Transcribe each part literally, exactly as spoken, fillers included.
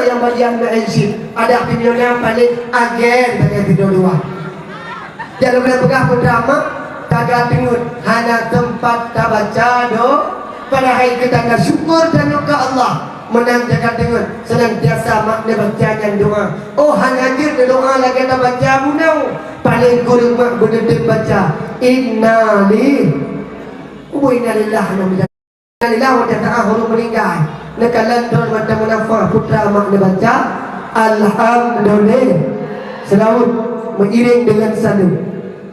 Nyang bagian meu'en cit, adak pih nyoe na paléng agen sagai sidroe dua. Nyang lôn peugah putra mak, taga teungeut hana teumpat tabaca doa. Padahai geutanyoe syukur tanyoe keu Allah meunan taga teungeut seunantiasa mak neubaca nyan doa. Oh hana jeuet neudoa lagée tabaca bunoe, paléng kureueng mak beuneutem baca innali-, oh innalillah. Innalillah wa inna ilaihi raji'un meuninggai. Neukalon droe mata meunafah putra mak neubaca alhamdulillah. Seulaweuet meuiréng deungon saleuem.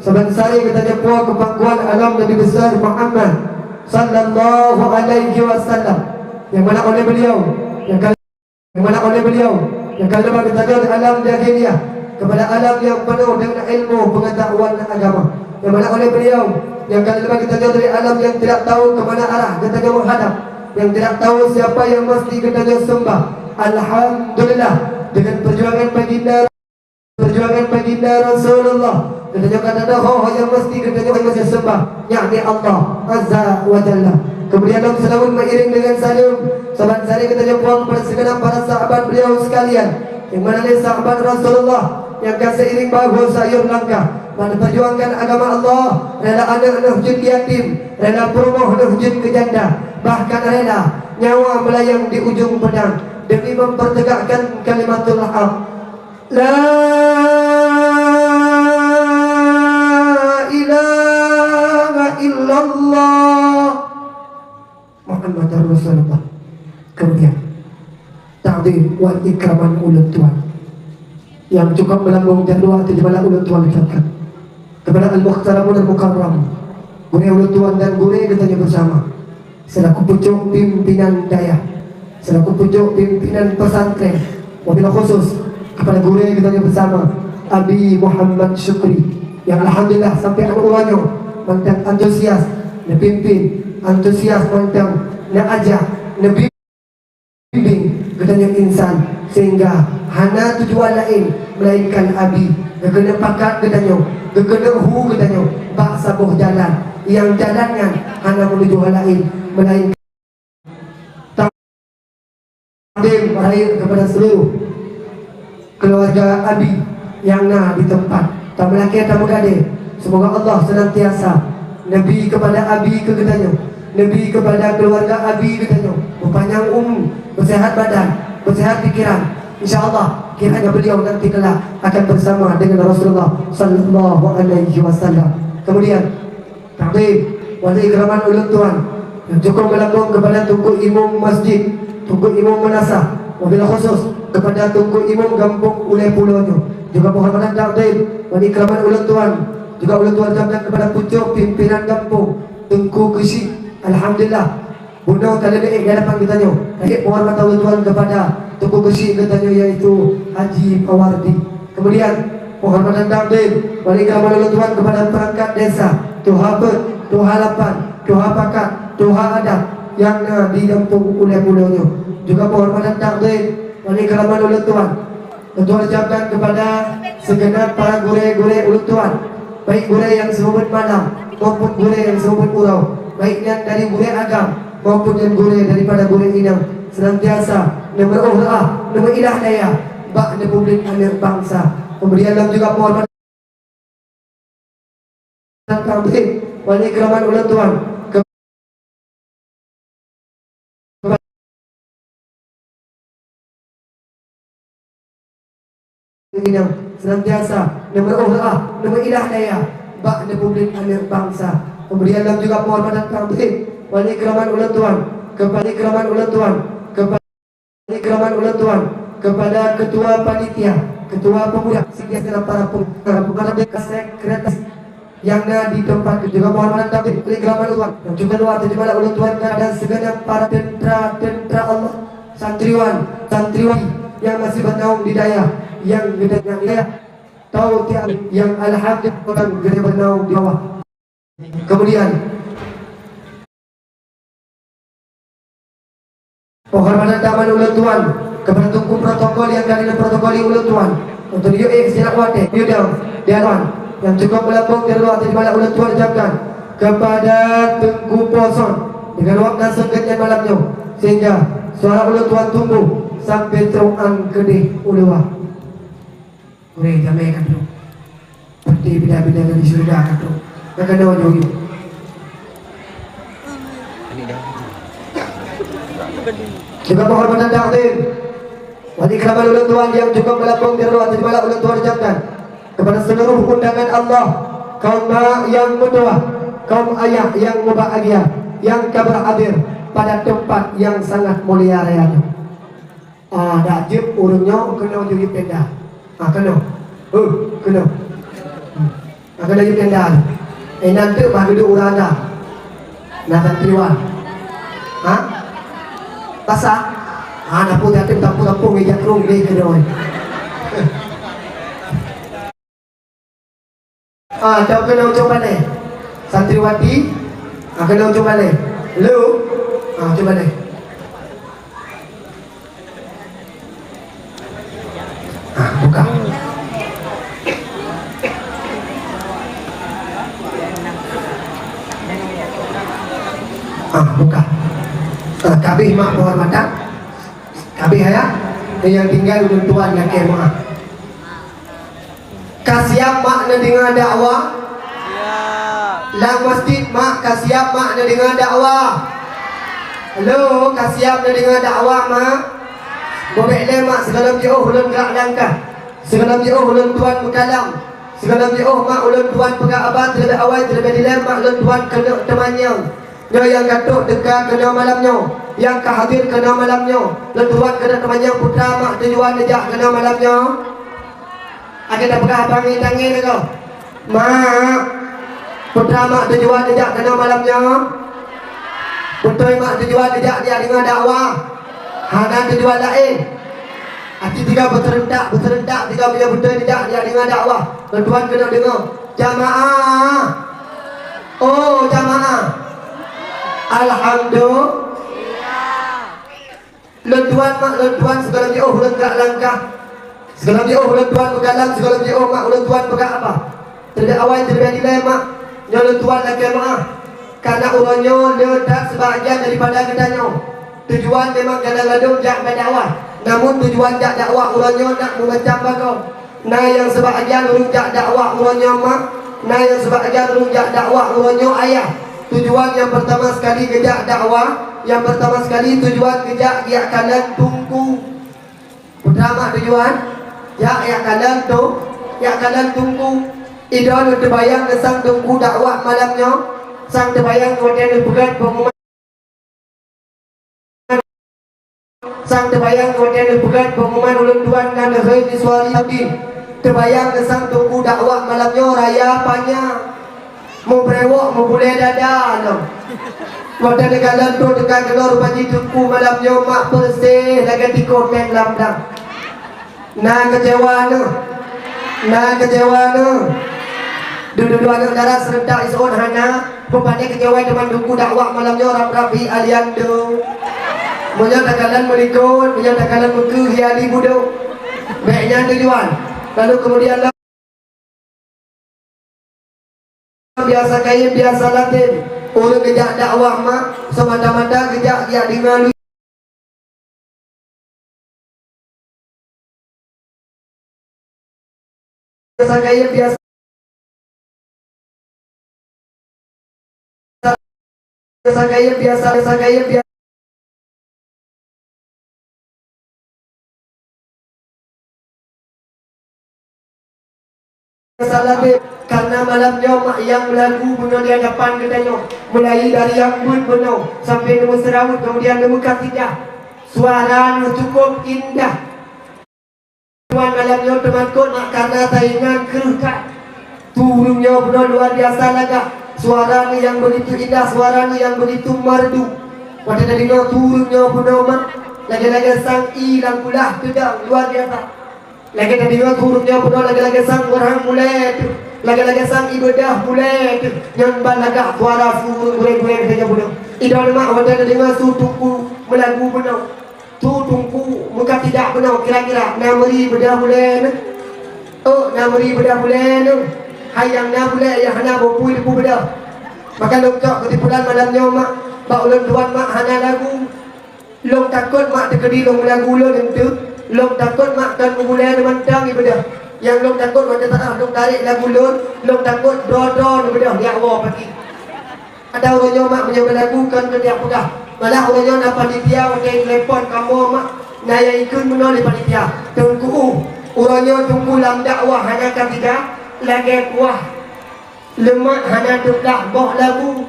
Saban sari geutanyoe puwoe keu pangkuan alam Nabi Besar Muhammad sallallahu alaihi wasallam, nyang mana oleh beliau, nyang ka Dimana oleh beliau, nyang ka leubeh geutanyoe di alam jahiliyah, keupada alam nyang peunoh deungon ilmu peungatahuan agama. Dimana oleh beliau, nyang ka leubeh geutanyoe dari alam nyang tidak tahu ke mana arah geutanyoe menghadap, nyang tidak tahu siapa yang mesti geutanyoe sembah. Alhamdulillah, dengan perjuangan baginda Perjuangan baginda Rasulullah, geutanyoe ka tadoh ho nyang meusti geutanyoe meusti seumbah, yakni Allah Azza wa Jalla. Kemudian lom seulaweuet meuiréng deungon saleuem, saban sari geutanyoe puwoe keupada sigeunap para sahabat beliau sekalian, nyang mana lé sahabat Rasulullah nyang ka seiring bahu sayuem langkah bak neuperjuangkan agama Allah, rela aneuk neuh jeuet yatim, rela peurumoh neuh jeuet keu janda, bahkan rela nyawa meulayang di ujong peudang demi mempertegakkan kalimatul haq. La ilaha illallah Muhammadur Rasulullah. Kemudian, takzim wal ikraman ulôn tuan. Nyang cukup meulambông jadwal ateueh jeumala ulôn tuan ucapkan keupada al-muhtaramun al-mukarram, gurée ulôn tuan dan gurée geutanyoe beusama. Selaku pucôk pimpinan dayah, selaku pucôk pimpinan pesantren, wabil khusus keupada gurée geutanyoe beusama, Abi Muhammad Syukri, nyang alhamdulillah sampai aneuk uroe nyoe mantong antusias neupimpin, antusias mantong neuajak, neubimbing geutanyoe insan, sehingga hana tujuan laén melainkan Abi geukeuneuk pakat geutanyoe, geukeuneuk hu geutanyoe bak saboh jalan, nyang jalan nyan hana meuneuju hal laén melainkan takzim rayeuk keupada seuluruh keuluwarga Abi nyang na di teumpat. Tameulakée tameugadée, seumoga Allah seunantiasa neubi keupada Abi keu geutanyoe, neubi keupada keuluwarga Abi geutanyoe beupanyang umu, beuseuhat badan, beuseuhat pikeran. Insya Allah, kiranya beliau nanti kelak akan bersama dengan Rasulullah sallallahu alaihi wasallam. Kemudian, takzim wal ikraman ulôn tuan nyang cukup meulambông keupada Teungku Imum Masjid, Teungku Imum Meunasah, wabil khusus keupada Teungku Imum Gampông Ulée Pulo nyoe. Juga penghormatan takzim wal ikraman ulôn tuan, juga ulôn tuan ucapkan keupada pucôk pimpinan gampông, Teungku Geuchik. Alhamdulillah, bunoe ka lheueh di hadapan geutanyoe. Rayeuk penghormatan ulôn tuan keupada Teungku Geuchik geutanyoe, yaitu Haji Pawardi. Kemudian, penghormatan takzim wal ikraman ulôn tuan keupada perangkat desa, tuha peuet, tuha lapan, tuha pakat, tuha adat nyang na di gampông Ulée Pulo nyoe. Juga penghormatan takzim wal ikraman ulôn tuan, ulôn tuan ucapkan keupada sigeunap para gurée-gurée ulôn tuan, baik gurée nyang seumeubeuet malam maupun gurée nyang seumeubeuet uroe, baik nyan dari gurée agam maupun nyan gurée daripada gurée inong, seunantiasa neumeu'oh reuah, neumeuilah daya bak neupeubeuet aneuk bansa. Kemudian lom juga penghormatan takzim wal ikraman ulôn tuan keu-, inong, seunantiasa neumeu'oh reuah, neumeuilah daya bak neupeubeuet aneuk bansa. Kemudian lom juga penghormatan takzim wal ikraman ulôn tuan keupada, ikraman ulôn tuan keupada, ikraman ulôn tuan keupada ketua panitia, ketua pemuda, sehingga segala para peng-, para pengarah sekretaris nyang na di teumpat. Juga penghormatan takzim wal ikraman ulôn tuan nyang cukup luar biasa ulôn tuan keupada sigeunap para teuntara-teuntara Allah, santriwan, santriwati nyang masih beunaung di dayah, nyang geutanyoe di dayah, tau tiang nyang alhamdulillah geutanyoe beunaung di bawah. Kemudian, penghormatan tamat ulôn tuan keupada teungku protokol nyang ka lheueh protokoli ulôn tuan. Untuk yue eh silap watée, yue dong, di awan nyang cukup meulambông di luwa teurimala ulôn tuan ucapkan keupada Teungku Poson dengan wakna seungkét nyan malam nyoe, sehingga suara ulôn tuan tumbuh. sampai trok án keudeh u luwa. Gurée jamé ka trok. Peuti bida-bida di syeuruga ka trok. Ka keunoe jih. Juga penghormatan takzim. Wali keramat ulôn tuan nyang cukup meulampông di ruang, terima ulôn tuan ucapkan kepada seluruh undangan Allah, kaum mak nyang meutuwah, kaum ayah nyang mubahgia, nyang ka berhadir pada tempat nyang sangat mulia raya nyoe. Ah, dak jeuet ureueng nyoe keunoe jeuet tenda. Ah, keunoe. Huh, keunoe. Hmm. Ah, keunoe jeuet tenda. Eh, nan teuk bah geuduek ureueng anda. Na santriwan. Ha? Pasah? Ah, na pun jatuh kampung-kampung, eh, jak rung deh keunoe. Ah, tau keunoe ujong balée. Santriwati, ah, keunoe ujong balée. Lu, ah, ujong balée. Ah, buka. Ah, buka. Ah, kabeh mak penghormatan. Kabeh ayah. Nyang tinggai ulôn tuan lakée meuah. Ka siab mak neudeungoe dakwah? Siab. Lam masjid mak, ka siab mak neudeungoe dakwah? Halo, ka siab neudeungoe dakwah mak? Bobek lé mak, sigohlom jiôh ulôn grak langkah, sigohlom jiôh ulôn tuan meukalam, sigohlom jiôh mak ulôn tuan peugah haba, terlebih awai terlebih dilée mak ulôn tuan keuneuk teumanyong. Nyoe nyang ka trok teuka keunoe malam nyoe, nyang ka hadir keunoe malam nyoe, ulôn tuan keuneuk teumanyong putra mak tujuan neujak keunoe malam nyoe. Akhé tapeugah haba ngieng tangieng lé gob. Mak, putra mak tujuan neujak keunoe malam nyoe? Beutôi mak tujuan neujak, jak deungoe dakwah? Hana tujuan laén? Aci tiga beuseurentak, beuseurentak tiga meunyoe beutôi neujak, jak deungoe dakwah. Lôn tuan keuneuk deungoe. Jamaah. Oh, jamaah. Alhamdulillah. Lôn tuan mak, lôn tuan sigohlom jiôh ulôn grak langkah, sigohlom jiôh ulôn tuan meukalam, sigohlom jiôh mak ulôn tuan peugah haba. Terlebih awai terlebih dilée mak, nyoe lôn tuan lakée meuah. Karena uroe nyoe le that sebahagian daripada geutanyoe tujuan memang gadang-gadong jak badakwah. Namun tujuan jak dakwah uroe nyoe na meumacam bagoe. Na nyang seubahgian ureuëng jak dakwah uroe nyoe mak, na nyang seubahgian ureuëng jak dakwah uroe nyoe ayah. Tujuan nyang peurtama sekali geujak dakwah, nyang peurtama sekali tujuan geujak jak kalon teungku. Peue teuma tujuan? Jak jak kalon tu, jak kalon teungku. Idroeneuh teubayang neusang teungku dakwah malam nyoe, sang teubayang watée neupeugét pengumuman. Sang teubayang watée neupeugét pengumuman ulôn tuan na neuhôi di suari Saudi. Teubayang neusang teungku dakwah malam nyoe raya panyang. Meubrewok meubulée dada lom. Watée neukalon trok teuka keunong rupa jih teungku malam nyoe mak peureséh lagée tikoh teng lam dang. Na keucewa neuh. Na keucewa neuh. Dudoe-dudoe aneuëk dara seurentak iseuôt hana, peupandai keucewa teuma teungku dakwah malam nyoe rab-rab hi Aliando. Meunyoe takalon meulikot, meunyoe takalon meukeue hi Ali Budok. Bék nyan tujuan. Lalu keumudian Biasa kayém, biasa latem. Ureuëng geujak dakwah mak, seumata-mata geujak jak deungoe. Biasa kayém, biasa Biasa kayém, biasa, biasa kayém, biasa. Biasa latem, karena malam nyoe mak nyang meulagu bunoe di hadapan geutanyoe. Mulai dari nyang beuet bunoe sampai nyang meuseuraweut, kemudian nyang meukat lidah. Suara nyang cukup indah. Tuan malam nyoe teumakot mak karena saingan kreueh that. Su ureuëng nyoe bunoe luar biasa lagak. Suara ni yang begitu indah, suara ni yang begitu merdu. Watée tadeungoe su ureuëng nyoe bunoe mak, lagée-lagée sang ie lam kulah teudong luar biasa. Lagée tadeungoe su ureuëng nyoe bunoe lagée-lagée sang ureuëng mulai tu, lagée-lagée sang ibadah mulai tu. Nyan ban lagak suara su ureuëng gurée-gurée geutanyoe bunoe. Idong mak watée tadeungoe su teungku meulagu bunoe. Su teungku meukat lidah bunoe kira-kira na meuri beudah bulée neuh? Oh, na meuri beudah bulée neuh? Hai nyang na bulée nyang hana bukui teupeu beudah. Maka lôn cok keusimpulan malam nyoe mak, bak ulôn tuan mak hana lagu. Lôn takot mak teukeudi lôn meulagu lôn enteuk. Lôn takot mak kon meugulée mantong ibeudôh. Nyang lôn takot watée saat lôn tarek lagu lôn, lôn takot droe-droe neubeudôh jak woe pati. Ada uroe nyoe mak meunyoe balagu kon keu tiep peugah. Malah uroe nyoe na panitia watée telepon kamoe mak, na nyang ikheun meunoe lé panitia. Teungku, uroe nyoe teungku lam dakwah hana kasidah, lagée kuah leumak hana teuplah boh lagu.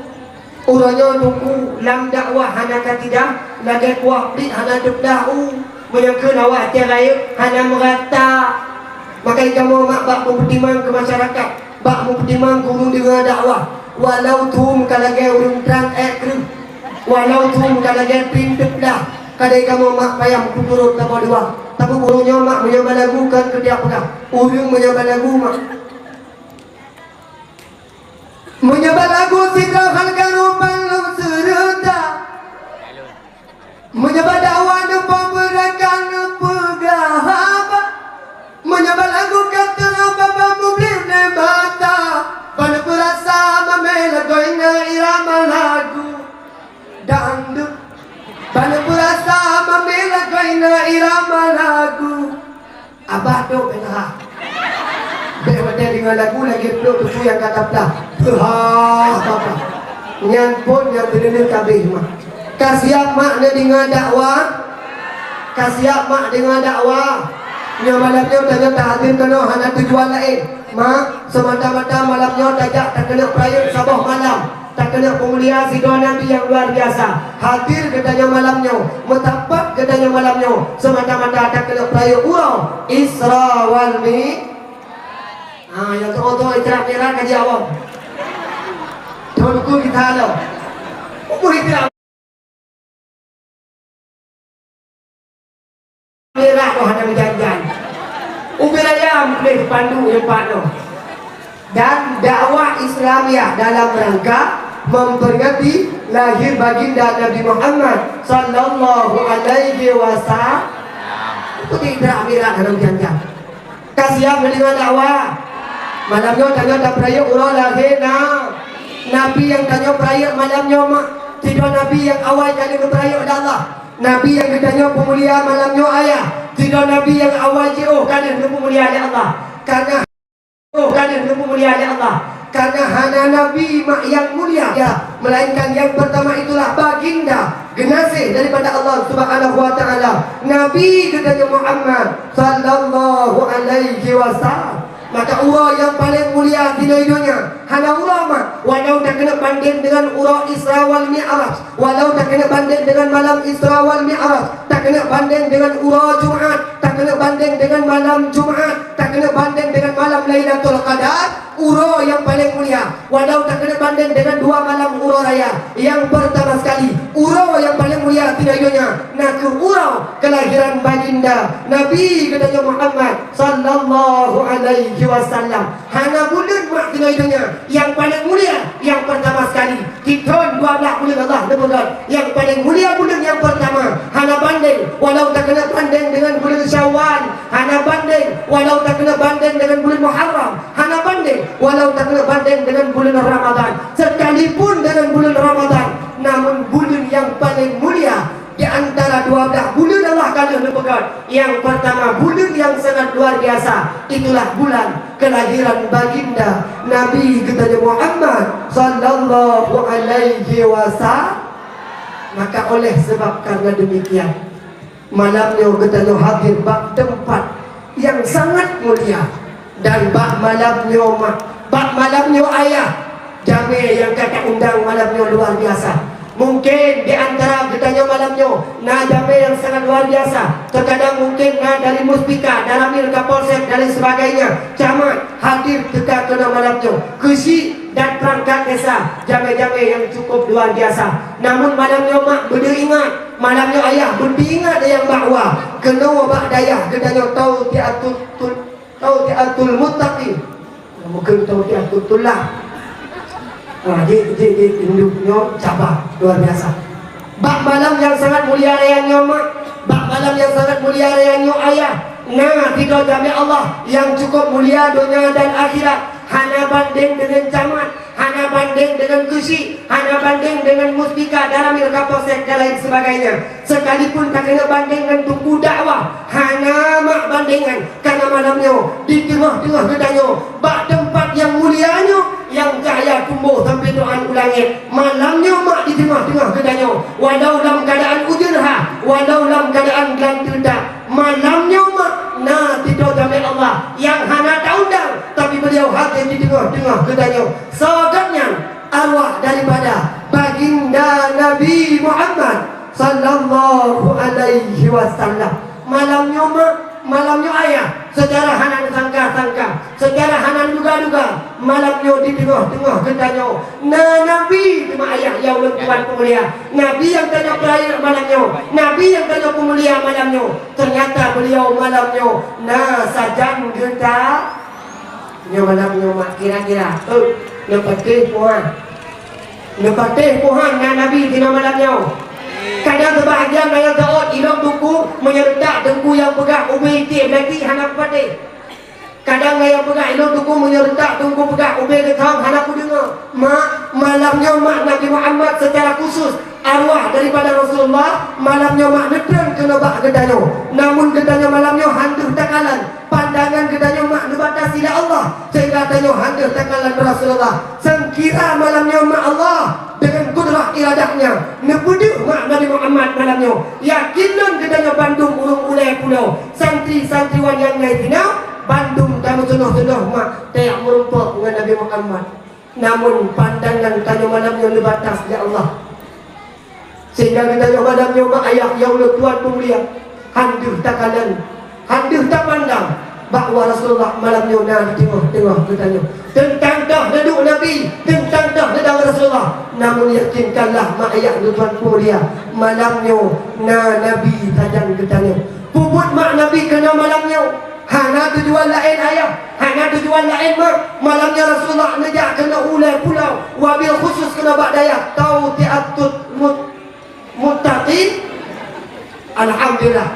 Uroe nyoe teungku lam dakwah hana kasidah, lagée kuah pliek hana teuplah u. Meunyoe kheun awak até rayeuk hana meurata. Makai kamoe mak bak meupeutimang keu masyarakat, bak meupeutimang keu ureuëng deungoe dakwah. Walau thom ka lagée ureuëng trang ék kreueh, walau thom ka lagée pin teuplah, kadai kamoe mak payah meututurot saboh dua. Tapi uroe nyoe mak meunyoe balagu kon keu tiep peugah. Ureuëng meunyoe balagu mak Meunyoe balagu sidroe hán karu ban lôn seureuta. Meunyoe badakwah neupeubeurekan neupeugah haba. Meunyoe balagu ka teungoh babah mublih lé mata. Ban peurasa mamé lagoina irama lagu dangdut. Ban peurasa mamé lagoina irama lagu Abah dok bela. Bèk watèe deungö lagu lagèe ploh teupeu nyang ka taplah. Beuhah, Bapak. Nyan phon nyang teuneuneuk kabeh mah. Ka siap mak neudeungö dakwah? Ka siap mak deungö dakwah? Nyoe malam nyoe tanyoe tahadir keunoe hana tujuan laén. Mak, semata-mata malam nyoe tajak takeuneuk peurayeuk saboh malam. Takeuneuk peumulia sidroe Nabi nyang luar biasa. Hadir geutanyoe malam nyoe, meusapat geutanyoe malam nyoe, semata-mata takeuneuk peurayeuk uroe Isra wal Mi-, ha, nyang teu'oh-teu'oh Isra Mi'raj ka jiawöm. Thôn uku kita lo. Uku Isra Mi'raj tu hana meujan-jan. Ubé raya meutuléh pandu nyoe pat nyoe. Dan dakwah Islamiyah dalam rangka memperingati lahir baginda Nabi Muhammad sallallahu alaihi wasallam. Uku Isra Mi'raj hana meujan-jan. Ka siap neudeungö dakwah? Malam nyoe tanyoe tapeurayeuk uroe lahé na-, Nabi nyang tanyoe peurayeuk malam nyoe mak, sidroe Nabi nyang awai ka lheueh neupeurayeuk lé Allah. Nabi nyang geutanyoe peumulia malam nyoe ayah, sidroe Nabi nyang awai jiôh ka lheueh neupeumulia lé Allah. Kana, oh, ka lheueh neupeumulia lé Allah. Kana hana nabi mak nyang mulia, ya, melainkan nyang pertama itulah baginda, geunaséh daripada Allah Subhanahu wa Taala, Nabi geutanyoe Muhammad sallallahu alaihi wasallam. Maka uroe nyang paleng mulia di donya hana uroe mak, walau takeuneuk bandeng deungon uroe Isra wal Mi'raj, walau takeuneuk bandeng deungon malam Isra wal Mi'raj, takeuneuk bandeng deungon uroe Jumat, takeuneuk bandeng deungon malam Jumat, takeuneuk bandeng deungon malam Lailatul Qadar, uroe nyang paleng mulia. Walau takeuneuk bandeng deungon dua malam uroe raya, nyang pertama sekali, uroe nyang paleng mulia di donya na kheueh uroe kelahiran baginda Nabi geutanyoe Muhammad sallallahu alaihi wasallam. Hana buleuen mak di donya nyang paleng mulia, nyang pertama sekali. Di thôn dua blaih buleuen Allah neupeugah, nyang paleng mulia buleuen nyang pertama. Hana bandeng, walau takeuneuk bandeng deungon buleuen Syawal. Hana bandeng, walau takeuneuk bandeng deungon buleuen Muharram. Hana bandeng, walau takeuneuk bandeng deungon buleuen Ramadhan. Sekalipun deungon buleuen Ramadhan, namun buleuen nyang paleng mulia di antara dua blaih buleuen Allah ka lheueh neupeugah. Nyang pertama, buleuen nyang sangat luar biasa, itulah bulan kelahiran baginda Nabi geutanyoe Muhammad sallallahu alaihi wasallam. Maka oleh sebab karena demikian, malam nyoe geutanyoe hadir bak teumpat nyang sangat mulia. Dan bak malam nyoe mak, bak malam nyoe ayah, jamé nyang ka taundang malam nyoe luar biasa. Mungkin di antara geutanyoe malam nyoe na jamé nyang sangat luar biasa. Terkadang mungkin na dari Muspika, Danramil, Kapolsek dan lain sebagainya, camat hadir teuka keunoe malam nyoe. Keuchik dan perangkat desa, jamé-jamé nyang cukup luar biasa. Namun malam nyoe mak beudeuh ingat, malam nyoe ayah beudeuh ingat nyang bahwa keunoe bak dayah geutanyoe Tausiatul Tausiatul Muttaqin. Mungkin Tausiatul Tullah. Ha, jih, jih, jih, induk nyoe cabar luar biasa. Bak malam nyang sangat mulia raya nyoe mak, bak malam nyang sangat mulia raya nyoe ayah, na sidroe jamé Allah nyang cukup mulia donya dan akhirat. Hana bandeng deungon camat, Hana bandeng deungon geusyik, hana bandeng deungon mustika, daramil, kaposek, dan lain sebagainya. Sekalipun takeuneuk bandeng ngon teungku dakwah, hana mak bandengan. Karena malam nyoe, di teungoh-teungoh geutanyoe, bak teumpat nyang mulia nyoe, nyang cahya tumboh sampoe doan u langét, malam nyoe mak di teungoh-teungoh geutanyoe, walau lam keuadaan ujeuen ha, walau lam keuadaan glan teutak, malam nyoe mak na sidroe jamé Allah nyang hana taundang, tapi beliau hadir di teungoh-teungoh geutanyoe. Soe gobnyan? Arwah daripada Baginda Nabi Muhammad sallallahu alaihi wasallam. Malam nyoe mak, malam nyoe ayah, secara hana neusangka-sangka, secara hana neuduga-duga, malam nyoe di teungoh-teungoh geutanyoe na Nabi, teuma ayah ya ulôn tuan peumulia. Nabi nyang tanyoe peurayeuk malam nyoe, Nabi nyang tanyoe peumulia malam nyoe, ternyata beliau malam nyoe na sajan geuta. Nyoe malam nyoe mak kira-kira, eh, neupatéh puhan. Neupatéh puhan na Nabi di malam nyoe. Kadang seubahagian na nyang taôt ilôn teungku meunyoe reutak teungku nyang peugah ubé iték, berarti hana kupatéh. Kadang na nyang peugah ilôn teungku meunyoe reutak teungku peugah ubé geuthong, hana kudeungoe. Mak, malam nyoe mak Nabi Muhammad secara khusus, arwah daripada Rasulullah, malam nyoe mak neutreun keunoe bak geutanyoe. Namun geutanyoe malam nyoe han deuh takalon. Pandangan geutanyoe mak neubatasi lé Allah, sehingga tanyoe han deuh takalon Rasulullah. Seukira malam nyoe mak Allah deungon kudrah iradah-Nya neupeudeuh mak Nabi Muhammad malam nyoe, yakin lôn geutanyoe bandum ureuëng ulée pulo, santri-santriwan nyang na sinoe, bandum tameutunoh-tunoh mak tajak meurumpok ngon Nabi Muhammad. Namun pandangan tanyoe malam nyoe neubatas, ya Allah. Sehingga geutanyoe malam nyoe mak ayah ya ulôn tuan peumulia, han deuh takalon, han deuh tapandang bahwa Rasulullah malam nyoe na di teungoh-teungoh geutanyoe. Teuntang toh neuduek Nabi, teuntang toh neudong Rasulullah, namun yakinkanlah mak ayah ulôn tuan peumulia, malam nyoe na Nabi sajan geutanyoe. Peubuet mak Nabi keunoe malam nyoe. Hana tujuan laén ayah, hana tujuan laén mak. Malam nyoe Rasulullah neujak keunoe ulée pulo, wabil khusus keunoe bak dayah Tautiatut Mut-, Muttaqin. Alhamdulillah,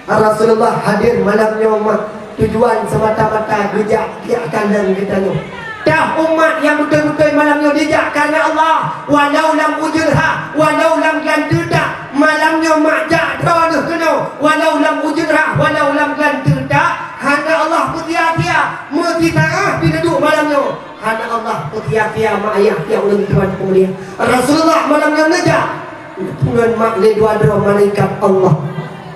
Rasulullah hadir malam nyoe mak, tujuan semata-mata geujak, geujak kalon geutanyoe. Tah umat nyang beutôi-beutôi malam nyoe dijak kareuna Allah, walau lam ujeuen ha, walau lam glan teutak, malam nyoe mak jak droeneuh keunoe, walau lam ujeuen ha, walau lam glan teutak, hana Allah peusia-sia, meusitaah pih neuduek malam nyoe, hana Allah peusia-sia mak ayah ya ulôn tuan peumulia. Rasulullah malam nyoe neujak ngon mak lé dua droe malaikat Allah.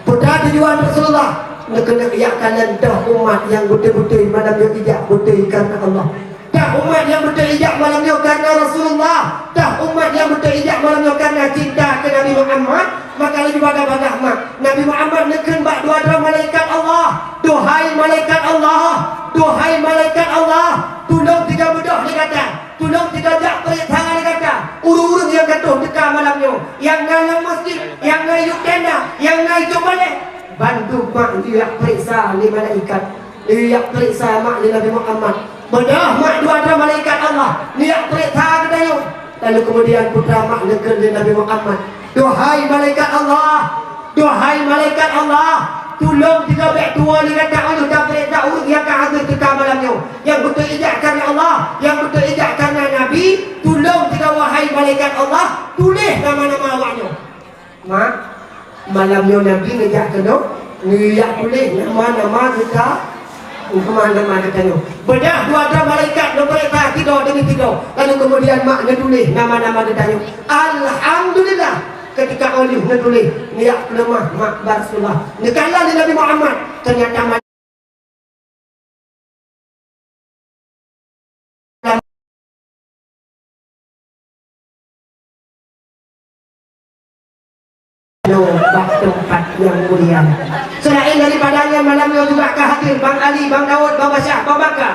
Peue tujuan Rasulullah? Neukeuneuk jak kalon tah umat nyang beutôi-beutôi malam nyoe ijak beutôi kareuna Allah. Tah umat nyang beutôi ijak malam nyoe kareuna Rasulullah. Tah umat nyang beutôi ijak malam nyoe kareuna cinta keu Nabi Muhammad. Maka laju bagaih-bagaih mak Nabi Muhammad neukheun bak dua droe malaikat Allah, "Duhai malaikat Allah, duhai malaikat Allah, tulông tiga beudôh lé gata." Tulông tiga jak peuriksa lé gata ureuëng-ureuëng nyang ka troh teuka malam nyoe, nyang na lam masjid, nyang na yub tenda, nyang na yub balée. Bandum mak neujak peuriksa lé malaikat, neujak peuriksa mak lé Nabi Muhammad. Beudôh mak dua droe malaikat Allah neujak peuriksa geutanyoe. Lalu keumudian peue mak neukheun lé Nabi Muhammad, "Duhai malaikat Allah, duhai malaikat Allah, tulông tiga bék tuwoe lé gata ulôn tapeuriksa ureuëng nyang ka hase teuka malam nyoe. Nyang beutôi ijak kareuna Allah, nyang beutôi ijak kareuna Nabi, tulông tiga wahai malaikat Allah, tuléh nama-nama awaknyoe." Mak, malam nyoe Nabi neujak keunoe, neujak tuléh nama-nama geuta, nama-nama geutanyoe. Beudôh dua droe malaikat neupeuriksa sidroe deungon sidroe, lalu keumudian mak neutuléh nama-nama geutanyoe. Alhamdulillah, ketika óh lheueh neutuléh, neujak peuleumah mak bak Rasulullah. Neukalon lé Nabi Muhammad, ternyata nyoe bak teumpat nyang mulia. Selain daripada nyan, malam nyoe juga ka hadir Bang Ali, Bang Daud, Bang Basyah, Bang Baka.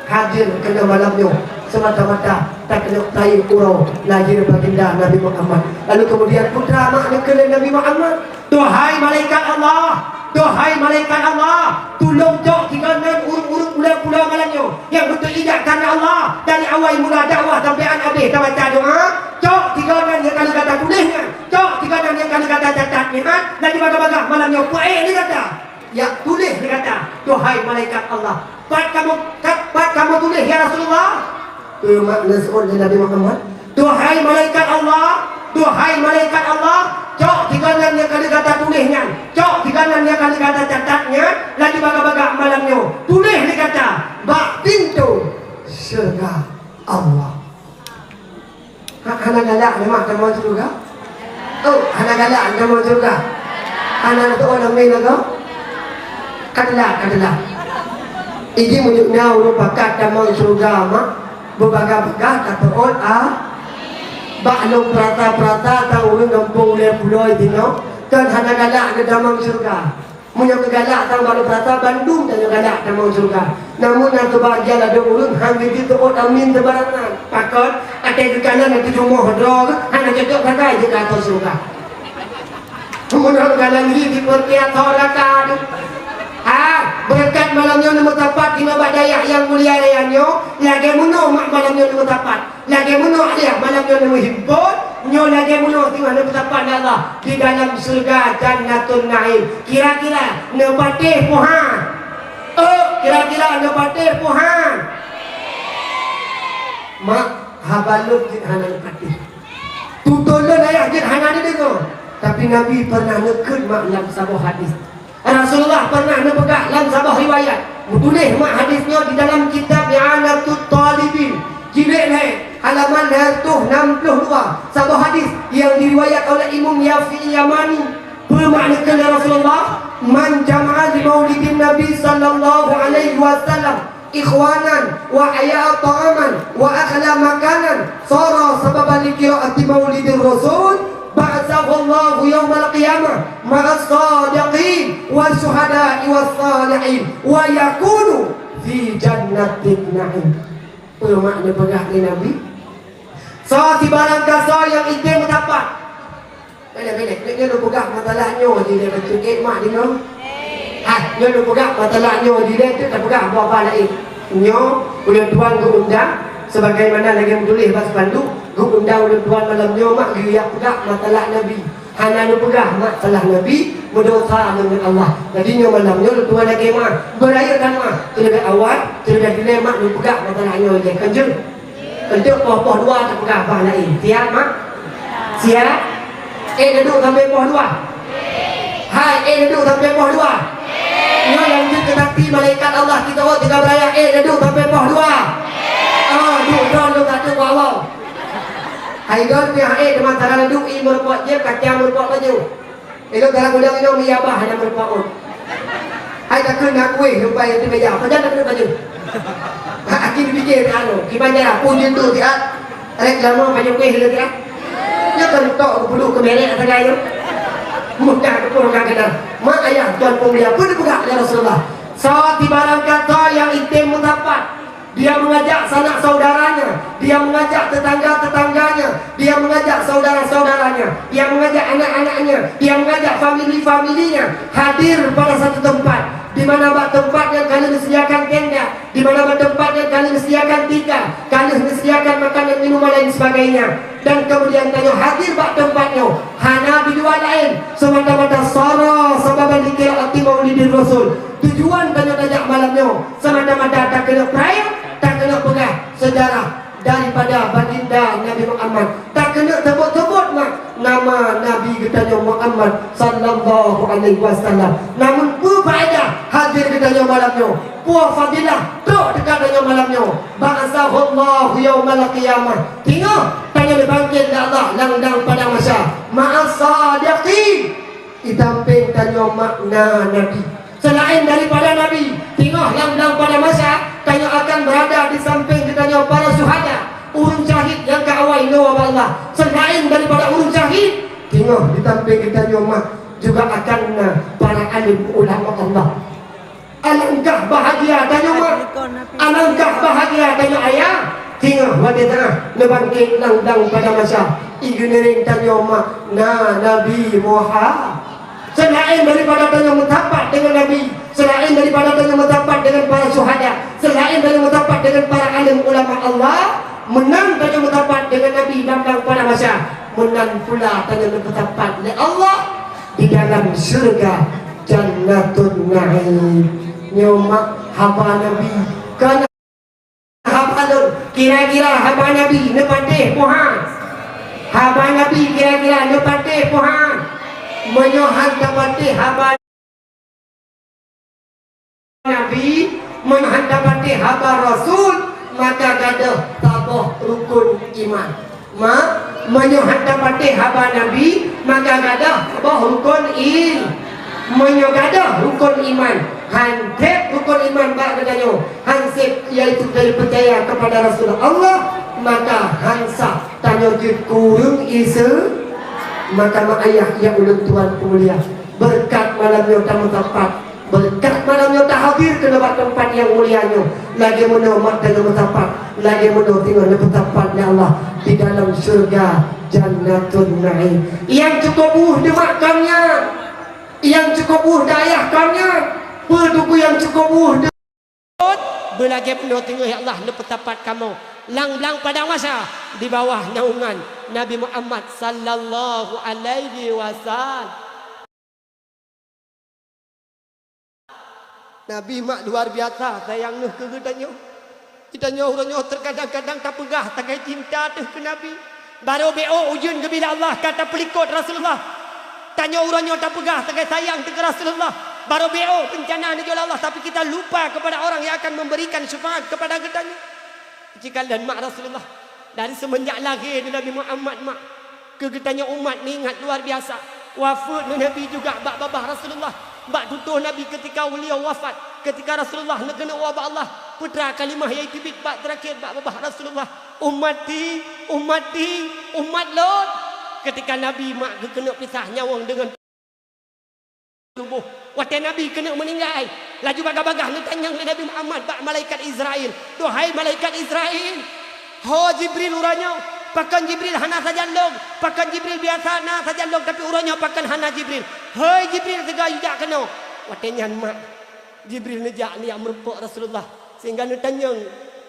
Hadir keunoe malam nyoe semata-mata takeuneuk tayue uroe lahé baginda Nabi Muhammad. Lalu keumudian peue mak neukheun lé Nabi Muhammad, "Duhai malaikat Allah, duhai malaikat Allah, tulông cok tiga nan ureuëng-ureuëng ulée pulo malam nyoe nyang beutôi ijak kareuna Allah, dari awai mula dakwah sampoe 'an abéh tabaca doa, cok tiga nan nyang ka lheueh gata tuléh nyan, cok tiga nan nyang ka lheueh gata catat nyan, dan dibagaih-bagaih malam nyoe peuék lé gata." Jak tuléh lé gata, duhai malaikat Allah. Pat kamoe, pat kamoe tuléh, ya Rasulullah? Peue makna seuôt lé Nabi Muhammad? "Duhai malaikat Allah, duhai malaikat Allah, cok sigoe nyan nyang ka lheueh gata tuléh nyan, cok sigoe nyan nyang ka lheueh gata catat nyan, laju bagah-bagah malam nyoe, tuléh lé gata bak pintoe syeuruga Allah." Ha, hana galak nyoe mak tamong syeuruga? Oh, hana galak tamong syeuruga? Hana teuôt amin lagoe? Ka teulat, ka teulat. Idi meunyoe na ureuëng pakat tamong syeuruga mak, beubagah-bagah ka teuôt a. Bak lôn peurasa-peurasa tan ureuëng gampông ulée pulo inoe, kan hana galak geutamong syeuruga. Meunyoe keu galak tan bak lôn peurasa, bandum tanyoe galak tamong syeuruga. Namun na seubahagian ladôm ureuëng han geujeuet teuôt amin seubarangan. Pakon? Até geukalon na tujoh moh droe geuh hana cocok sagai jeuet keu ateueh syeuruga. Meunyoe geukalon jih di peurtiap thon raka deuh. Ha, beureukat malam nyoe neumeusapat keunoe bak dayah nyang mulia raya nyoe, lagée meunoe mak malam nyoe neumeusapat. Lagée meunoe ayah malam nyoe neumeuhimpon, nyoe lagée meunoe singoh neupeusapat lé Allah di dalam syeuruga Jannatun Naim. Kira-kira neupatéh puhan? Oh, kira-kira neupatéh puhan? Mak, haba lôn jeuet hana neupatéh. Tutoe lôn ayah jeuet hana neudeungoe. Tapi Nabi pernah neukheun mak lam saboh hadis. Rasulullah pernah neupeugah lam saboh riwayat, meutuléh mak hadis nyoe di dalam kitab I'anatut Talibin, jilid lhée, halaman lhée reutôh nam ploh dua, saboh hadis nyang diriwayat oleh Imam Yafi'i Yamani. Peue mak neukheun lé Rasulullah, "Man jama'a li maulidin Nabi sallallahu alaihi wasallam ikhwanan wa ahya'a ta'aman wa akala makanan, sara sababan li qira'ati maulidir Rasul, ba'atsahullahu yaumal qiyamah ma'as sadiqin wa syuhada'i was salihin wa yakunu fi jannatin na'im." Peue mak neupeugah lé Nabi? Soe sibarang kasoe nyang item meusapat. Beleh-beleh, nyoe lôn peugah masalah nyoe jih lé bacut, eh, mak deungoe. Ah, nyoe lôn peugah masalah nyoe jih lé, teuka peugah buah-buah laén. Nyoe ulôn tuan geuundang, sebagaimana lagée meutuléh bak spanduk, geuundang ulôn tuan malam nyoe mak geujak peugah masalah Nabi. Hana lôn peugah mak salah Nabi, meudosa lôn ngon Allah. Jadi nyoe malam nyoe lôn tuan lagée mak, beurayeuk tan mak, terlebih awai, terlebih dilée mak lôn peugah masalah nyoe jih. Kan jeuet? Untuk poh-poh dua tapeugah bah laén. Siap, mak? Siap? Eh, dudoe sampai poh dua? Hai, eh, dudoe sampai poh dua? Nyoe nyang jeuet keu sakti malaikat Allah kita awak tiga beuraya, eh, dudoe sampai poh dua? Ah, duek droe lôn satu bak awak. Hai, droe pih, eh, teuma cara duek, i meureumpok jeuet, kaca meureumpok baju. Ilôn dalam udang inong iya bah hana meureumpok ôn. Hai takheun na kueh lumpah di meja. Pajan takheun baju. Ha, aki dipikir anu, kiban jara pun jeuet tu siat. Rek lama baju kueh lagi ah. Nya kan tok geupeuduk keu merek sagai tu. Mudah geupeurong ka kena. Mak ayah tuan peumulia pun dipeugah ya Rasulullah. Sawa tibarang kata nyang item meusapat. Dia mengajak sanak saudaranya, dia mengajak tetangga-tetangganya, dia mengajak saudara-saudaranya, dia mengajak anak-anaknya, dia mengajak famili-familinya hadir pada satu tempat, di mana bak tempat nyang ka lheueh disediakan tenda, di mana bak tempat nyang ka lheueh disediakan tikar, ka lheueh disediakan makanan, minuman, lain sebagainya. Dan kemudian tanyoe hadir bak tempat nyoe hana tujuan laén, semata-mata sara sababan li qiraati maulidir rasul. Tujuan tanyoe tajak malam nyoe semata-mata takeuneuk peuraya, takeuneuk peugah sejarah daripada baginda Nabi Muhammad, takeuneuk seubut-seubut mak nama Nabi geutanyoe Muhammad sallallahu alaihi wasallam. Namun peue faedah hadir geutanyoe malam nyoe? Peue fadilah trok teuka tanyoe malam nyoe? Ba'atsahullahu yaumal qiyamah. Teungoh tanyoe dibangkét lé Allah lam, lam padang mahsyar. Ma'as sadiqin. Di sampéng tanyoe mak na Nabi. Seulaén daripada Nabi, teungoh lam, lam padang mahsyar, tanyoe akan beurada di sampéng geutanyoe para syuhada, ureuëng syahid nyang ka awai nyoe bak Allah. Seulaén daripada ureuëng syahid, teungoh di sampéng geutanyoe mak juga akan na para alim ulama Allah. Alangkah bahagia tanyoe mak, alangkah bahagia tanyoe ayah, singoh watée teungoh neubangkét lam, lam padang mahsyar, i geuneureng tanyoe mak na Nabi Muhammad. Seulaén daripada tanyoe meusapat deungon Nabi, seulaén daripada tanyoe meusapat deungon para syuhada, seulaén tanyoe meusapat deungon para alim ulama Allah, meunan tanyoe meusapat deungon Nabi lam, lam padang mahsyar, meunan pula tanyoe neupeusapat lé Allah di dalam syeuruga Jannatun Naim. Nyoe mak haba Nabi, kana haba lôn, Kira-kira haba Nabi neupatéh peue han? Haba Nabi kira-kira neupatéh peue han? Meunyoe han tapatéh haba Nabi, meunyoe han tapatéh haba Rasul, maka gadôh saboh rukun iman. Ma, meunyoe han tapatéh haba Nabi, maka gadôh saboh rukun i-, meunyoe gadôh rukun iman, han sép rukun iman bak geutanyoe, han sép, yaitu dari percaya kepada Rasulullah, maka han sah tanyoe jeuet keu ureuëng Islam. Maka mak ayah nyang ulôn tuan peumulia, beureukat malam nyoe tameusapat, beureukat malam nyoe tahadir keunoe bak teumpat nyang mulia nyoe, lagée meunoe mak tanyoe meusapat, lagée meunoe singoh neupeusapat lé Allah di dalam syeuruga Jannatun Naim. Nyang cukôp ueh deuh mak kon nyan, nyang cukôp ueh deuh ayah kon nyan, peue teungku nyang cukôp ueh deuh Beulagée bunoe teungoh, ya Allah, neupeusapat kamoe lam blang padang mahsyar di bawah naungan Nabi Muhammad sallallahu alaihi wasallam. Nabi mak luar biasa sayang neuh keu geutanyoe. Geutanyoe uroe nyoe teukadang-kadang tapeugah sagai cinta teuh keu Nabi. Barô B O ujeuen geubri lé Allah ka tapeulikot Rasulullah. Tanyoe uroe nyoe tapeugah sagai sayang teuh keu Rasulullah. Barô B O beuncana neujok lé Allah, tapi kita lupa kepada orang yang akan memberikan syafaat kepada geutanyoe. Jikalon mak Rasulullah dari seumenjak lahé Nabi Muhammad mak. Keu geutanyoe umat neuingat luar biasa. Wafeuet Nabi juga bak babah Rasulullah. Bak tutoh Nabi ketika beliau wafat, ketika Rasulullah neukeuneuk woe bak Allah, putra kalimah nyang teubiet bak terakhir bak babah Rasulullah, "Ummati, ummati, umat lôn." Ketika Nabi mak geukeuneuk pisah nyawöng deungon tuboh, watée Nabi keuneuk meuninggai, laju bagah-bagah neutanyong lé Nabi Muhammad bak malaikat Izrail, "Duhai malaikat Izrail, ho Jibril uroe nyoe, pakon Jibril hana sajan lôn, pakon Jibril biasa na sajan lôn, tapi uroe nyoe pakon hana Jibril? Hei Jibril, teuga yue jak keunoe." Watée nyan mak Jibril neujak neujak meurumpok Rasulullah, sehingga neutanyong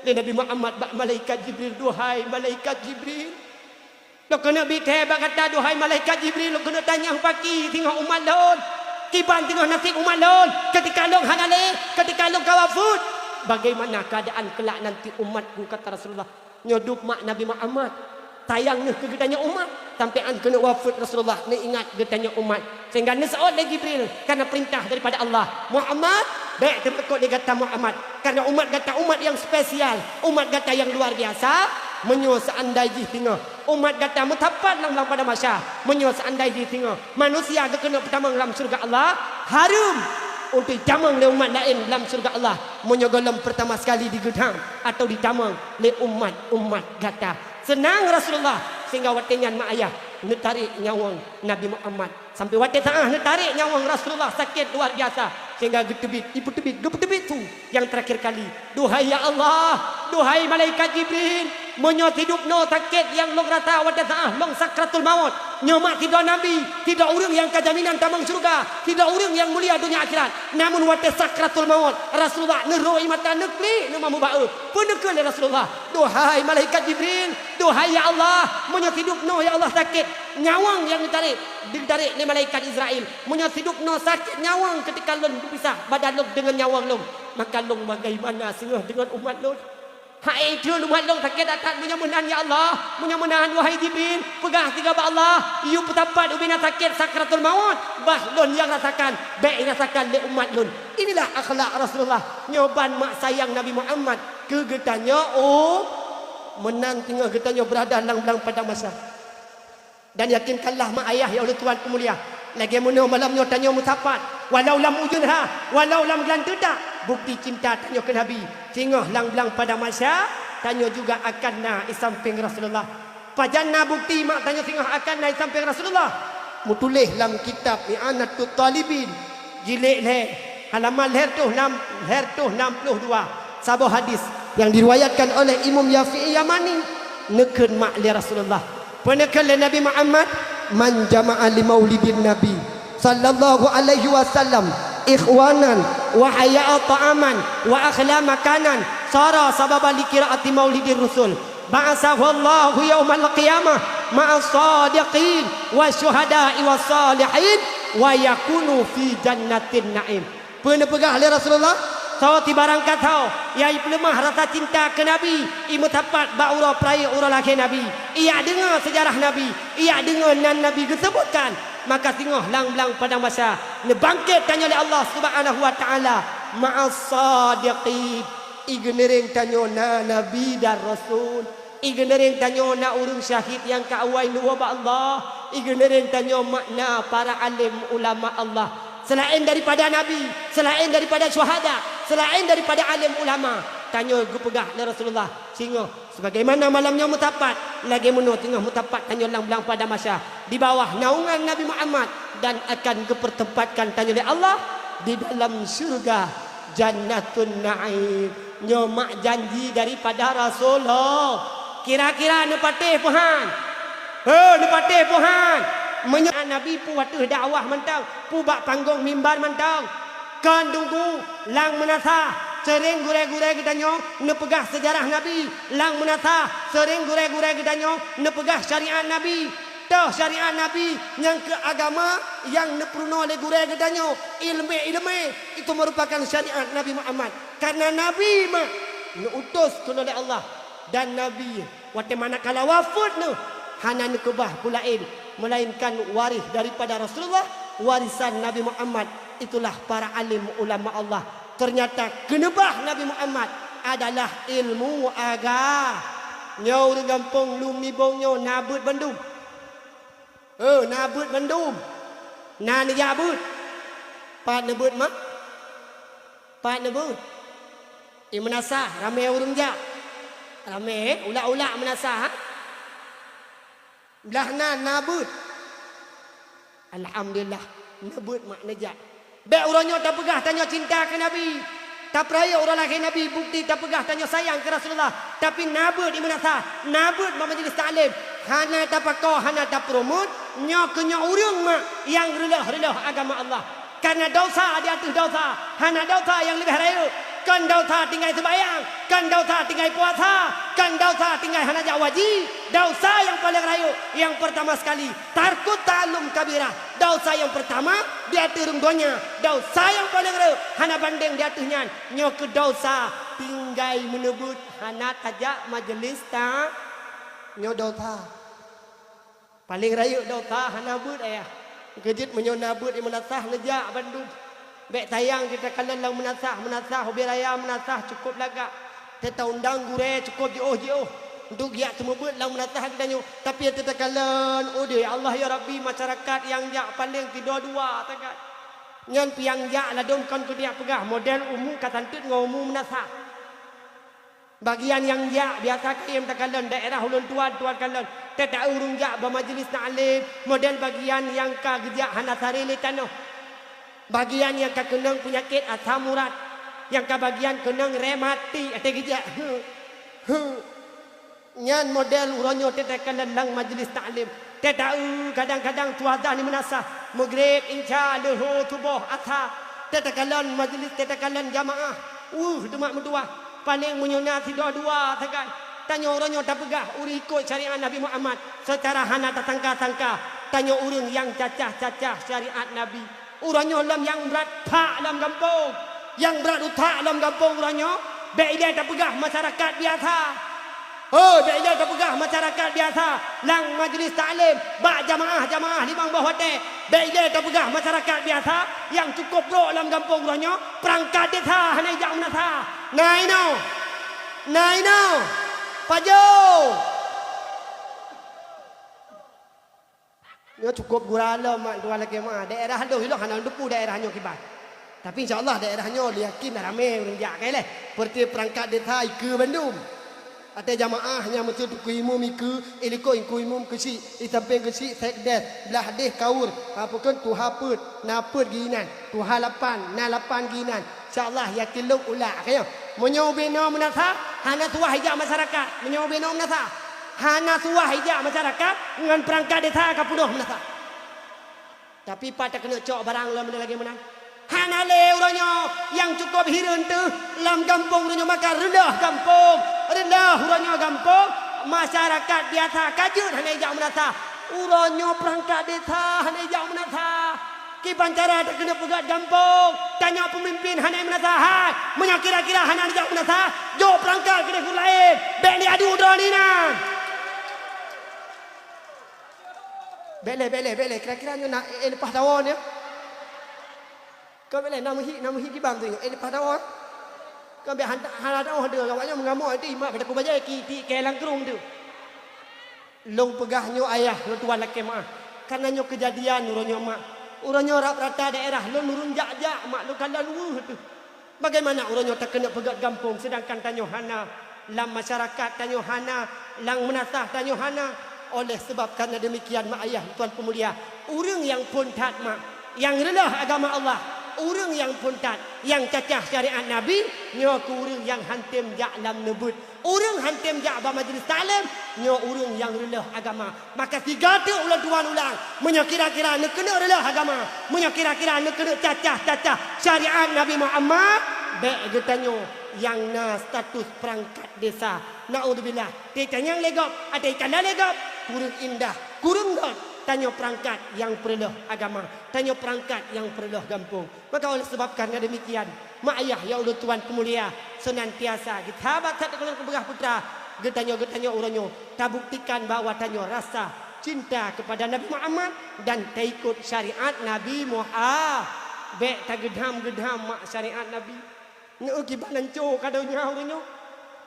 lé Nabi Muhammad bak malaikat Jibril, "Duhai malaikat Jibril, lôn keuneuk bit thée bak gata, duhai malaikat Jibril, lôn keuneuk tanyong pakri singoh umat lôn, kiban singoh naseb umat lôn, keutika lôn hana lé, keutika lôn ka wafeuet, bagaimana keuadaan keulak nanti umatku?" Kata Rasulullah, "Nyoe dum mak Nabi Muhammad, sayang neuh keu geutanyoe umat, sampoe 'an keuneuk wafeuet Rasulullah neuingat geutanyoe umat." Sehingga neuseuôt lé Jibril, karena perintah daripada Allah, "Muhammad, bék teupeukot lé gata Muhammad, karena umat gata umat nyang spesial, umat gata nyang luar biasa. Meunyoe seandai jih singoh umat gata meusapat lam, lam padang mahsyar, meunyoe seandai jih singoh manusia geukeuneuk peutamong lam syeuruga Allah, hareuem untuk jitamong lé umat laén lam syeuruga Allah, meunyoe gohlom peurtama sekali digeutam atau jitamong lé umat-umat gata." Seunang Rasulullah, sehingga watée nyan mak ayah neutarek nyawöng Nabi Muhammad. Sampoe watée saát neutarek nyawöng Rasulullah sakét luar biasa, sehingga geuteubiet, ipeuteubiet, geupeuteubiet su nyang terakhir kali, "Duhai ya Allah, duhai malaikat Jibril, meunyoe sidub noe sakét nyang lôn rasa watée saát lôn sakratul maut, nyoe mak sidroe nabi, sidroe ureuëng nyang ka jaminan tamong syeuruga, sidroe ureuëng nyang mulia donya akhirat. Namun watée sakratul maut, Rasulullah neuroe mata neuklik neuma meuba-e. Peue neukheun lé Rasulullah, 'Duhai malaikat Jibril, duhai ya Allah, meunyoe sidub noe ya Allah sakét nyawöng nyang neutarek, ditarek lé malaikat Izrail, meunyoe sidub noe sakét nyawöng keutika lôn geupisah badan lôn deungon nyawöng lôn, maka lôn bagaimana singoh deungon umat lôn?' Hai, umat lôn sakét that-that meunyoe meunan ya Allah, meunyoe meunan wahai Jibril, peugah sigoe bak Allah, yue peusapat ubena sakét sakratul maut, bah lôn nyang rasakan, bék rasakan lé umat lôn." Inilah akhlak Rasulullah. Nyoe ban mak sayang Nabi Muhammad keu geutanyoe, oh, meunan teungoh geutanyoe beurada lam, lam padang mahsyar. Dan yakinkanlah mak ayah nyang ulôn tuan peumulia, lagée meunoe malam nyoe tanyoe meusapat, walau lam ujeuen ha, walau lam glan teutak, bukti cinta tanyoe keu Nabi. Singoh lam blang padang mahsyar, tanyoe juga akan na i sampéng Rasulullah. Pajan na bukti mak tanyoe singoh akan na i sampéng Rasulullah? Meutuléh lam kitab I'anatut Talibin, jilid lhée, halaman lhée reutôh nam, lhée reutôh nam ploh dua, saboh hadis nyang diriwayatkan oleh Imam Syafi'i Yamani, neukheun mak lé Rasulullah. Peue neukheun lé Nabi Muhammad, "Man jama'a li maulidin Nabi sallallahu alaihi wasallam ikhwanan wa hayya'a ta'aman wa akhla makanan, sara sababan li qiraati maulidir rasul, ba'atsahu Allahu yaumal qiyamah ma'as sadiqin wasyuhada'i was salihin wa yakunu fi jannatin na'im." Peue neupeugah lé Rasulullah? Soe sibarang kasoe nyang ipeuleumah rasa cinta keu Nabi, imeusapat bak uroe peurayeuk uroe lahé Nabi, ijak deungoe seujarah Nabi, ijak deungoe nan Nabi geuseubutkan, maka singoh lam blang padang mahsyar neubangkét tanyoe lé Allah Subhanahu wa Taala ma'as shadiqin. Igeuneuréng tanyoe na Nabi dan Rasul. Igeuneuréng tanyoe na ureuëng syahid nyang ka awai neuwoe bak Allah. Igeuneuréng tanyoe mak na para alim ulama Allah. Seulaén daripada nabi, seulaén daripada syuhada, seulaén daripada alim ulama, tanyoe geupeugah lé Rasulullah, singoh sebagaimana malam nyoe meusapat, lagée meunoe singoh meusapat tanyoe lam blang padang mahsyar di bawah naungan Nabi Muhammad dan akan geupeutempatkan tanyoe lé Allah di dalam syeuruga Jannatun Naim. Nyoe mak janji daripada Rasulullah. Kira-kira neupatéh peuhan? He, neupatéh peuhan? Meunyoe Nabi peue ateueh dakwah mantong, peue bak panggong mimbar mantong. Kon teungku, lam meunasah seuring gurée-gurée geutanyoe neupeugah seujarah Nabi. Lam meunasah seuring gurée-gurée geutanyoe neupeugah syariat Nabi. Toh syariat Nabi nyang keu agama nyang neupeurunoe lé gurée geutanyoe, iéleumé-iéleumé, itu meurupakan syariat Nabi Muhammad. Karena Nabi mak neuutus keunoe lé Allah, dan Nabi watée manakala wafeuet neuh hana neukeubah peue laén, melainkan waréh daripada Rasulullah, warisan Nabi Muhammad, itulah para alim ulama Allah. Ternyata keuneubah Nabi Muhammad adalah ilmu aga. Nyoe ureuëng gampông Lum Nibong nyoe na beuet bandum. Eh, na beuet bandum. Na neujak beuet. Pat neubeuet mak? Pat neubeuet? I meunasah ramé ureuëng jak. Ramé, ulak-ulak meunasah, ha? Blah nan na beuet. Alhamdulillah, neubeuet mak neujak. Bék uroe nyoe tapeugah tanyoe cinta keu Nabi, tapeurayeuk uroe lahé Nabi, bukti tapeugah tanyoe sayang keu Rasulullah. Tapi na beuet i meunasah, na beuet bak majelis taklim, hana tapakoe, hana tapeureumeun, nyoe keuh nyoe ureuëng mak nyang reuloh-reuloh agama Allah. Karena desya di ateueh desya, hana desya nyang leubeh rayeuk. Kon desya tinggai seumayang, kon desya tinggai puasa, kon desya tinggai hana jak haji. Desya nyang paleng rayeuk, nyang peurtama sekali, tarkut ta'allum kabirah. Desya nyang peurtama di ateueh rhueng donya, desya nyang paleng rayeuk, hana bandeng di ateueh nyan, nyoe keuh desya tinggai meuneubeuet hana tajak majelis ta-, nyoe desya. Paleng rayeuk desya hana beuet ayah. Keujeuet meunyoe na beuet i meunasah neujak bandum. Bék sayang teuh takalon lam meunasah, meunasah ubé raya meunasah cukôp lagak. Teuh taundang gurée cukôp jiôh-jiôh. Untuk jak seumeubeuet lam meunasah geutanyoe. Tapi teuh takalon, oh deh, ya Allah ya Rabbi, masyarakat nyang jak paleng sidroe dua sagai. Nyan pih nyang jak ladôm kon keuneuk peugah model umu ka santeuet ngon umu meunasah. Bagian nyang jak biasa kayém takalon daerah ulôn tuan, tuan kalon. Teuta ureuëng jak bak majelis taklim, model bagian nyang ka geujak hana saré lé tanoh. Bagian nyang ka keunong peunyakét asam urat, nyang ka bagian keunong rematik, até geujak. Huh, huh. Nyan model uroe nyoe teuta kalon lam majelis taklim. Teuta eu kadang-kadang tuha dah ni meunasah, Maghrib, Isya, Luhur, Suboh, Asar. Teuta kalon majelis, teuta kalon jamaah. Uh, deumat meutuwah. Paleng meunyoe na sidroe dua sagai. Tanyoe uroe nyoe tapeugah ureuëng ikot syariat Nabi Muhammad, seucara hana tasangka-sangka, tanyoe ureuëng nyang cacah-cacah syariat Nabi. Uroe nyoe lom nyang brat phak lam gampông. Nyang brat utak lam gampông uroe nyoe, bék ilée tapeugah masyarakat biasa. Hoi, bék ilée tapeugah masyarakat biasa lam majelis taklim, bak jamaah-jamaah limong boh watée. Bék ilée tapeugah masyarakat biasa nyang cukôp brok lam gampông uroe nyoe, peurangkat desa hana ijak meunasah. Na inoe! Na inoe! Pajoh! Nyoe cukôp gura lom mak tuan lakée meuah. Daerah lôn ilong hana lôn teupeu daerah nyoe kiban. Tapi insya Allah daerah nyoe lôn yakin ramé ureuëng jak, ka ilée. Seperti peurangkat desa ikeue bandum. Até jamaah nyang meuteue teungku imum ikeue, ilikot teungku imum keuchik, isampéng keuchik sekdes, blah deh kaur, ha, peue kheun tuha peuet, na peuet geuinan, tuha lapan, na lapan geuinan. Insya Allah, yakin lôn ulak, ka nyoe. Meunyoe ubé noe meunasah, hana suwah ijak masyarakat. Meunyoe ubé noe meunasah, hana suwah ijak masyarakat ngon peurangkat desa ka peunoh meunasah. Tapi pat takeuneuk cok barang lom lagée meunan. Hana lé uroe nyoe nyang cukôp hireuen teuh lam gampông uroe nyoe maka reuloh gampông. Reuloh uroe nyoe gampông, masyarakat biasa ka jeuet hana ijak meunasah. Uroe nyoe peurangkat desa hana ijak meunasah. Kiban cara takeuneuk peugét gampông, tanyoe peumimpin hana meunasah hai. Meunyoe kira-kira hana neujak meunasah, jok peurangkat keudeh ureueng laén. Bék neuadu droeneuh inan. Bék lé, bék lé, bék lé. Kira-kira nyoe na, eh, leupah tawon nyoe. Kon bék lé, na meuhi, na meuhi kiban tu nyoe. Eh, leupah tawon. Kon bék han, hana tawon deuh. Awaknyan meungamok, ti mak, bak takue bajée, ki, ti, kée lam krueng tu. Lôn peugah nyoe ayah, lôn tuan lakée meu'ah. Kareuna nyoe keujadian uroe nyoe mak. Uroe nyoe rab rata daerah lôn ureueng jak-jak mak, lôn kalon weueh teuh. Bagaimana uroe nyoe takeuneuk peugét gampông, seudangkan tanyoe hana, lam masyarakat tanyoe hana, lam meunasah tanyoe hana? Oleh seubab kareuna deumikian mak ayah tuan peumulia, ureueng nyang phon that mak, nyang reuloh agama Allah, ureueng nyang phon that, nyang cacah syariat Nabi, nyoe keuh ureueng nyang han tem jak lam neubeuet. Ureueng han tem jak bak majlis taklim, nyoe ureueng nyang reuloh agama. Maka siga teuk ulôn tuan ulang, meunyoe kira-kira neukeuneuk reuloh agama, meunyoe kira-kira neukeuneuk cacah-cacah syariat Nabi Muhammad, bék geutanyoe nyang na status peurangkat desa. Naudzubillah. Teuka nyang lé gob, ateuka na lé gob, kureueng indah, kureueng göt. Tanyoe peurangkat nyang peureuloh agama, tanyoe peurangkat nyang peureuloh gampông. Maka oleh seubab kareuna deumikian, mak ayah nyang ulôn tuan peumulia, seunantiasa geusahabat that keu lôn keubeurah putra, geutanyoe-geutanyoe uroe nyoe tabuktikan bahwa tanyoe rasa cinta keupada Nabi Muhammad dan taikot syariat Nabi Muha-, bék tageudham-geudham mak syariat Nabi. Neu kiban anco ka donya uroe nyoe.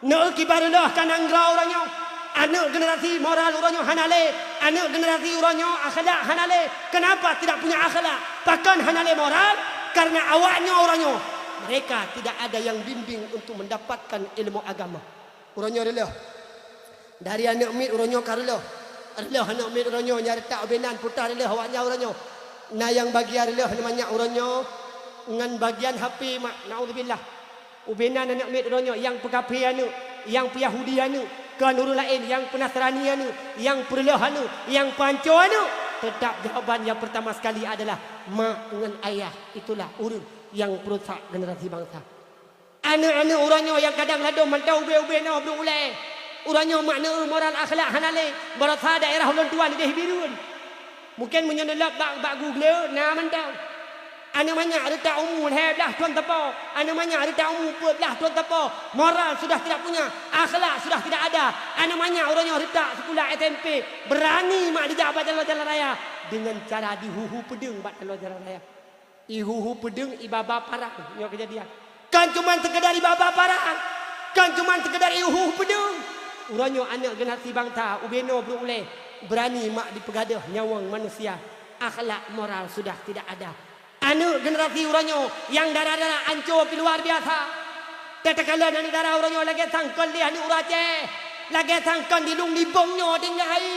Neu kiban reuloh ka nanggroe uroe nyoe. Aneuk generasi moral uroe nyoe hana lé. Aneuk generasi uroe nyoe akhlak hana lé. Kenapa tidak punya akhlak? Pakon hana lé moral? Karena awaknyoe uroe nyoe, mereka tidak ada yang bimbing untuk mendapatkan ilmu agama. Uroe nyoe reuloh. Dari aneuk miet uroe nyoe ka reuloh. Reuloh aneuk miet uroe nyoe nyang reutak ubé nan puta reuloh awaknyan uroe nyoe. Na nyang bagian reuloh manyak uroe nyoe ngon bagian H P mak, naudzubillah. Ubé nan aneuk miet uroe nyoe nyang peukafé aneuk, nyang peuyahudi aneuk, kon ureueng laén nyang peunasrani aneuk, nyang peureuloh aneuk, nyang peuhanco aneuk, teutap jawaban nyang peurtama sekali adalah mak ngon ayah. Itulah ureueng nyang peurusak generasi bansa. Aneuk-aneuk uroe nyoe nyang kadang ladôm mantong ubé-ubé noe brôk ulée. Uroe nyoe mak neu moral akhlak hana lé, baroesa daerah ulôn tuan idéh Bireuen. Mungken meunyoe neulab bak, bak Google na mantong. Aneuk manyak reutak umu lhée blaih thon teupô, aneuk manyak reutak umu peuet blaih thon teupô, moral sudah tidak punya, akhlak sudah tidak ada. Aneuk manyak uroe nyoe reutak sikula S M P, beurani mak dijak bak jalan-jalan raya deungon cara dihuhu peudeueng bak jalan-jalan raya. Ihuhu peudeueng, iba-ba parang. Nyoe keujadian. Kon cuman sekedar iba-ba parang. Kon cuman sekedar ihuhu peudeueng. Uroe nyoe aneuk generasi bansa ubé noe brôk ulée, beurani mak dipeugadôh nyawöng manusia. Akhlak moral sudah tidak ada. Aneuk generasi uroe nyoe nyang dara-dara anco pih luar biasa. Tatakalon aneuk dara uroe nyoe lagée sang kon lé aneuk ureueng Aceh. Lagée sang kon di Lueng Libong nyoe tinggai.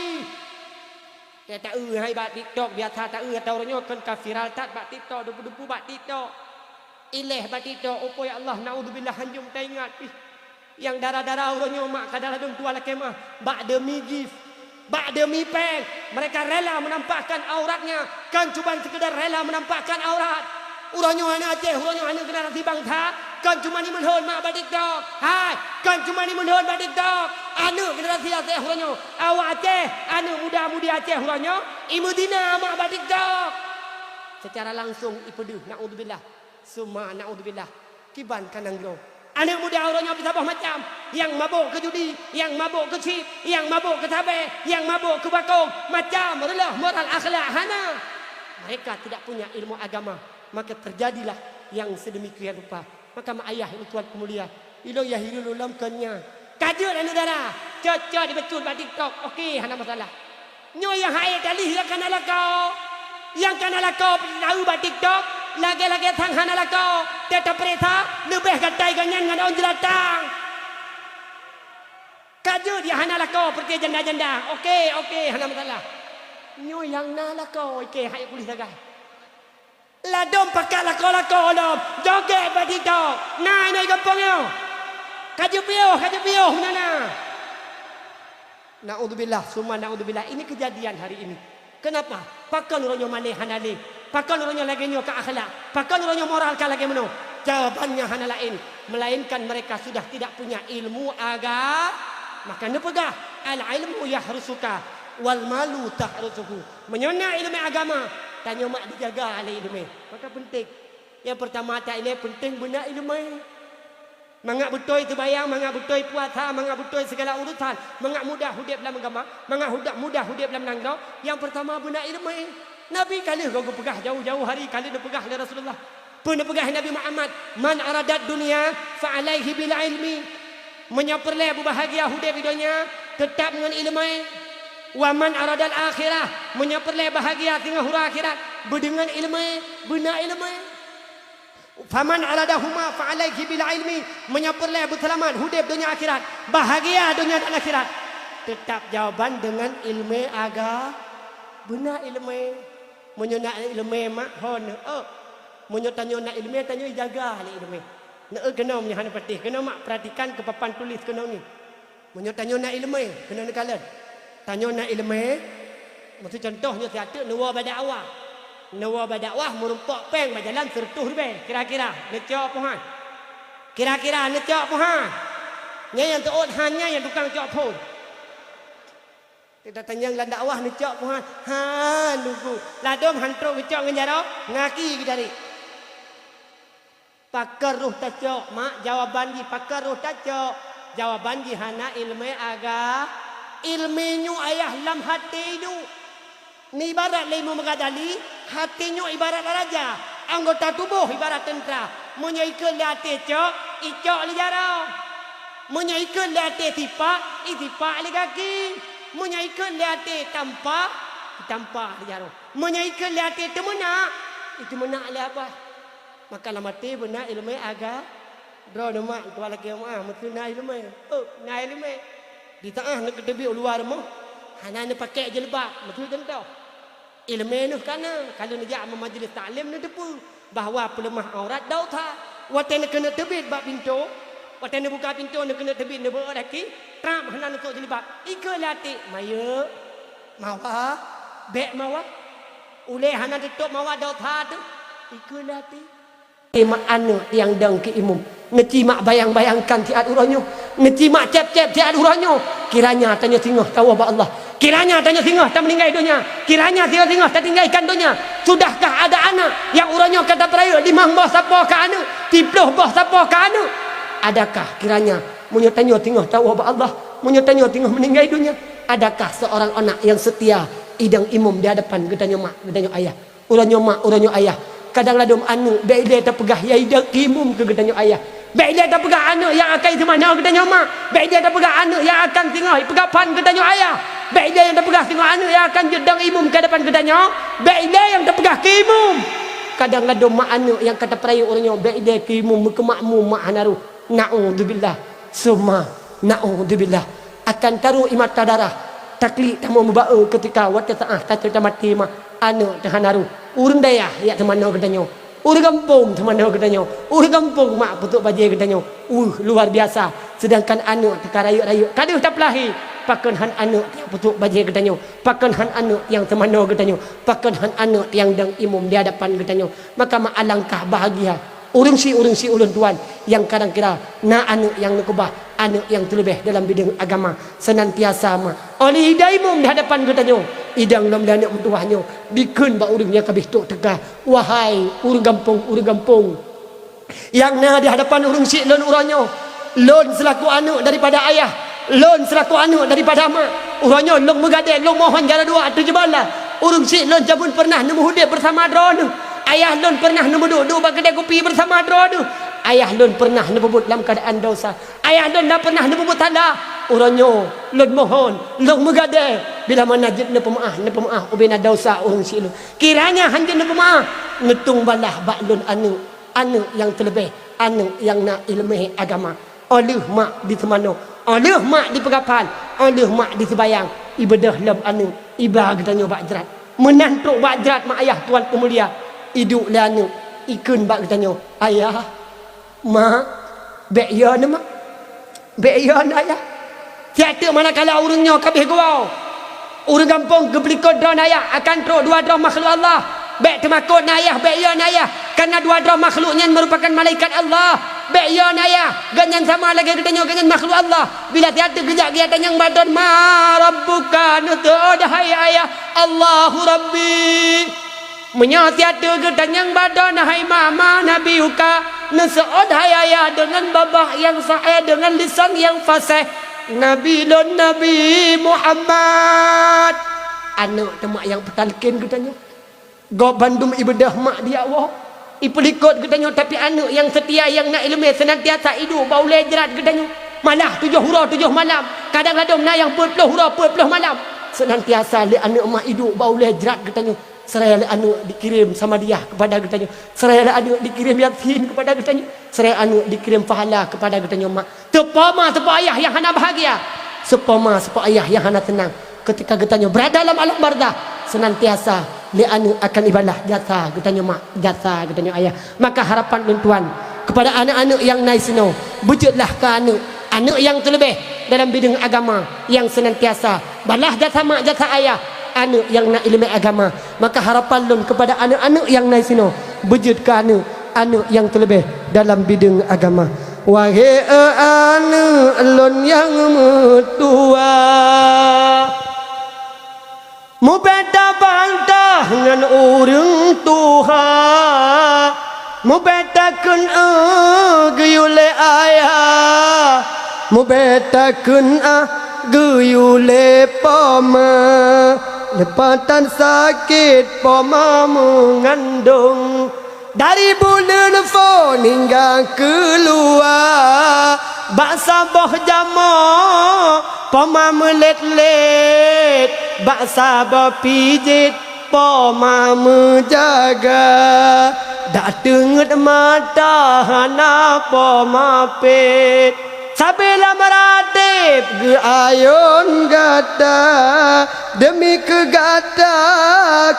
Teu taeu hai bak TikTok, biasa taeu ata uroe nyoe kon ka viral that bak TikTok, dupu-dupu bak TikTok. Iléh bak TikTok, oh po ya Allah, naudzubillah, hanjeuet taingat pih. Nyang dara-dara uroe nyoe mak ka dara dum tuan lakée meu'ah, bak demi gift, bak demi péng, mereka rela menampakkan auratnya, kon cuman sekedar rela menampakkan aurat. Uroe nyoe aneuk Aceh, uroe nyoe aneuk generasi bansa, kon cuman imeulhon mak bak TikTok. Hai, kon cuman imeulhon bak TikTok. Aneuk generasi Aceh uroe nyoe, awak Aceh, aneuk muda-mudi Aceh uroe nyoe, imeuzina mak bak TikTok. Secara langsung ipeudeuh, naudzubillah. Summa naudzubillah. Kiban ka nanggroe. Aneuk muda uroe nyoe bisaboh macam, nyang mabök keu judi, nyang mabök keu chip, nyang mabök keu sabé, nyang mabök keu bakong, macam reuloh moral akhlak hana. Mereka tidak punya ilmu agama, maka terjadilah yang sedemikian rupa. Maka mak ayah ulôn tuan peumulia, ilôn yah hireuen ulôn lom kon nyan. Ka jeuet aneuk dara, cot-cot ibacut bak TikTok, oke, hana masalah. Nyoe nyang hai talih nyang kana lakoe. Nyang kana lakoe taeu bak TikTok, lagée-lagée sang hana lakoe. Teu tapeuriksa, leubeh gatai gobnyan ngon ôn jeulatang. Ka jeuet nyang hana lakoe peureuté janda-janda. Oke, oke, hana masalah. Nyoe nyang na lakoe, oke, hai puléh sagai. Ladôm pakat lakoe-lakoe lom, jogét bak TikTok. Na inoe gampông nyoe. Ka jeuet piôh, ka jeuet piôh meunan na. Naudzubillah, summa naudzubillah. Ini kejadian hari ini. Kenapa? Pakon uroe nyoe malée hana lé? Pakon uroe nyoe lagée nyoe keu akhlak? Pakon uroe nyoe moral ka lagée meunoe? Jawabannya hana laén, melainkan mereka sudah tidak punya ilmu aga-, maka neupeugah, "Al-ilmu yahrusuka, wal malu tahrusuhu." Meunyoe na ileumé agama, Tanyoe mak dijaga lé ileumèe. Maka peunteng. Nyang peurtama that ilèe peunteng beuna ileumèe. Mangat beutôi seumayang, mangat beutôi puasa, mangat beutôi sigala urusan, mangat mudah udép lam agama, mangat huda-, mudah udép lam nanggroe, nyang peurtama beuna ileumèe. Nabi ka lheueh geupeugah jauh-jauh hari ka lheueh neupeugah lé Rasulullah. Peue neupeugah Nabi Muhammad, "Man aradad dunya fa alaihi bil ilmi." Meunyoe peureulèe beubahgia udép di donya, teutab ngon ileumèe. "Wa man aradal akhirah," meunyoe peureulèe bahgia singoh uroe akhirat, beudeungon ileumèe, beuna ileumèe. "Faman aradahuma fa alaihi bil ilmi," meunyoe peureulèe beuseulamat udép donya akhirat, bahgia donya dan akhirat, teutab jawaban deungon ileumèe aga-, beuna ileumèe. Meunyoe na ileumèe mak, ho neueu. Meunyoe tanyoe na ileumèe, tanyoe ijaga lé ileumèe. Neueu keunoe meunyoe hana patéh, keunoe mak peuratikan keu papan tuléh keunoe nyoe. Meunyoe tanyoe na ileumèe, keunoe neukalon. Tanyoe na ileumèe, meusi contoh nyoe siat teuk neuwoe bak dakwah. Neuwoe bak dakwah meurumpok pèng bak jalan seureutôh ribèe, kira-kira neucok puhan. Kira-kira neucok puhan. Nyan nyang teuôt han nyan nyang tukang cok phôn. Teutatanyong lam dakwah neucok puhan, ha, lugu. Ladôm han trok geucok ngon jaroe, ngaki geucari. Pakon roh tacok, mak, jawaban jih pakon roh tacok. Jawaban jih hana ileumèe aga-, ileumèe nyoe ayah lam até nyoe. Neuibarat lé Imam Ghazali, até nyoe ibarat raja, anggota tuboh ibarat teuntra. Meunyoe ikheun lé até cok, icok lé jaroe. Meunyoe ikheun lé até sipak, isipak lé gaki. Meunyoe ikheun lé até tampa, itampa lé jaroe. Meunyoe ikheun lé até teumeunak, iteumeunak lé abah. Maka lam até beuna ileumèe aga-, droeneuh mak, tuan lakèe meu'ah, meuteuna ileumèe. Oh, na ileumèe. Di teu'ah neukeuteubiet u luwa rumoh, hana neupaké jilbab, meuteuna teuntèe. Ileumèe neuh ka na, ka lheueh neujak meumajeulis taklim neuteupeue bahwa peuleumah aurat dosa. Watèe neukeuneuk teubiet bak pintoe, watèe neubuka pintoe neukeuneuk teubiet neubeuet daki, trap hana neusok jilbab. Ikheun lé até, "Mayeuek, mawa, bèk mawa." Ulèe hana teutôp mawa dosa teuh, ikheun lé até. Mak aneuk nyang dong keu imum, neuci mak bayang-bayangkan siat uroe nyoe, neuci mak cép-cép siat uroe nyoe. Kiranya tanyoe singoh tawoe bak Allah, kiranya tanyoe singoh tameuninggai donya, kiranya singoh-singoh tatinggai ikan donya. Sudahkah ada anak nyang uroe nyoe ka tapeurayeuk limong boh sapo keu aneuk, siplôh boh sapo keu aneuk? Adakah kiranya meunyoe tanyoe singoh tawoe bak Allah, meunyoe tanyoe singoh meuninggai donya, adakah seorang anak nyang seutia idong imum di hadapan geutanyoe mak, geutanyoe ayah? Uroe nyoe mak, uroe nyoe ayah. Kadang ladôm aneuk, bèk ilèe tapeugah ya idong imum keu geutanyoe ayah. Bèk ilèe tapeugah aneuk nyang akan iteumanoe geutanyoe mak. Bèk ilèe tapeugah aneuk nyang akan singoh ipeugah phan geutanyoe ayah. Bèk ilèe nyang tapeugah singoh aneuk nyang akan jeuet dong imum keu hadapan geutanyoe. Bèk ilèe nyang tapeugah keu imum. Kadang ladôm mak aneuk nyang ka tapeurayeuk uroe nyoe, bèk ilèe keu imum, meukeumakmum mak hana roh. Naudzubillah. Summa naudzubillah. Akan taroh ié mata darah. Taklik tamong meuba-e keutika watèe seu'ah tateuk tamaté mak, aneuk teuh hana roh. Ureueng dayah jak teumanoe geutanyoe. Ureueng gampông teumanoe geutanyoe. Ureueng gampông mak peutrok bajèe geutanyoe. Uh, luar biasa. Seudangkan aneuk teuh ka rayeuk-rayeuk. Ka deuh tapeulahé. Pakon han aneuk nyang peutrok bajèe geutanyoe. Pakon han aneuk nyang teumanoe geutanyoe. Pakon han aneuk nyang dong imum di hadapan geutanyoe. Maka mak alangkah bahagia. Ureueng si, ureueng si ulôn tuan nyang kadang kira na aneuk nyang neukeubah, aneuk nyang teuleubeh dalam bidang agama, seunantiasa ma-, 'oh lheueh idong imum di hadapan geutanyoe, idong lom lé aneuk meutuwah nyoe, dikheun bak ureueng nyang ka abéh trok teuka, "Wahai ureueng gampông, ureueng gampông nyang na di hadapan ureueng si lôn uroe nyoe, lôn seulaku aneuk daripada ayah, lôn seulaku aneuk daripada mak, uroe nyoe lôn meugadée, lôn mohon jaroe dua ateueh jeubalah. Ureueng si lôn jameun peureunah neumeuudeb beusama droeneuh. Ayah lôn peureunah neumeuduek-duek bak keudée kupi beusama droeneuh. Ayah lôn peureunah neupeubuet lam keuadaan desya. Ayah lôn na peureunah neupeubuet salah. Uroe nyoe lôn mohon, lôn meugadée, bila mana jeuet neupeumeu'ah, neupeumeu'ah ubena desya ureueng si lôn. Kiranya han jeuet neupeumeu'ah, neutueng balah bak lôn aneuk, aneuk nyang teuleubeh, aneuk nyang na ileumèe agama." 'Oh lheueh mak diteumanoe, 'oh lheueh mak dipeugah phan, 'oh lheueh mak diseumayang, ibeudôh lom aneuk, iba geutanyoe bak jrat. Meunan trok bak jrat mak ayah tuan peumulia, iduek lé aneuk, ikheun bak geutanyoe, "Ayah, mak, bèk yo neuh mak, bèk yo neuh ayah." Siat teuk manakala ureueng nyoe ka abéh geuwoe, ureueng gampông geupeulikot droe neuh ayah, akan trok dua droe makhluk Allah. Bèk teumakot neuh ayah, bèk yo neuh ayah, kareuna dua droe makhluk nyan meurupakan malaikat Allah. Bèk yo neuh ayah, gobnyan sama lagée geutanyoe, gobnyan makhluk Allah. Bila siat teuk geujak geuya tanyong bak droe, "Ma rabbuka?" Neuteu'oh, "Hai ayah, Allahu Rabbi." Meunyoe siat geutanyoe badon hai mama Nabi uka, neuseuôt hai ayah deungon babah nyang sa'é deungon lisan nyang faséh, Nabi lôn Nabi Muhammad. Aneuëk teuma nyang peutalken geutanyoe. Gob bandum ibeudôh mak di awak. Ipeulikot geutanyoe, tapi aneuëk nyang seutia nyang na iéleumé seunantiasa iduek bak ulée jrat geutanyoe. Malah tujoh uroe tujoh malam. Kadang ladôm na nyang peuet ploh uroe peuet ploh malam. Seunantiasa lé aneuëk mak iduek bak ulée jrat geutanyoe. Seraya lé aneuëk dikirém samadiyah keupada geutanyoe. Seraya lé aneuëk dikirém yasin keupada geutanyoe. Seraya aneuëk dikirém pahala keupada geutanyoe mak. Seupoma seupok ayah nyang hana bahagia. Seupoma seupok ayah nyang hana teunang. Keutika geutanyoe beurada lam alam barzah, seunantiasa lé aneuëk akan ibalah jasa geutanyoe mak, jasa geutanyoe ayah. Maka harapan lôn tuan keupada aneuëk-aneuëk nyang na sinoe, beujeuetlah keu aneuëk, aneuëk nyang teuleubeh dalam bideueng agama nyang seunantiasa balah jasa mak, jasa ayah, aneuëk nyang na iéleumé agama. Maka harapan lôn keupada aneuëk-aneuëk nyang na sinoe, beujeuet keu aneuëk, aneuëk nyang teuleubeh dalam bideueng agama. Wahé aneuëk lôn nyang meutuwa, mubeta bantah ngon ureuëng tuha, mubeta kheun eu geuyue lé ayah, mubeta kheun ah geuyue lé poma. Leupatan sakét poma meungandong, dari buleuen phon hingga keuluwa, bak saboh jamoe poma meulét-lét, bak saboh pijét poma meujaga, dak teungeut mata hana poma pét. Sabe lam radeb geuayôn gata, deumi keu gata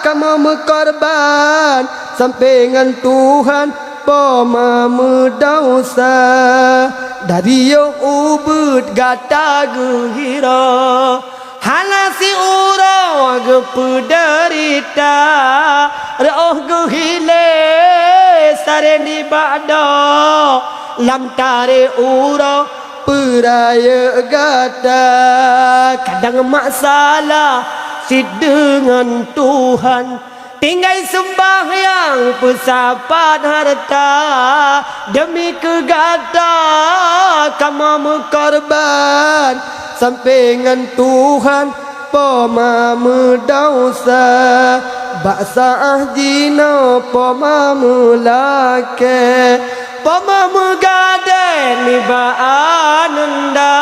kamoe meukorban, sampoe ngon Tuhan poma meudesya. Dari yoh ubeuet gata geuhiro, hana siuroe geupeudeurita, reuôh geuhilée saré nibak doe lam tarek uroe peurayeuk gata. Kadang masalah cit deungon Tuhan, tinggai seumbahyang peusapat hareuta, deumi keu gata kamoe meukorban, sampoe ngon Tuhan poma meudesya. Bak saát jinoe poma meulakée, poma meugadée nibak ananda,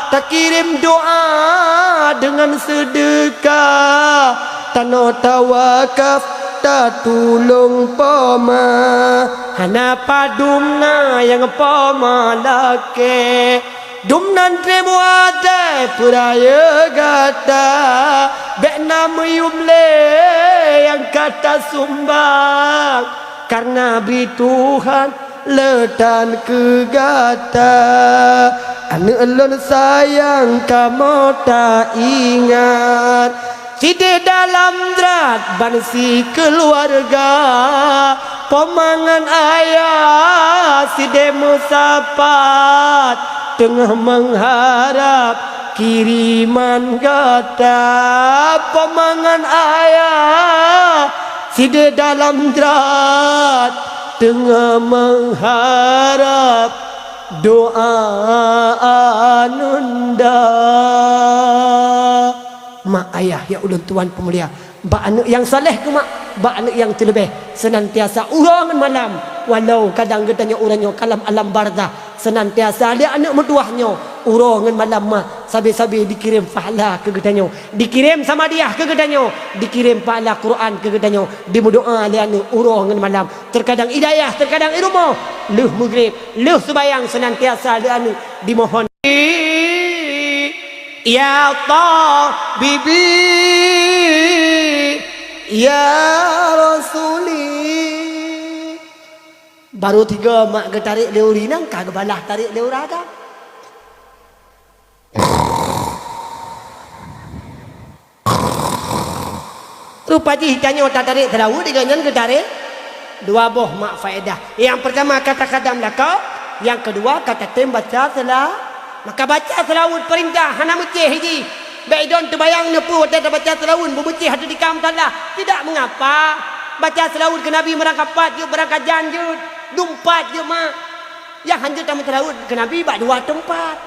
takirém doá deungon seudeukah, tanoh tawakaf tatulông poma. Hana padum na nyang poma lakée, dumnan treb watée peurayeuk gata, bék na meuyuem lé nyang ka tasumbang, kareuna bri Tuhan le tan keu gata. Aneuëk lôn sayang kamoe taingat, sideh dalam jrat ban sikeuluwarga, poma ngon ayah sideh meusapat, teungoh meungharab kiriman gata. Poma ngon ayah sideh dalam jrat, teungoh meungharab doá ananda. Mak ayah nyang ulôn tuan peumulia, bak aneuëk nyang saleh keu mak, bak aneuëk nyang teuleubeh, seunantiasa uroe ngon malam, walau kadang geutanyoe uroe nyoe ka lam alam barzah, seunantiasa lé aneuëk meutuwah nyoe uroe ngon malam mak, sabe-sabe dikirém pahala keu geutanyoe, dikirém samadiyah keu geutanyoe, dikirém pahala Quran keu geutanyoe, dimeudoá lé aneuëk uroe ngon malam, teukadang i dayah, teukadang i rumoh, lheueh meugreb, lheueh seubayang seunantiasa lé aneuëk dimohon. Ya Tabibi, ya Rasuli. Baru tiga mak geutarek lé ureueng inong, ka geubalah tarek lé ureueng agam. Rupa jih tanyoe tatarek seulaweuet, deungon nyan geutarek dua boh mak faedah. Nyang peurtama kata kadam lakoe, nyang keudua kata tem baca seula-, maka baca seulaweuet peurintah hana meucéh jih. Bék idon teubayang neupeue watée tabaca seulaweuet beumeucéh ateueh di kam tanda. Tidak mengapa. Baca seulaweuet keu Nabi meurangkapat jeuet, beurangkajan jeuet, dumpat jeuet mak. Nyang hanjeuet tameuseulaweuet keu Nabi bak dua teumpat.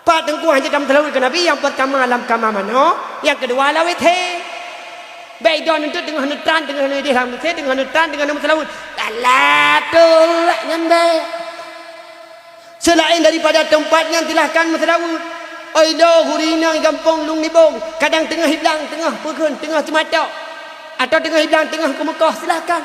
Pat teungku hanjeuet tameuseulaweuet keu Nabi, nyang peurtama lam kama manoe, nyang keudua lam W C. Bék idong eunteuk teungoh neutran, teungoh neudeh lam W C, teungoh neutran, teungoh neumeuseulaweuet. Lala tulak nyan bék. Seulaén daripada teumpat nyan silahkan meuseulaweuet. Oi lo huri inong gampông Lung Nibong, kadang teungoh iblang, teungoh peukheun, teungoh teumatok, atawa teungoh iblang, teungoh keumeukoh, silahkan.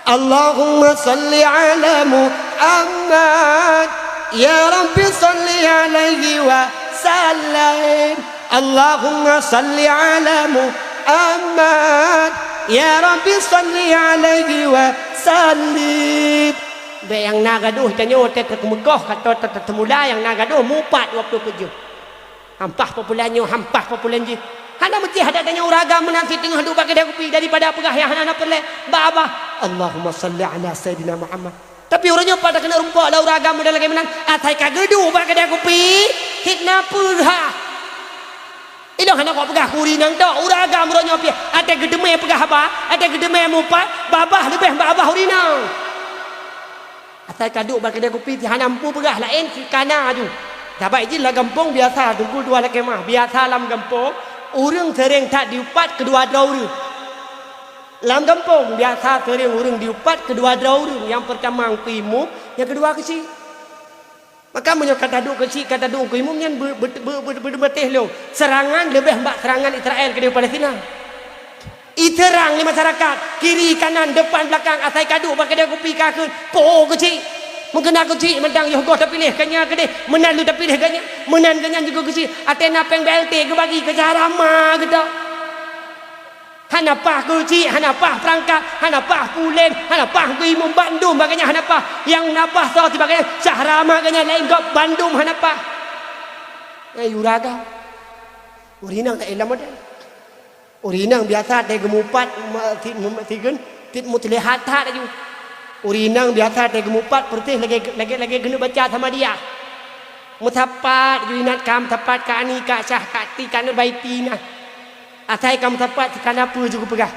Allahumma salli ala Muhammad, ya Rabbi salli alaihi wa sallim. Allahumma salli ala Muhammad, ya Rabbi salli alaihi wa sallim. Bék nyang na gadôh tanyoe teukeumeukoh, ka teuteumula nyang na gadôh mupat dua ploh peuet jeuem. Hampah populan nyoe, hampah populan jih. Hana meusti adat tanyoe ureueng agam meunan cit teungoh duek bak keudè kupi daripada peugah nyang hana na peureulèe bak babah. Allahumma salli ala Sayyidina Muhammad. Tapi uroe nyoe pat takeuneuk rumpok lé ureueng agam model lagèe meunan, asai ka geuduek bak keudè kupi, cit na peugah. Ilôn hana kok peugah keu ureueng inong tok, ureueng agam uroe nyoe pih, até geuteumé peugah haba, até geuteumé mupat, babah leubeh bak babah ureueng inong. Asai ka duek bak keudè kupi, hana mampu peugah laén, cit ka na aju. Sabab jih lam gampông biasa, teungku dua lakèe mah, biasa lam gampông, ureueng seuréng that diupat keudua droe ureueng. Lam gampông biasa seuréng ureueng diupat keudua droe ureueng, nyang peurtama Teungku Imum, nyang keudua keuchik. Maka meunyoe ka taduek keuchik, ka taduek Teungku Imum nyan be-, be-, be-, be-, be-, beuteh lom. Seurangan leubeh bak seurangan Israel keudéh Palestina. Iseurang lé masyarakat, kiri, kanan, depan, belakang, asai ka duek bak keudè kupi ka kheun, po keuchik. Meukeuna keuchik mantong yoh goh tapiléh keu nyan keudéh, meunan lôn tapiléh keu nyan, meunan keu nyan juga keuchik. Até na péng B L T geubagi keu cara ma geutanyoe. Hana paih keuchik, hana paih peurangkat, hana paih pulen, hana paih Teungku Imum, bandum bak geuh nyan hana paih. Nyang na paih soe sibak geuh nyan, syahra ma geuh nyan laén gob, bandum hana paih. Eh, ureueng agam. Ureueng inong laén lam model. Ureueng inong biasa teuh geumupat, ma-, si-, si-, cit muteulihat that laju. Ureueng inong biasa teuh geumupat peureuteh lagèe, lagèe, lagèe keuneuk baca Samadiyah. Meusapat ju inat ka meusapat, ka ani, ka syah, ka ti, ka nubaiti na. Asai ka meusapat, ka na peue ju geupeugah.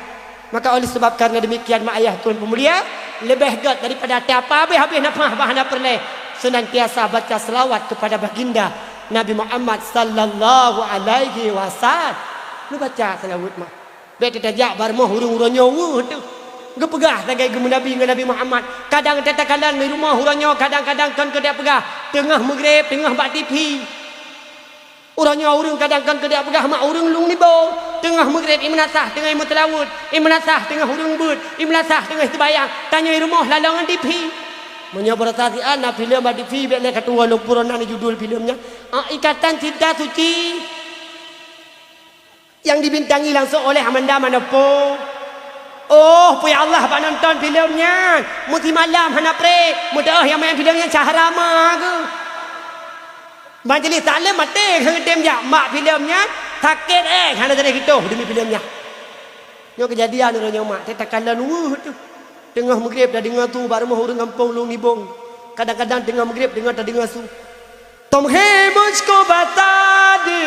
Maka oleh sebab karena demikian, mak ayah tuan peumulia, leubeh gèt daripada tapa habéh-habéh nafah bah hana peureulèe, senantiasa baca selawat kepada baginda Nabi Muhammad sallallahu alaihi wasallam. Neubaca selawat mah. Bèk teuh tajak bak rumoh ureueng uroe nyoe weueh teuh. Geupeugah sagai geumeunabi ngon Nabi Muhammad. Kadang teuh takalon di rumoh uroe nyoe, kadang-kadang kon keu tajak peugah, teungoh meugreb, teungoh bak T V. Uroe nyoe ureueng kadang kon keu tajak peugah mak ureueng Lung Nibong, teungoh meugreb i meunasah teungoh i meuteulaweuet, i meunasah teungoh ureueng beuet, i meunasah teungoh i seubayang, tanyoe i rumoh lalong ngon T V. Meunyoe beurasa siat na filem bak T V, bèk lé ka tuwoe lôn peurunoe judul filem nyan, ah, Ikatan Cinta Suci. Nyang dibintangi langsung oleh Amanda Manopo. Oh, peue ya Allah bak nonton filem nyan. Meusimalam hana pré. Meudoh nyang main filem nyan Syahra ma geuh. Majelis taklim maté keu tem jak mak filem nyan. Sakét eh hana jadi geutoh demi filem nyan. Nyoe keujadian uroe nyoe mak, teuh takalon weueh teuh. Teungoh meugreb tadeungoe su bak rumoh ureueng gampông Lung Nibong. Kadang-kadang teungoh meugreb teungoh tadeungoe su. तुम ही मुझको बता दे,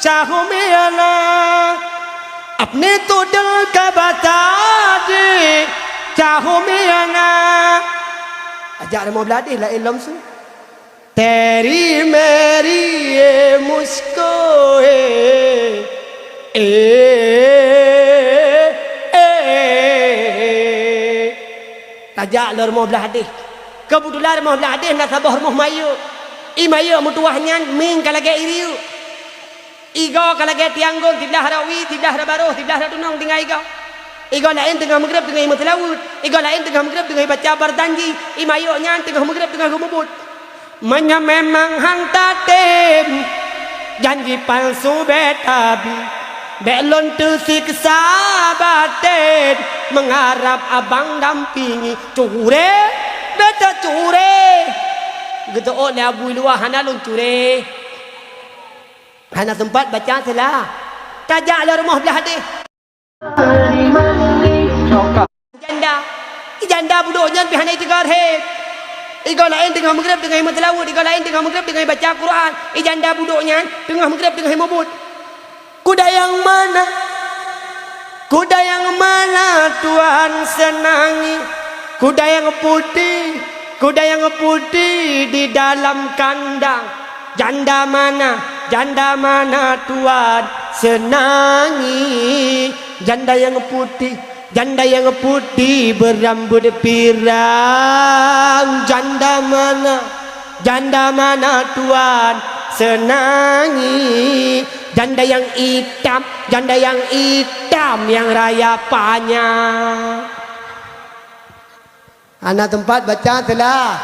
चाहो मैं आना, अपने तो दिल का बता दे, चाहो मैं आना. Ajak rumoh blah deh laén lom su. Teri meri ye musko e, e, e, e. Tajak lé rumoh blah deh. Keubeutulan rumoh blah deh na saboh rumoh mayok. I mayok meutuwah nyan mieng ka lagèe i rieuk. Igoe ka lagèe tiang gon, siblah rot wie, siblah rot barôh, siblah rot tunong tinggai igoe. Igoe laén teungoh meugreb teungoh i meuseulaweuet. Igoe laén teungoh meugreb teungoh i baca barjanji. I mayok nyan teungoh meugreb teungoh geumubuet. Meunyoe memang han tatem janji palsu bèk tabi, bèk lôn teusiksa baten meuharab abang dampingi. Curé, bèk tacuré. Geuteuôt lé Abu Luwah hana lôn curé. Hana seumpat baca sila. Tajak lé rumoh blah deh. Janda. I janda budok nyan pih hana iteuka rhét. Igoe laén teungoh meugreb teungoh i meuteulaweuet, igoe laén teungoh meugreb teungoh i baca Quran. I janda budok nyan teungoh meugreb teungoh i mubuet. Kuda yang mana? Kuda yang mana tuan senangi? Kuda yang putih, kuda yang putih di dalam kandang. Janda mana, janda mana tuan senangi? Janda yang putih, janda yang putih berambut pirang. Janda mana, janda mana tuan senangi? Janda yang hitam, janda yang hitam yang raya panjang. Hana teumpat baca seula-,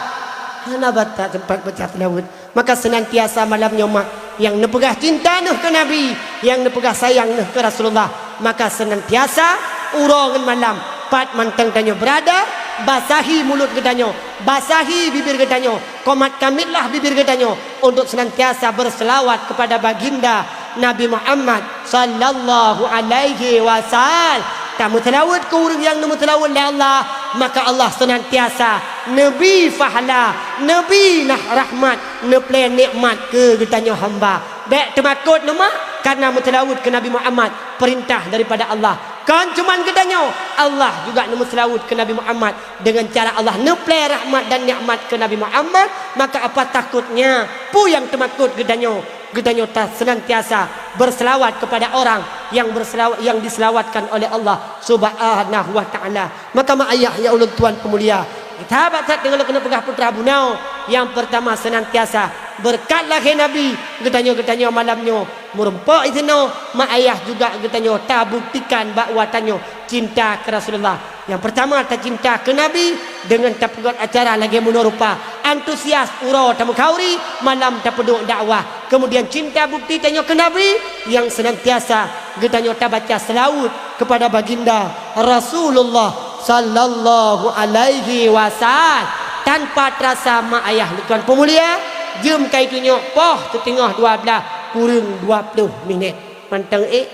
hana bata-, teumpat baca seulaweuet. Maka seunantiasa malam nyoe mak nyang neupeugah cinta neuh keu Nabi, nyang neupeugah sayang neuh keu Rasulullah. Maka seunantiasa uroe ngon malam, pat mantong tanyoe beurada, basahi mulut geutanyoe, basahi bibir geutanyoe, komat-kamitlah bibir geutanyoe untuk seunantiasa beuseulaweuet keupada baginda Nabi Muhammad sallallahu alaihi wasallam. Tameuseulaweuet keu ureuëng nyang neumeuseulaweuet lé Allah, maka Allah seunantiasa neubri pahala, neubri nah rahmat, neuplée nikmat keu geutanyoe hamba. Bék teumakot neuh mak, kareuna meuseulaweuet keu Nabi Muhammad, peurintah daripada Allah. Kon cuman geutanyoe, Allah juga neumeuseulaweuet keu Nabi Muhammad deungon cara Allah neuplée rahmat dan nikmat keu Nabi Muhammad, maka apa takutnya? Peue nyang teumakot geutanyoe? Geutanyoe ta-, seunantiasa beuseulaweuet keupada orang nyang beuseulaw-, nyang diseulaweuetkan oleh Allah Subhanahu wa Ta'ala. Maka mak ayah nyang ulôn tuan peumulia, sahabat that deungon lôn keuneuk peugah putra bunoe, nyang peurtama seunantiasa beureukat lahé Nabi, geutanyoe, geutanyoe malam nyoe meurumpok disinoe, mak ayah juga geutanyoe tabuktikan bahwa tanyoe cinta keu Rasulullah. Nyang peurtama tacinta keu Nabi deungon tapeugét acara lagée meunoe rupa, antusias uroe tameukhauri, malam tapeuduek dakwah. Keumudian cinta bukti tanyoe keu Nabi nyang seunantiasa geutanyoe tabaca seulaweuet keupada baginda Rasulullah sallallahu alaihi wasallam. Tanpa teurasa mak ayah lôn tuan peumulia, jeuem ka jitunyok poh siteungoh dua blaih kureueng dua ploh minét. Mantong ék.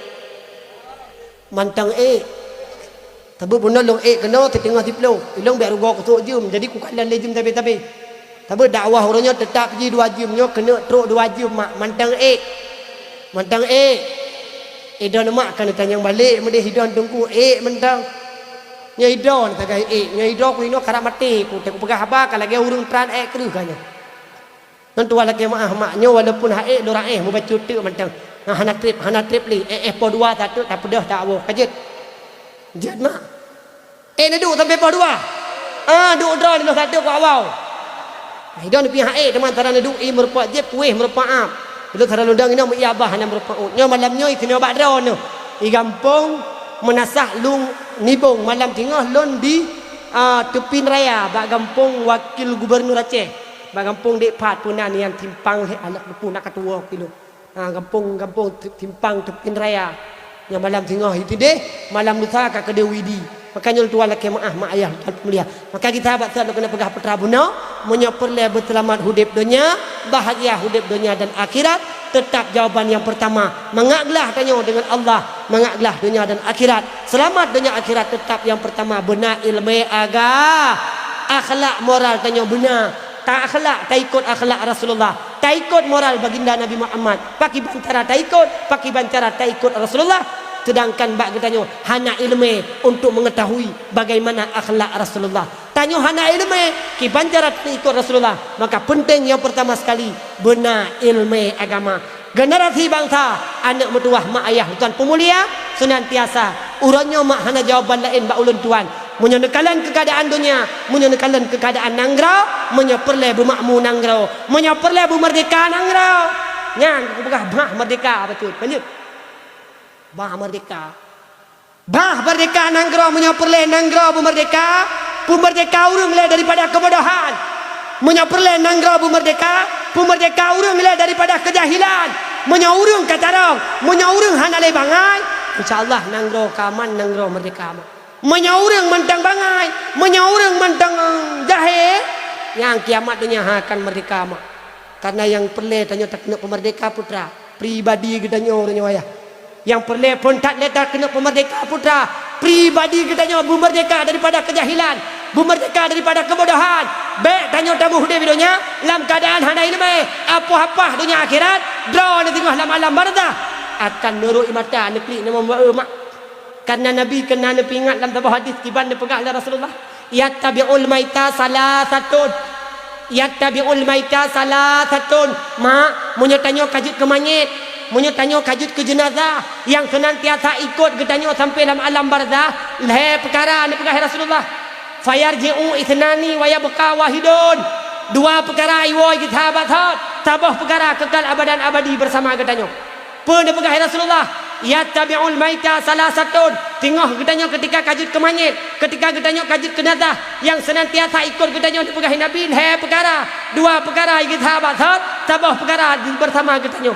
Mantong ék. Sabe bunoe lôn ék keunoe siteungoh siplôh. Ilôn bék rugoe kusok jeuem, jadi kukalon lé jeuem sabe-sabe. Sabe dakwah uroe nyoe teutap jih dua jeuem, nyoe keuneuk trok dua jeuem mak, mantong ék. Mantong ék. Idon mak ka neutanyong balek meudeh idon teungku ék mantong. Nyoe idon sagai ék, nyoe idon ku inoe karab maté ku, teupeugah haba ka lagée ureuëng tran ék kreueh ka nyoe. Nyan tuwan lakée meuáh mak nyoe walaupun ha'ék lôn raéh mubacut teuk mantong. Ha, hana treb, hana treb lé. Éh, éh, poh dua sateuk tapeudeuh tawoe. Ka jeuet? Jeuet mak. Éh, neuduek sampoe poh dua. Ah, duek droe lôn sateuk keu awai. Idong neupiah ha'ék teuma sara neuduek ié meurumpok jép kuéh meurumpok ap. Lôn sara lôn dong inoe meuié abah hana meurumpok ôt. Nyoe malam nyoe istimewa bak droeneuh. I gampông Meunasah Lung Nibong malam singoh lôn di, a, Teupin Raya bak gampông Wakil Gubernur Aceh. Bak gampông dék pat peunan nyang simpang lhée aneuk lupu na ka tuwoe keu lôn. Ha, gampông, gampông Te-, simpang Teupin Raya. Nyang malam singoh itideh, malam lusa ka keudeh Widi. Makajih lôn tuwan lakée meuáh mak ayah lôn tuwan peumulia. Maka geutanyoe bak saat lôn keuneuk peugah putra bunoe, meunyoe peureulée beuseulamat udeb donya, bahagia udeb donya dan akhirat, teutap jawaban nyang peurtama, mangat glah tanyoe deungon Allah, mangat glah donya dan akhirat. Seulamat donya akhirat teutap nyang peurtama beuna iéleumé aga-, akhlak moral tanyoe beuna. Ta-, akhlak, taikot akhlak Rasulullah, taikot moral baginda Nabi Muhammad. Pakiban cara taikot, pakiban cara taikot Rasulullah, seudangkan bak geutanyoe hana iéleumé untuk meungeutahui bagaimana akhlak Rasulullah. Tanyoe hana iéleumé kiban cara taikot Rasulullah, maka peunteng nyang peurtama sekali beuna iéleumé agama. Generasi bansa, aneuk meutuwah mak ayah lôn tuwan peumulia, seunantiasa uroe nyoe mak hana jawaban laén bak ulôn tuwan. Meunyoe neukalon keuadaan donya, meunyoe neukalon keuadaan nanggroe, meunyoe peureulée beumakmu nanggroe, meunyoe peureulée beumeurdeka nanggroe. Nyan kupeugah bah meurdeka bacut. Lanjut. Bah meurdeka. Bah meurdeka nanggroe meunyoe peureulée nanggroe beumeurdeka, peumeurdeka ureuëng lé daripada keubodohan. Meunyoe peureulée nanggroe beumeurdeka, peumeurdeka ureuëng lé daripada keujahilan. Meunyoe ureuëng ka carông, meunyoe ureuëng hana lé bangai, insya Allah nanggroe ka aman, nanggroe meurdeka aman. Meunyoe ureuëng mantong bangai, meunyoe ureuëng mantong jahé, nyang kiamat donya akan meurdeka aman. Karena nyang peureulée tanyoe takeuneuk peumeurdeka putra, pribadi geutanyoe uroe nyoe ayah. Nyang peureulée phon that lé takeuneuk peumeurdeka putra, pribadi geutanyoe beumeurdeka daripada keujahilan, beumeurdeka daripada keubodohan. Bék tanyoe tamuh udeb di donya lam keuadaan hana iéleumé, apoh-apoh donya akhirat, droeneuh singoh lam alam barzakh akan neurok ie mata neuklik neumeuba mak. Karena Nabi keunan neupeuingat lam saboh hadis kiban neupeugah lé Rasulullah, "Yattabi'ul maita salasatun." "Yattabi'ul maita salasatun." Mak, meunyoe tanyoe ka jeuet keu manyét, meunyoe tanyoe ka jeuet keu jeunazah, nyang seunantiasa ikot geutanyoe sampoe lam alam barzah, lhée peukara neupeugah lé Rasulullah. "Fayarji'u itsnani wa yabqa wahidun." Dua peukara iwoe gisa bak thot, saboh peukara keukal abadan abadi beusama geutanyoe. Peue neupeugah lé Rasulullah? "Yattabi'ul maita salasatun." Teungoh geutanyoe keutika ka jeuet keu manyét, keutika geutanyoe ka jeuet keu nazah, nyang seunantiasa ikot geutanyoe neupeugah lé Nabi lhée peukara, dua peukara gisa bak thot, saboh peukara beusama geutanyoe.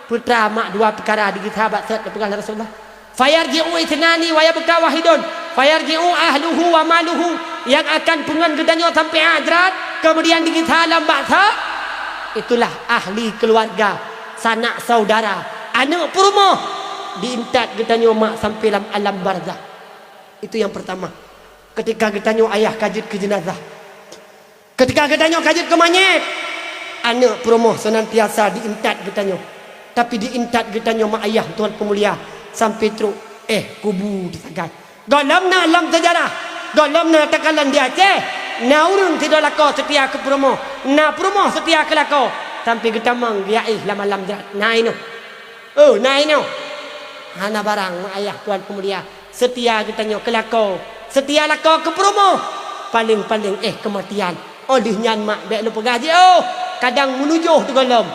Peue teuma dua peukara gisa bak thot neupeugah lé Rasulullah? "Fayarji'u itsnani wa yabqa wahidun, fayarji'u ahluhu wa maluhu." Nyang akan peungon geutanyoe sampoe akhirat, keumudian digisa lam bak thot, itulah ahli keuluwarga, sanak saudara, aneuëk peurumoh, diintat geutanyoe mak sampoe lam alam barzah. Itu nyang peurtama. Keutika geutanyoe ayah ka jeuet keu jeunazah, keutika geutanyoe ka jeuet keu manyét, aneuëk peurumoh seunantiasa diintat geutanyoe. Tapi diintat geutanyoe mak ayah tuan peumulia sampoe trok éh kubu teusagai. Gohlom na lam seujarah, gohlom na takalon di Aceh, na ureuëng sidroe lakoe seutia keu peurumoh, na peurumoh seutia keu lakoe, sampoe geutamong geujak éh lam alam jrat. Na inoe. Oh, na inoe. Hana barang mak ayah tuan peumulia. Seutia geutanyoe keu lakoe, seutia lakoe keu peurumoh, paleng-paleng éh keumatian. Óh lheueh nyan mak bék lôn peugah jiôh, kadang meunujôh teugohlom.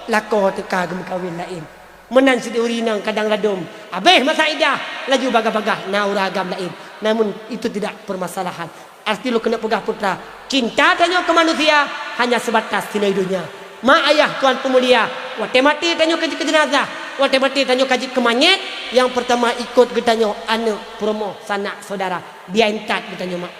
Lakoe teuka geumeukawen laén. Meunan sidéh ureuëng inong kadang ladôm, habéh masa idah, laju bagah-bagah na ureuëng agam laén. Namun itu tidak permasalahan. Arti lôn keuneuk peugah putra, cinta tanyoe keu manusia hanya sebatas sinoe donya. Mak ayah tuan peumulia, watée maté tanyoe ka jeuet keu jeunazah, watée maté tanyoe ka jeuet keu manyét, nyang peurtama ikot geutanyoe aneuëk peurumoh, sanak saudara, diintat geutanyoe mak.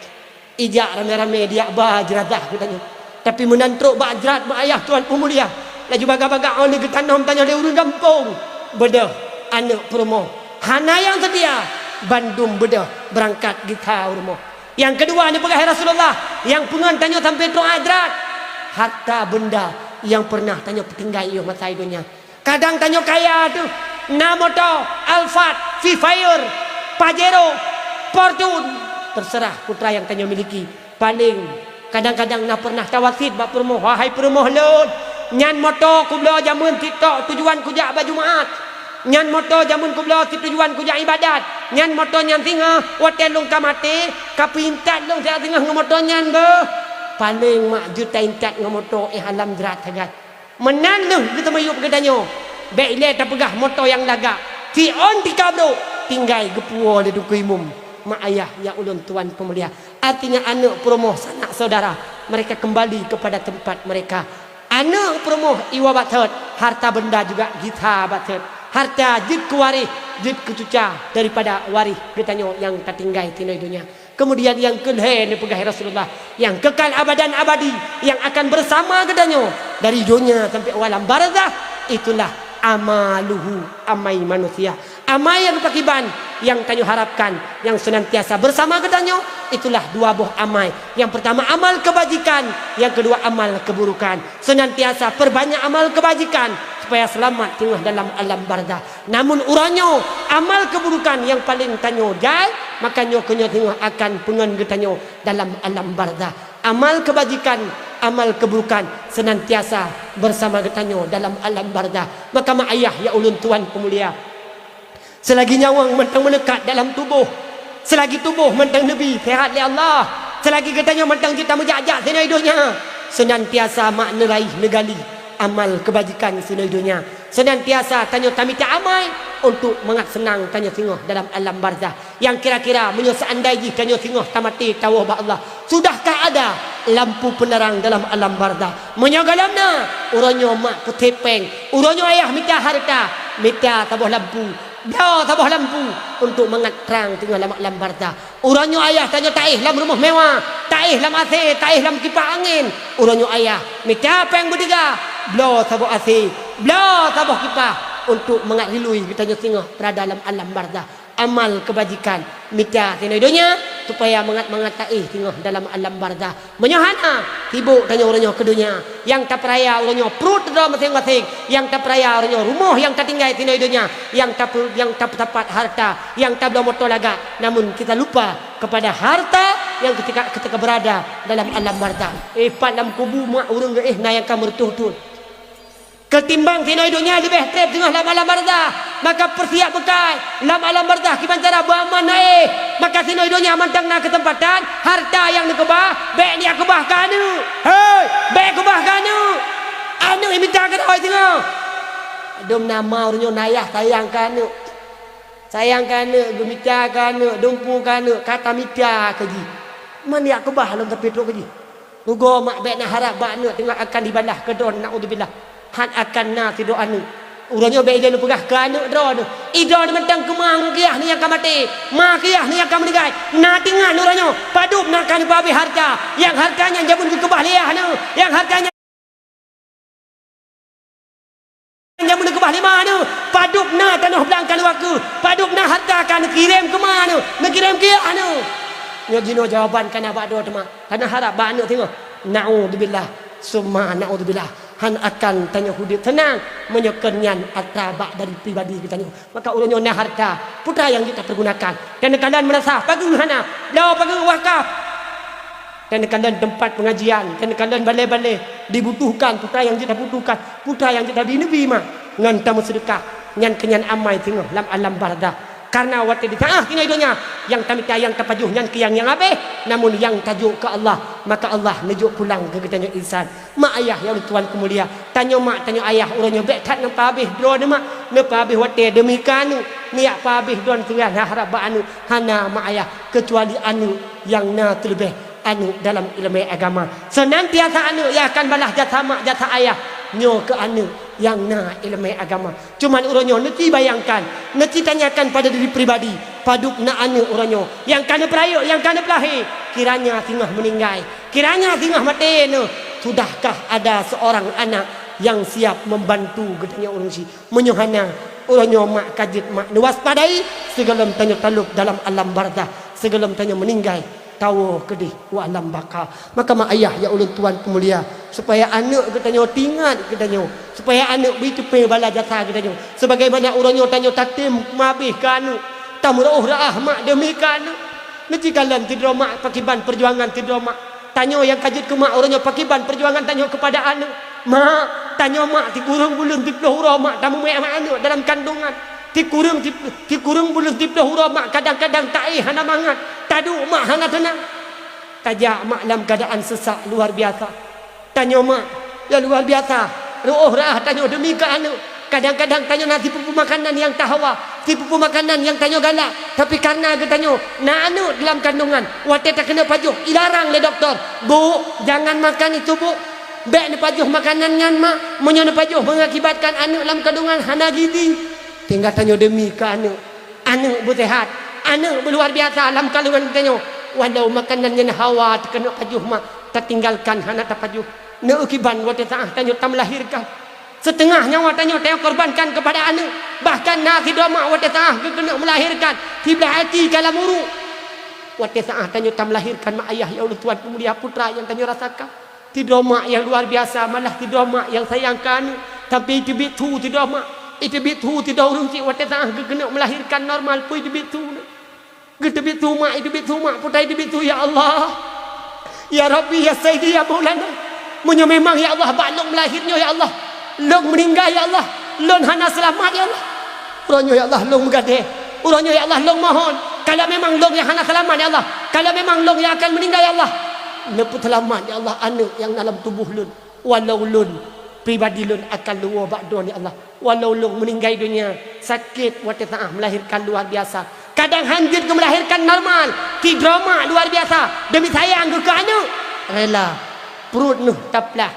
Ijak ramé-ramé dijak ba jeunazah geutanyoe. Tapi meunan trok bak jrat mak ayah tuan peumulia, laju bagah-bagah óh lheueh geutanom tanyoe lé ureuëng gampông. Beudôh, aneuëk peurumoh, hana nyang seutia, bandum beudôh beurangkat gisa u rumoh. Nyang keudua neupeugah lé Rasulullah, nyang peungon tanyoe sampoe trok akhirat, harta beunda nyang peureunah tanyoe peutinggai yoh masa donya. Kadang tanyoe kaya teuh, na moto, Alphard, Vivaro, Pajero, Fortuner, teuseurah putra nyang tanyoe miliki. Paleng, kadang-kadang na peureunah tawasiet bak peurumoh, "Wahai peurumoh lôn, nyan moto kubloe jameun sitok tujuan kujak bak Jumaat. Nyan moto jameun kubloe situjuan kujak ibadat. Nyan moto nyan singoh watée lôn ka maté, ka peuintat lôn siat singoh ngon moto nyan beuh." Paleng mak jeuet taintat ngon moto éh alam jrat sagai. Meunan lheueh geuteumiyueb geutanyoe, bék ilée tapeugah moto nyang lagak. Siôn tika brok, tinggai geupuwoe lé Teungku Imum. Mak ayah nyang ulôn tuan peumulia, artinya aneuëk peurumoh sanak saudara, mereka kembali kepada tempat mereka. Aneuëk peurumoh iwoe bak thot, harta benda juga gisa bak thot. Harta jeuet keu waréh, jeuet keu cuca daripada waréh geutanyoe nyang tatinggai sinoe donya. Keumudian nyang keulhée neupeugah lé Rasulullah, nyang keukal abadan abadi, nyang akan beusama geutanyoe dari donya sampoe u alam barzah, itulah amaluhu, amai manusia. Amai nyang pakriban nyang tanyoe harapkan, nyang seunantiasa beusama geutanyoe, itulah dua boh amai. Nyang peurtama amal keubajikan, nyang keudua amal keuburukan. Seunantiasa peurbanyak amal keubajikan supaya seulamat singoh dalam alam barzah. Namun uroe nyoe, amal keuburukan nyang paleng tanyoe jai, maka nyoe keuh nyoe singoh akan peungon geutanyoe dalam alam barzah. Amal keubajikan, amal keuburukan seunantiasa beusama geutanyoe dalam alam barzah. Maka mak ayah nyang ulôn tuan peumulia, seulagi nyawöng mantong meuleukat dalam tuboh, seulagi tuboh mantong neubi seuhat lé Allah, seulagi geutanyoe mantong jeuet tameujak-jak sinoe donya, seunantiasa mak neuraih neugali amal keubajikan sinoe donya. Seunantiasa tanyoe tamita amai untuk mangat seunang tanyoe singoh dalam alam barzah. Nyang kira-kira meunyoe seandai jih tanyoe singoh tamaté tawoe bak Allah, sudahkah ada lampu peuneurang dalam alam barzah? Meunyoe gohlom na, uroe nyoe mak peuthép péng, uroe nyoe ayah mita hareuta, mita saboh lampu, bloe saboh lampu untuk mangat trang singoh lam alam barzah. Uroe nyoe ayah tanyoe taéh lam rumoh mewah, taéh lam AC, taéh lam kipah angén. Uroe nyoe ayah mita péng beuteuga, bloe saboh AC, bloe saboh kipah untuk mangat rilui geutanyoe singoh beurada lam alam barzah. amal keubajikan, mita sinoe donya, supaya mangat-mangat taéh singoh dalam alam barzah. Meunyoe hana, sibok tanyoe uroe nyoe keu donya, nyang tapeuraya uroe nyoe pruet droe maséng-maséng, nyang tapeuraya uroe nyoe rumoh nyang tatinggai sinoe donya, nyang tape-, nyang tapeutapat harta, nyang tabloe moto lagak, namun kita lupa kepada harta yang ketika, ketika berada dalam alam barzah. Eh, pat lam kubu mak ureuëng geuéh na nyang ka meureutôh thon. Keutimbang sinoe donya leubeh treb singoh lam alam barzah. Maka peusiap beukai. Lam alam barzah kiban cara beuaman na éh. Maka sinoe donya mantong na keuseumpatan, harta nyang neukeubah, bék neujak keubah keu aneuëk. Hei, bék keubah keu aneuëk. Aneuëk nyang mita keudroe singoh. Dum na ma uroe nyoe na yah sayang keu aneuëk. Sayang keu aneuëk, geumita keu aneuëk, dumpu keu aneuëk, ka tamita keu jih. Man jak keubah lom tapi trok keu jih. Rugoe mak bék na harab bak aneuëk teungoh akan jibalah keu droeneuh, naudzubillah. Han akan na sidroe aneuëk. Uroe nyoe bék idroeneuh peugah keu aneuëk droeneuh. Idroeneuh mantong keu ma keu yah neuh nyang ka maté. Ma keu yah neuh nyang ka meuninggai. Na teungoh uroe nyoe, padub na ka neupeuhabéh harta. Nyang harta nyan jameun geukeubah lé yah neuh. Nyang harta nyan Nyang meuneuk keubah lé ma neuh, padub na tanoh blang ka neuwaku, padub na harta ka neukirém keu ma neuh, neukirém keu yah neuh. Nyoe jinoe jawaban ka na bak droe teuma, ka na harab bak aneuëk singoh. Naudzubillah, summa naudzubillah. Han akan tanyoe udeb seunang meunyoe kon nyan atra bak dari pribadi geutanyoe. Maka uroe nyoe na harta, peue nyang jeuet tapeurgunakan. Dan kalon meunasah, pageue hana, bloe pageue wakaf. Dan kalon teumpat peungajian, dan kalon balée-balée dibutuhkan, peue nyang jeuet tabutuhkan, peue nyang jeuet tabri, neubri mak ngon tameuseudeukah. Nyan keu nyan amai singoh lam alam barzah. Kareuna watée di teuah tinggai donya, nyang tamita nyang tapajoh nyan keu nyang, nyang habéh, namun nyang tajok keu Allah, maka Allah neujok pulang keu geutanyoe insan. Mak ayah nyang ulôn tuan peumulia, tanyoe mak, tanyoe ayah uroe nyoe bék that neupeuhabéh droeneuh mak, neupeuhabéh watée deumi keu aneuëk, neujak peuhabéh droeneuh teuh na harab bak aneuëk, hana mak ayah, keucuali aneuëk nyang na teuleubeh aneuëk dalam iéleumé agama. Seunantiasa aneuëk nyang akan balah jasa mak jasa ayah nyoe keu aneuëk nyang na iéleumé agama. Cuman uroe nyoe neuci bayangkan, neuci tanyakan pada diri pribadi, padub na aneuëk uroe nyoe nyang ka neupeurayeuk, nyang ka neupeulahé, kiranya singoh meuninggai, kiranya singoh maté neuh, sudahkah ada seorang anak yang siap membantu geutanyoe ureuëng syiek? Meunyoe hana, uroe nyoe mak ka jeuet mak neuwaspadai sigohlom tanyoe talôb dalam alam barzah, sigohlom tanyoe meuninggai. Tawoe keudeh u alam baka. Maka mak ayah nyang ulôn tuan peumulia, supaya aneuëk geutanyoe teuingat geutanyoe, supaya aneuëk bri teupeu bala jasa geutanyoe. Sebagaimana uroe nyoe tanyoe tatem mabéh keu aneuëk, tameuroh reuah mak deumi keu aneuëk. Neuci kalon sidroe mak pakiban peujuangan sidroe mak. Tanyoe nyang ka jeuet keu mak uroe nyoe pakiban peujuangan tanyoe keupada aneuëk. Mak, tanyoe mak sikureueng buleuen siplôh uroe mak tameumé mak aneuëk dalam kandongan. Sikureueng sip-, sikureueng buleuen siplôh uroe mak kadang-kadang taéh hana mangat, taduek mak hana teunang. Tajak mak lam keuadaan seusak luar biasa. Tanyoe mak nyang luar biasa, reuôh reuah tanyoe deumi keu aneuëk. Kadang-kadang tanyoe na sipeue-peue makanan nyang tahawa, sipeue-peue makanan nyang tanyoe galak, tapi kareuna geutanyoe na aneuëk dalam kandongan, watée takeuneuk pajoh, ilarang lé dokto, "Bu, jangan makan itu, Bu. Bék neupajoh makanan nyan, Mak. Meunyoe neupajoh meungakibatkan aneuëk lam kandongan hana gizi." Sehingga tanyoe deumi keu aneuëk. Aneuëk beuseuhat, aneuëk beuluar biasa lam kandongan geutanyoe. Walau makanan nyan hawa takeuneuk pajoh mak, tatinggalkan hana tapajoh. Neukiban watée saát tanyoe tameulahirkan. Siteungoh nyawa tanyoe tanyoe korbankan keupada aneuëk. Bahkan na sidroe mak watée saát geukeuneuk meulahirkan, siblah até ka lam uruek. Watée saát tanyoe tameulahirkan mak ayah nyang ulôn tuan peumulia, peue nyang tanyoe rasakan. Sidroe mak nyang luar biasa, malah sidroe mak nyang sayang keu aneuëk, tapi iteubiet su sidroe mak, iteubiet su sidroe ureuëng cit watée saát geukeuneuk meulahirkan normal peue iteubiet su. Geuteubiet su mak, iteubiet su mak, peue iteubiet su, ya Allah. Ya Rabbi, ya Sayyidi, ya Maulana. Meunyoe memang ya Allah bak lôn meulahir nyoe ya Allah, lôn meuninggai ya Allah, lôn hana seulamat ya Allah. Uroe nyoe ya Allah lôn meugadée. Uroe nyoe ya Allah lôn mohon. Kalau memang lôn nyang hana seulamat ya Allah, kalau memang lôn nyang akan meuninggai ya Allah, neupeuseulamat ya Allah aneuëk nyang na lam tuboh lôn. Walau lôn pribadi lôn akan luwoe bak droeneuh ya Allah. Walau lôn meuninggai donya, sakét watée saát meulahirkan luar biasa. Kadang han jeuet keu meulahirkan normal, sidroe mak luar biasa, deumi sayang geuh keu aneuëk, rela pruet neuh taplah,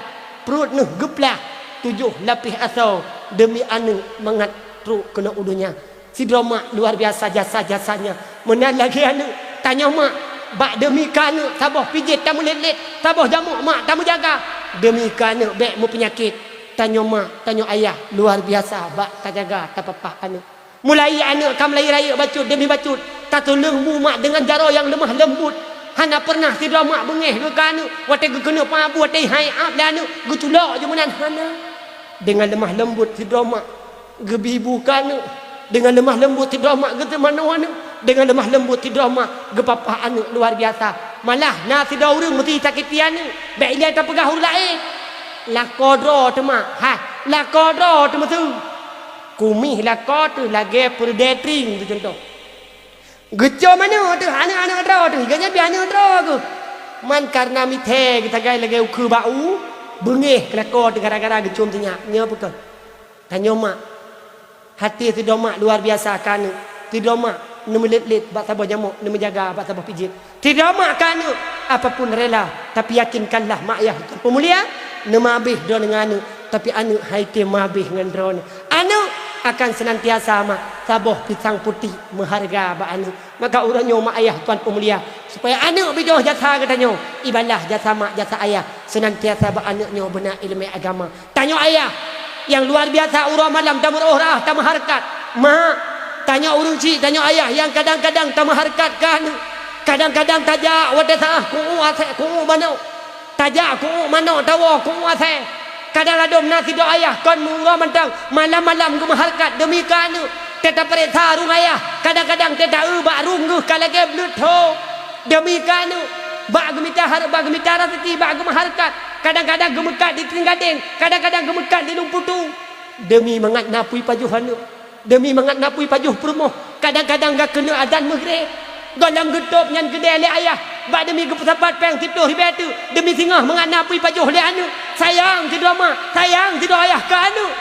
pruet neuh geuplah tujoh lapéh asoe deumi aneuëk mangat trok keunoe u donya. Sidroe mak luar biasa jasa-jasanya. Meunan lagée aneuëk, tanyoe mak, bak deumi keu aneuëk saboh pijét tameulet-let, saboh jamok mak tameujaga. Deumi keu aneuëk bék meupeunyakét. Tanyoe mak, tanyoe ayah luar biasa bak tajaga, tapapah aneuëk. Mulai aneuëk ka meulayeue rayeuk bacut demi bacut, tatuleueng bu mak deungon jaroe nyang leumah leumbut. Hana peureunah sidroe mak beungéh geuh keu aneuëk, watée geukeuneuk peuabu watée hai ab lé aneuëk, geuculok jeuet meunan hana. Deungon leumah leumbut sidroe mak geubi bu keu aneuëk, deungon leumah leumbut sidroe mak geuteumanoe aneuëk, deungon leumah leumbut sidroe mak geupapah aneuëk luar biasa. Malah na sidroe ureuëng meusisakiti aneuëk, bék ilée tapeugah ureuëng laén. Lakoe droe teuma, hai, lakoe droe teuma su. Kumieh lakoe teuh lagée peureudée tring teuh cuntoh. Geucom aneuëk teuh, aneuëk-aneuëk droe teuh, geuhnyan pih aneuëk droe geuh. Man kareuna mithée geusagai lagée ukeue bak u, beungéh keu lakoe teuh gara-gara geucom sinyak. Nyoe peu kheueh? Tanyoe mak, até sidroe mak luar biasa keu aneuëk. Sidroe mak neumeulet-let bak saboh jamok, neumeujaga bak saboh pijet. Sidroe mak keu aneuëk, apapun rela, tapi yakinkanlah mak ayah nyang peumulia, neumeuabéh droeneueh ngon aneuëk, tapi aneuëk han item meuabéh ngon droeneueh. Aneuëk akan seunantiasa mak saboh pisang putéh meuhareuga bak aneuëk. Maka uroe nyoe mak ayah tuan peumulia, supaya aneuëk beujôh jasa geutanyoe, ibalah jasa mak jasa ayah, seunantiasa bak aneuëk nyoe beuna iéleumé agama. Tanyoe ayah nyang luar biasa uroe malam tameuroh rhah tameuhareukat. Mak, tanyoe ureuëng chik, tanyoe ayah nyang kadang-kadang tameuhareukat keu aneuëk. Kadang-kadang tajak watée saáh ku'uek asée ku'uek manok. Tajak ku'uek manok tawoe ku'uek asée. Kadang ladôm na sidroe ayah kon meu uroe mantong malam-malam geumeuhareukat deumi keu aneuëk. Teutab pareksa rueng ayah, kadang-kadang teutab eu bak rueng geuh ka lagée bleuet tho. Deumi keu aneuëk, bak geumita hareup, bak geumita raseuki, bak geumeuhareukat. Kadang-kadang geumeukat di Trienggadeng, kadang-kadang geumeukat di Lumputu. Deumi mangat na apui pajoh aneuëk, deumi mangat na apui pajoh peurumoh, kadang-kadang ka keuneuk azan meugréb. Gohlom geutôb nyan keudée lé ayah, bak deumi geupeusapat péng siplôh ribée teuk, deumi singoh mangat na apui pajoh lé aneuëk. Sayang sidroe mak, sayang sidroe ayah keu aneuëk.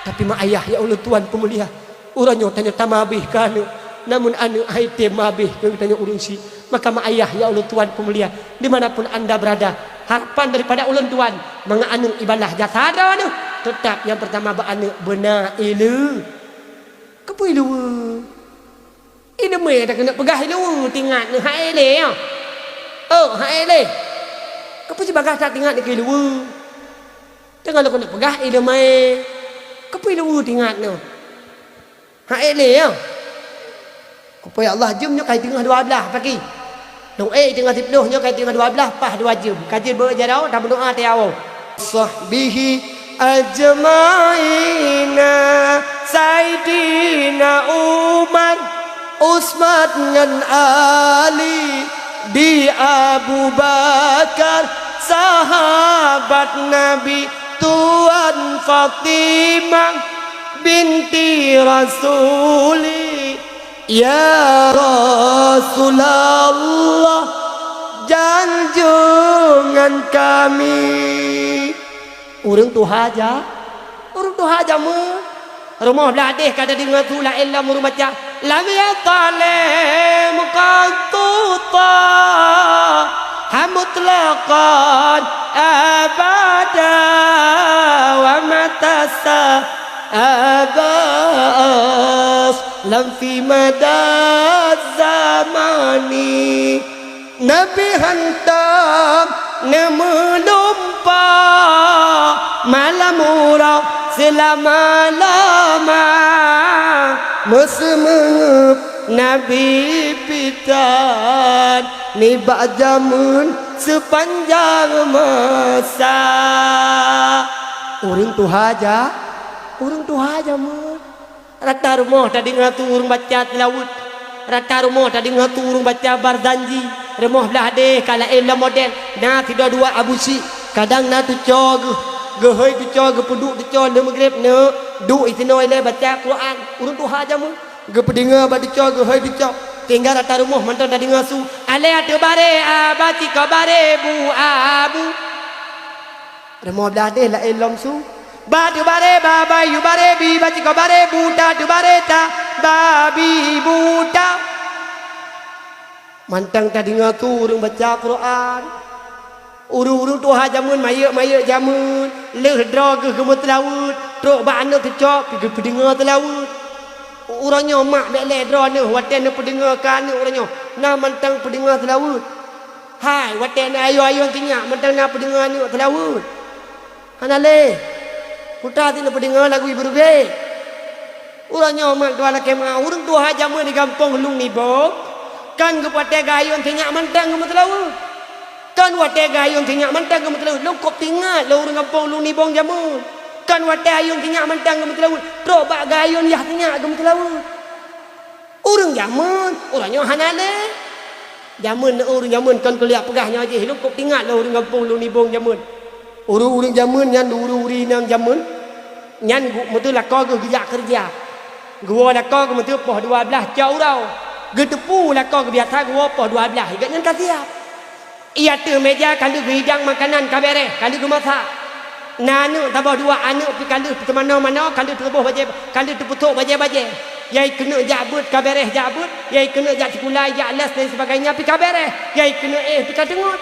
Tapi mak ayah nyang ulôn tuan peumulia, uroe nyoe tanyoe tameuabéh keu aneuëk, namun aneuëk han item meuabéh keu tanyoe ureuëng chik. Maka mak ayah nyang ulôn tuan peumulia, di mana pun anda berada, harapan daripada ulôn tuan, mangat aneuëk ibalah jasa droeneueh, teutab nyang peurtama bak aneuëk beuna iéleue. Keupeue iéleue? Iéleumé takeuneuk peugah iéleue, teuingat neuh han ék lé nyoe. Oh, han ék lé. Keupeue sibagaih that teuingat neuh keu iéleue? Teungoh lôn keuneuk peugah iéleumé. Keupeue iéleue teuingat neuh? Han ék lé nyoe. Keupeue ya Allah, jeuem nyoe ka teungoh dua blaih pagi. Lôn ék teungoh siplôh, nyoe ka teungoh dua blaih, paih dua jeuem. Ka jeuet beu jaroe, tameudoá teuh awoe. Sahbihi ajmaina, Saidina Umar, Utsman ngon Ali, di Abu Bakar, sahabat Nabi, Tuan Fatimah binti Rasuli. Ya Rasulullah, janjungan kami. Ureuëng tuha ja, ureuëng tuha jameun. Rumoh blah deh ka tadeungoe su laén lom ureuëng baca, "Lam yatalem qattu taha mutlaqan abada wa matasa abas lam fi mada zamani." Nabi hantom neumeuleumpoe malam uroe seulama-lama. Meuseumeungeup Nabi pih tan nibak jameun seupanjang masa. Ureuëng tuha ja, ureuëng tuha jameun. Rata rumoh tadeungoe su ureuëng baca seulaweuet. Rata rumoh tadeungoe su ureuëng baca barzanji. Rumoh blah deh ka laén lom model. Na sidua-dua abu syik. Kadang na teucoe geuh, geuhôi teucoe, geupeuduek teucoe lheueh meugreb neuk duek isinoe ilée baca Quran. Ureuëng tuha jameun geupeudeungoe bak teucoe, geuhôi teucoe. Sehingga rata rumoh mantong tadeungoe su, "Alée ateueh barée a, bacit keu barée bu a bu." Rumoh blah deh laén lom su. Ba teuh barée ba, bayu barée bi, bacit keu barée bu, ta teuh barée ta, babi buta. Mantong tadeungoe su ureuëng baca Quran. Ureuëng-ureuëng tuha jameun, mayeuek-mayeuek jameun, lheueh droe geuh geumeuseulaweuet, trok bak aneuëk teucok, geupeudeungoe seulaweuet. Uroe nyoe mak bék lé droeneueh watée neupeudeungoe keu aneuëk uroe nyoe, na mantong peudeungoe seulaweuet. Hai, watée na ayo-ayo sinyak mantong na peudeungoe aneuëk seulaweuet. Hana lé. Putra sineuh peudeungoe lagu ibu rubé. Uroe nyoe mak tuha lakée meu'ah, ureuëng tuha jamén di gampông Lueng Nibong, kan geupatéh gayôn sinyak mantong geumeuseulaweuet. Kan watée gayôn sinyak mantong geumeuseulaweuet, lôn kôb teuingat lé ureuëng gampông Lueng Nibong jamén. Kan watée ayôn sinyak mantong geumeuseulaweuet, trok bak gayôn yah sinyak geumeuseulaweuet. Ureuëng jamén, uroe nyoe hana lé. Jamén, ureuëng jamén kon keuliak peugah nyoe jih, lôn kôb teuingat lé ureuëng gampông Lueng Nibong jamén. Ureuëng-ureuëng jamén nyan, ureuëng-ureuëng inong jamén nyan, gu-, meuteu lakoe geuh geujak keureuja. Geuwoe lakoe geuh meuteu poh dua blaih cok uroe. Geuteupeue lakoe geuh biasa geuwoe poh dua blaih, gobnyan ka siab. Ie ateueh méja ka lheueh geuhidang makanan ka béréh, ka lheueh geumasak. Na aneuëk saboh dua aneuëk pih ka lheueh teumanoe-manoe, ka lheueh teuboh bajée, ka lheueh teupeusok bajée-bajée. Yai keuneuk jak beuet ka béréh jak beuet, yai keuneuk jak sikula jak les dan sebagainya pih ka béréh, yai keuneuk éh pih ka teungeut.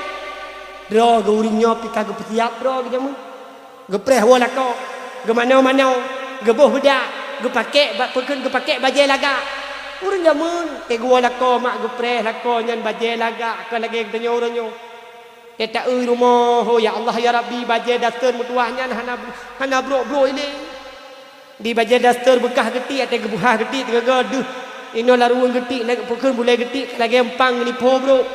Droe geuh ureuëng nyoe pih ka geupeusiab droe geuh jamén. Geupreh woe lakoe, geumanoe-manoe, geuboh beudak, geupakék ba-, peukheun geupakék bajée lagak. Ureuëng jamén, teuh geuwoe lakoe mak geupreh lakoe nyan bajée lagak kon lagée geutanyoe uroe nyoe. Teuh taeu rumoh, ho ya Allah ya Rabbi, bajée daster meutuwah nyan hana, hana brok-brok ilée. Di bajée daster beukah geutik, até geubuhah geutik, teugoe deuh inoe laruweueng geutik, lagée peukheun bulée geutik, lagée empang nipho brok.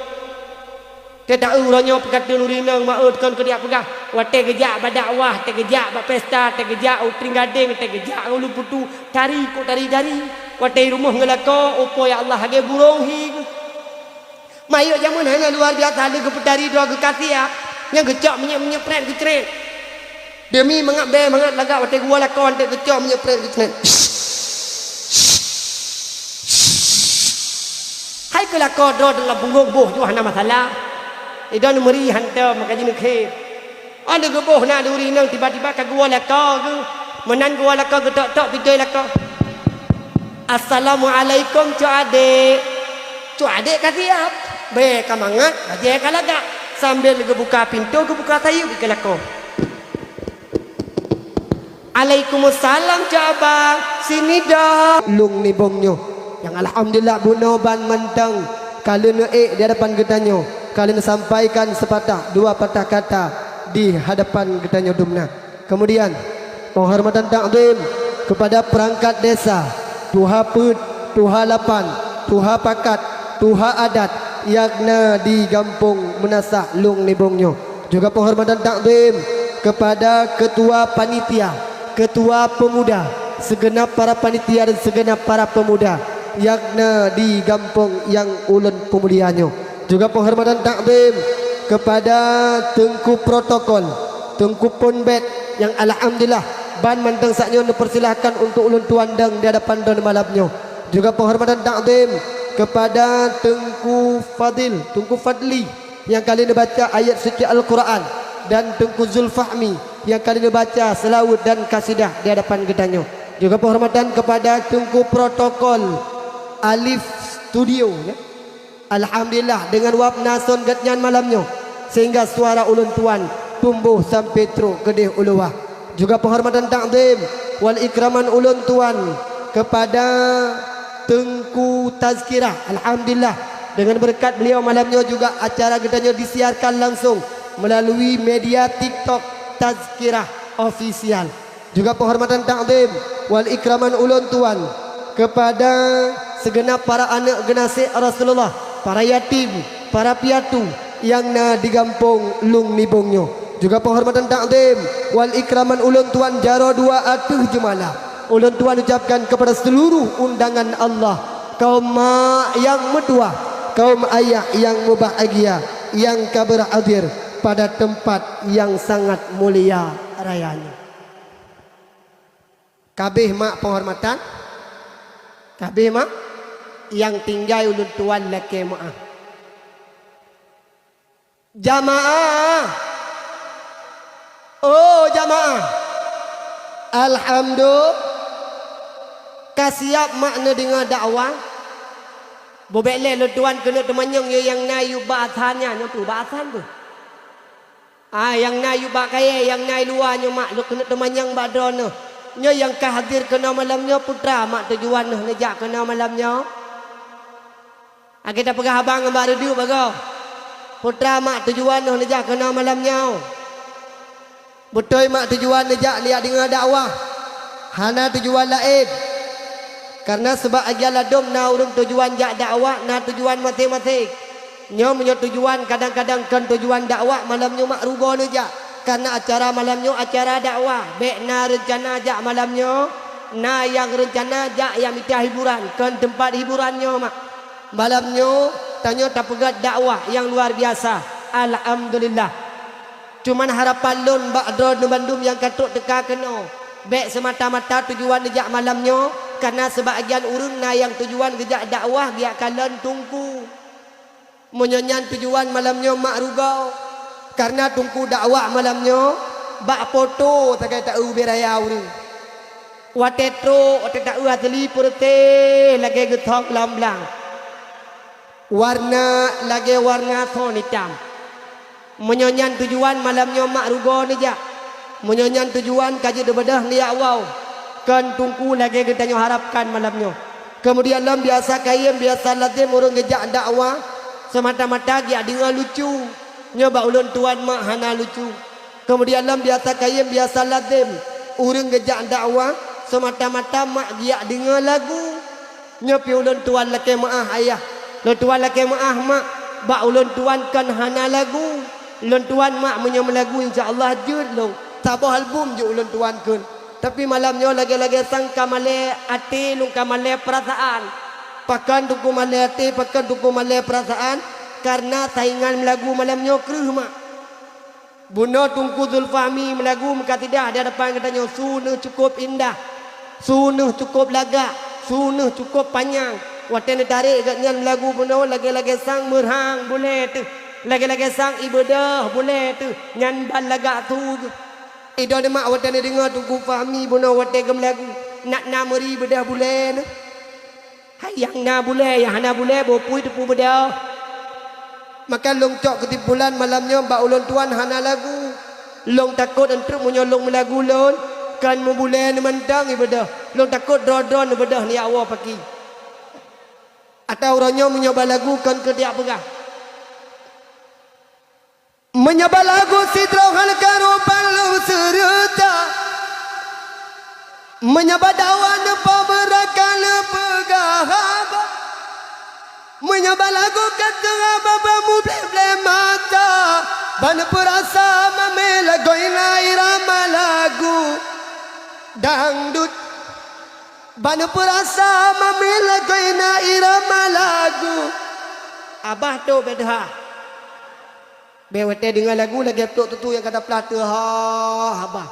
Teuh taeu uroe nyoe peukateun ureuëng inong ma-e kon keudiak peugah, watée geujak bak dakwah, teuh geujak bak pesta, teuh geujak u Trienggadeng, teuh geujak ngon Ulu Putu, tari kok tari-tari. Watée rumoh ngon lakoe, oh po ya Allah, lagée burông hi geuh. Mayok jamén hana luar biasa lé geupeutari droe geuh ka siab, nyang geucok minyeuk-minyeuk prét geucrét. Deumi mangat bée mangat lagak watée geuwoe lakoe anteuk geucok minyeuk prét geucrét. Hai keu lakoe droe dalam punggong boh jua hana masalah. Idon meuri hantom maka jineukhem. Óh lheueh geuboh na di ureuëng inong tiba-tiba ka geuwoe lakoe geuh. Meunan geuwoe lakoe geutok-tok pintoe lakoe. "Assalamualaikum, Cok Adék." Cok Adék ka siab. Bée ka mangat, bajée ka lagak. Sambil geubuka pintoe, geubuka sayeuep keu lakoe. "Alaikumussalam, Cok Abang. Sini dong." Lueng Nibong nyoe. Nyang alhamdulillah bunoe ban mantong ka leuneuk ék di hadapan geutanyoe. Ka leuneuk sampaikan seupatah dua patah kata di hadapan geutanyoe dumna. Kemudian, penghormatan takzim kepada perangkat desa, tuha peuet, tuha lapan, tuha pakat, tuha adat nyang na di Gampông Meunasah Lueng Nibong nyoe. Juga penghormatan takzim kepada ketua panitia, ketua pemuda, segenap para panitia dan segenap para pemuda nyang na di gampông nyang ulôn peumulia nyoe. Juga penghormatan takzim kepada Teungku Protokol, Teungku Pon Bét nyang alhamdulillah ban mantong saat nyoe neupersilahkan untuk ulôn tuan dong di hadapan droeneuh malam nyoe. Juga penghormatan takzim kepada Teungku Fadil, Teungku Fadli nyang ka lheueh neubaca ayat suci Al-Quran dan Teungku Zulfahmi nyang ka lheueh neubaca seulaweuet dan kasidah di hadapan geutanyoe. Juga penghormatan kepada Teungku Protokol Alif Studio, ya. Alhamdulillah, deungon wab na son geuhnyan malam nyoe, sehingga suara ulôn tuan tumboh sampai trok keudeh u luwa. Juga penghormatan takzim wal ikraman ulôn tuan kepada Teungku Tazkirah. Alhamdulillah, dengan berkat beliau malam nyoe juga acara geutanyoe disiarkan langsung melalui media TikTok Tazkirah Official. Juga penghormatan takzim wal ikraman ulôn tuan kepada segenap para aneuk geunaséh Rasulullah, para yatim, para piatu nyang na di gampông Lueng Nibong nyoe. Juga penghormatan takzim wal ikraman ulôn tuan jaroe dua ateueh jeumala. Ulôn tuan ucapkan kepada seluruh undangan Allah, kaum mak nyang meutuwah, kaum ayah nyang mubahgia nyang ka beurhadir pada teumpat nyang sangat mulia raya nyoe. Kabeh mak penghormatan, kabeh mak nyang tinggai ulôn tuan lakée meu'ah. Jamaah! Oh, jamaah! Alhamdulillah, ka siab mak neudeungoe dakwah? Bubek lé lôn tuan keuneuk teumanyong yôh nyang na yub bak asan nyan, nyoe peue bak asan peue? Ah, nyang na yub bak kayée, nyang na i luwa nyoe mak lôn keuneuk teumanyong bak droeneuh. Nyoe nyang ka hadir keunoe malam nyoe putra mak tujuan neuh neujak keunoe malam nyoe? Akhé tapeugah haba ngon bak reudeuek bagoe. Putra mak tujuan neuh neujak keunoe malam nyoe. Beutôi mak tujuan neujak neujak deungoe dakwah. Hana tujuan laén. Kareuna seubab agian ladom na ureuëng tujuan jak dakwah, na tujuan maséng-maséng. Nyoe meunyoe tujuan kadang-kadang kon tujuan dakwah, malam nyoe mak rugoe neujak. Kareuna acara malam nyoe acara dakwah, bék na reuncana jak malam nyoe, na nyang reuncana jak nyang mita hiburan, kon teumpat hiburan nyoe mak. Malam nyoe tanyoe tapeugét dakwah nyang luar biasa. Alhamdulillah. Cuman harapan lôn bak droeneuh bandum nyang ka trok teuka keunoe, bék seumata-mata tujuan neujak malam nyoe, kareuna seubab agian ureuëng na nyang tujuan geujak dakwah geujak kalon teungku. Meunyoe nyan tujuan malam nyoe mak rugoe, kareuna teungku dakwah malam nyoe bak poto sagai taeu ubé raya ureuëng. Watée trok, watée taeu asli peureuteh lagée geuthong lam blang. Warna lagée warna thon itam. Meunyoe nyan tujuan malam nyoe mak rugoe neujak. Meunyoe nyan tujuan ka jeuet beudôh neujak woe, kon teungku lagée geutanyoe harapkan malam nyoe. Keumudian lom biasa kayém biasa lazem ureuëng geujak dakwah seumata-mata geujak deungoe lucu. Nyoe bak ulôn tuan mak hana lucu. Keumudian lom biasa kayém biasa lazem ureuëng geujak dakwah seumata-mata mak geujak deungoe lagu. Nyoe pih ulôn tuan lakée meuáh ayah, lôn tuan lakée meuáh mak, bak ulôn tuan kon hana lagu. Lôn tuan mak meunyoe meulagu insya Allah jeuet lôn, saboh album jeuet ulôn tuan kheun. Tapi malam nyoe lagée-lagée sang ka malée até lôn ka malée peurasaan. Pakon teungku malée até, pakon teungku malée peurasaan? Kareuna saingan meulagu malam nyoe kreueh mak. Bunoe Teungku Zulfahmi meulagu meukasidah di hadapan geutanyoe, su neuh cukôp indah, su neuh cukôp lagak, su neuh cukôp panyang. Watée neutarek gobnyan meulagu bunoe lagée-lagée sang meurhang bulée teuh, lagée-lagée sang ié beudôh bulée teuh, nyan ban lagak su geuh. Idon mak watée neudeungoe Teungku Fahmi bunoe watée geumeulagu, nak na meuri beudôh bulée neuh. Hai nyang na bulée, nyang hana bulée, boh pui teupeu beudôh. Maka lôn cok keusimpulan malam nyoe bak ulôn tuan hana lagu. Lôn takot eunteuk meunyoe lôn meulagu lôn, kon meubulée neumantong ié beudôh. Lôn takot droe-droe neubeudôh neujak woe paki. Atawa uroe nyoe meunyoe ba lagu kon keu tiak peugah. Meunyoe ba lagu sidroe hana karu ban lôn seureuta, meunyoe ba dakwah neupo beuraka neupeugah haba, meunyoe ba lagu ka teungoh babah mubleh-bleh mata, ban neupeurasa mamé lagoina irama lagu dangdut, ban neupeurasa mamé lagoina irama lagu. Abah tu bedha. Bék watée deungoe lagu lagée trok tutu nyang ka taplah teuhah haba.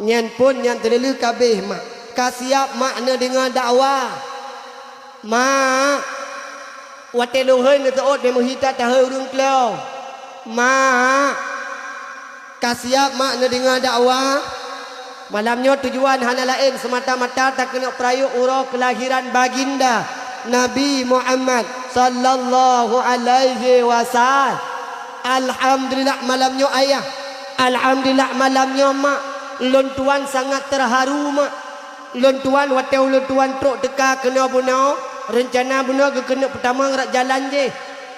Nyan phon nyan teuleuleue ka abéh mak. Ka siab mak neudeungoe dakwah. Mak, watée lôn hôi neuseuôt bék meuhita tahôi ureuëng klo. Mak, ka siab mak neudeungoe dakwah. Malam nyoe tujuan hana laén seumata-mata takeuneuk peurayeuk uroe keulahiran baginda Nabi Muhammad sallallahu alaihi wasallam. Alhamdulillah malam nyoe ayah. Alhamdulillah malam nyoe mak. Lôn tuan sangat teuharu mak. Lôn tuan watée ulôn tuan trok teuka keunoe bunoe, reuncana bunoe geukeuneuk peutamong rot jalan jih.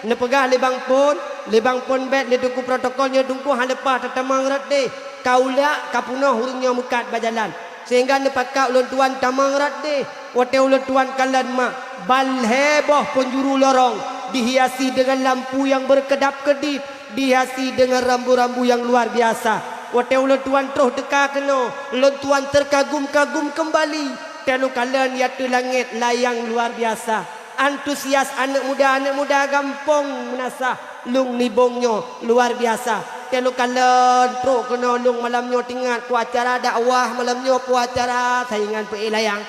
Neupeugah lé bang phon, lé bang phon bék lé teungku protokol nyoe teungku hana leupah tatamong rot deh. Ka ulak ka peunoh ureuëng nyoe meukat bak jalan. Sehingga neupakat ulôn tuan tamong rot deh. Watée ulôn tuan kalon mak, ban lhée boh peunjuru lorong dihiasi deungon lampu nyang beureukeudab-keudib, dihiasi deungon rambu-rambu nyang luar biasa. Watée ulôn tuan troh teuka keunoe, ulôn tuan teukagum-kagum keumbali. Teungoh kalon di ateueh langét layang luar biasa. Antusias aneuëk muda-aneuëk muda gampông meunasah lôn nibong nyoe luar biasa. Teungoh kalon trok keunoe lôn malam nyoe teuingat peue acara dakwah malam nyoe peue acara saingan peuék layang.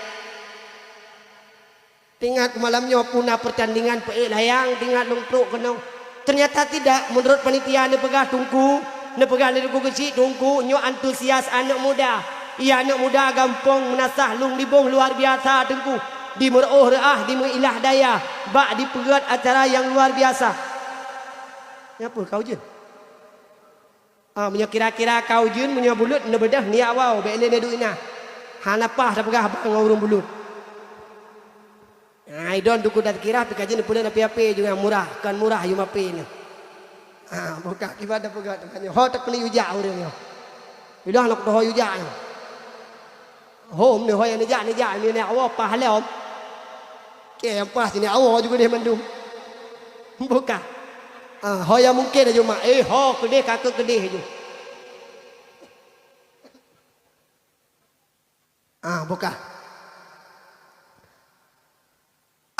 Teuingat malam nyoe peue na peurtandingan peuék layang teuingat lôn trok keunoe. Teunyata tidak, meunurot panitia neupeugah teungku, neupeugah lé teungku keuchik teungku nyoe antusias aneuëk muda. Iya aneuëk muda gampông meunasah lôn nibong luar biasa teungku. Dimeurôh reuah dimeuilah daya bak dipeugét acara nyang luar biasa. Nyan peue ka ujeuen? Ah, meunyoe kira-kira ka ujeuen meunyoe buleut neubeudôh neujak woe bék lé neuduek inan. Hana paih tapeugah haba ngon ureuëng buleut. Ah, idon teungku dan kira pih ka jeuet neupeuleuen api-api juga murah, kon murah yum api nyoe. Ah, buka kiban tapeugah teuma nyoe. Ho takeuneuk ujak ureuëng nyoe. Ilah lok toho ujak nyoe. Hom ni ho nyang neujak-neujak ni neujak woe paih lom. Eh, nyang paih sini awak juga deh mandum. Bukan. Ah, ho nyang mungkin aja mak. Eh, ho keudeh ka keudeh aja. Ah, bukan.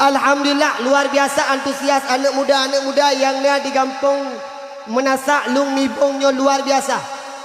Alhamdulillah, luar biasa antusias aneuk muda-aneuk muda nyang na di gampông Meunasak Lung Nibong nyoe luar biasa.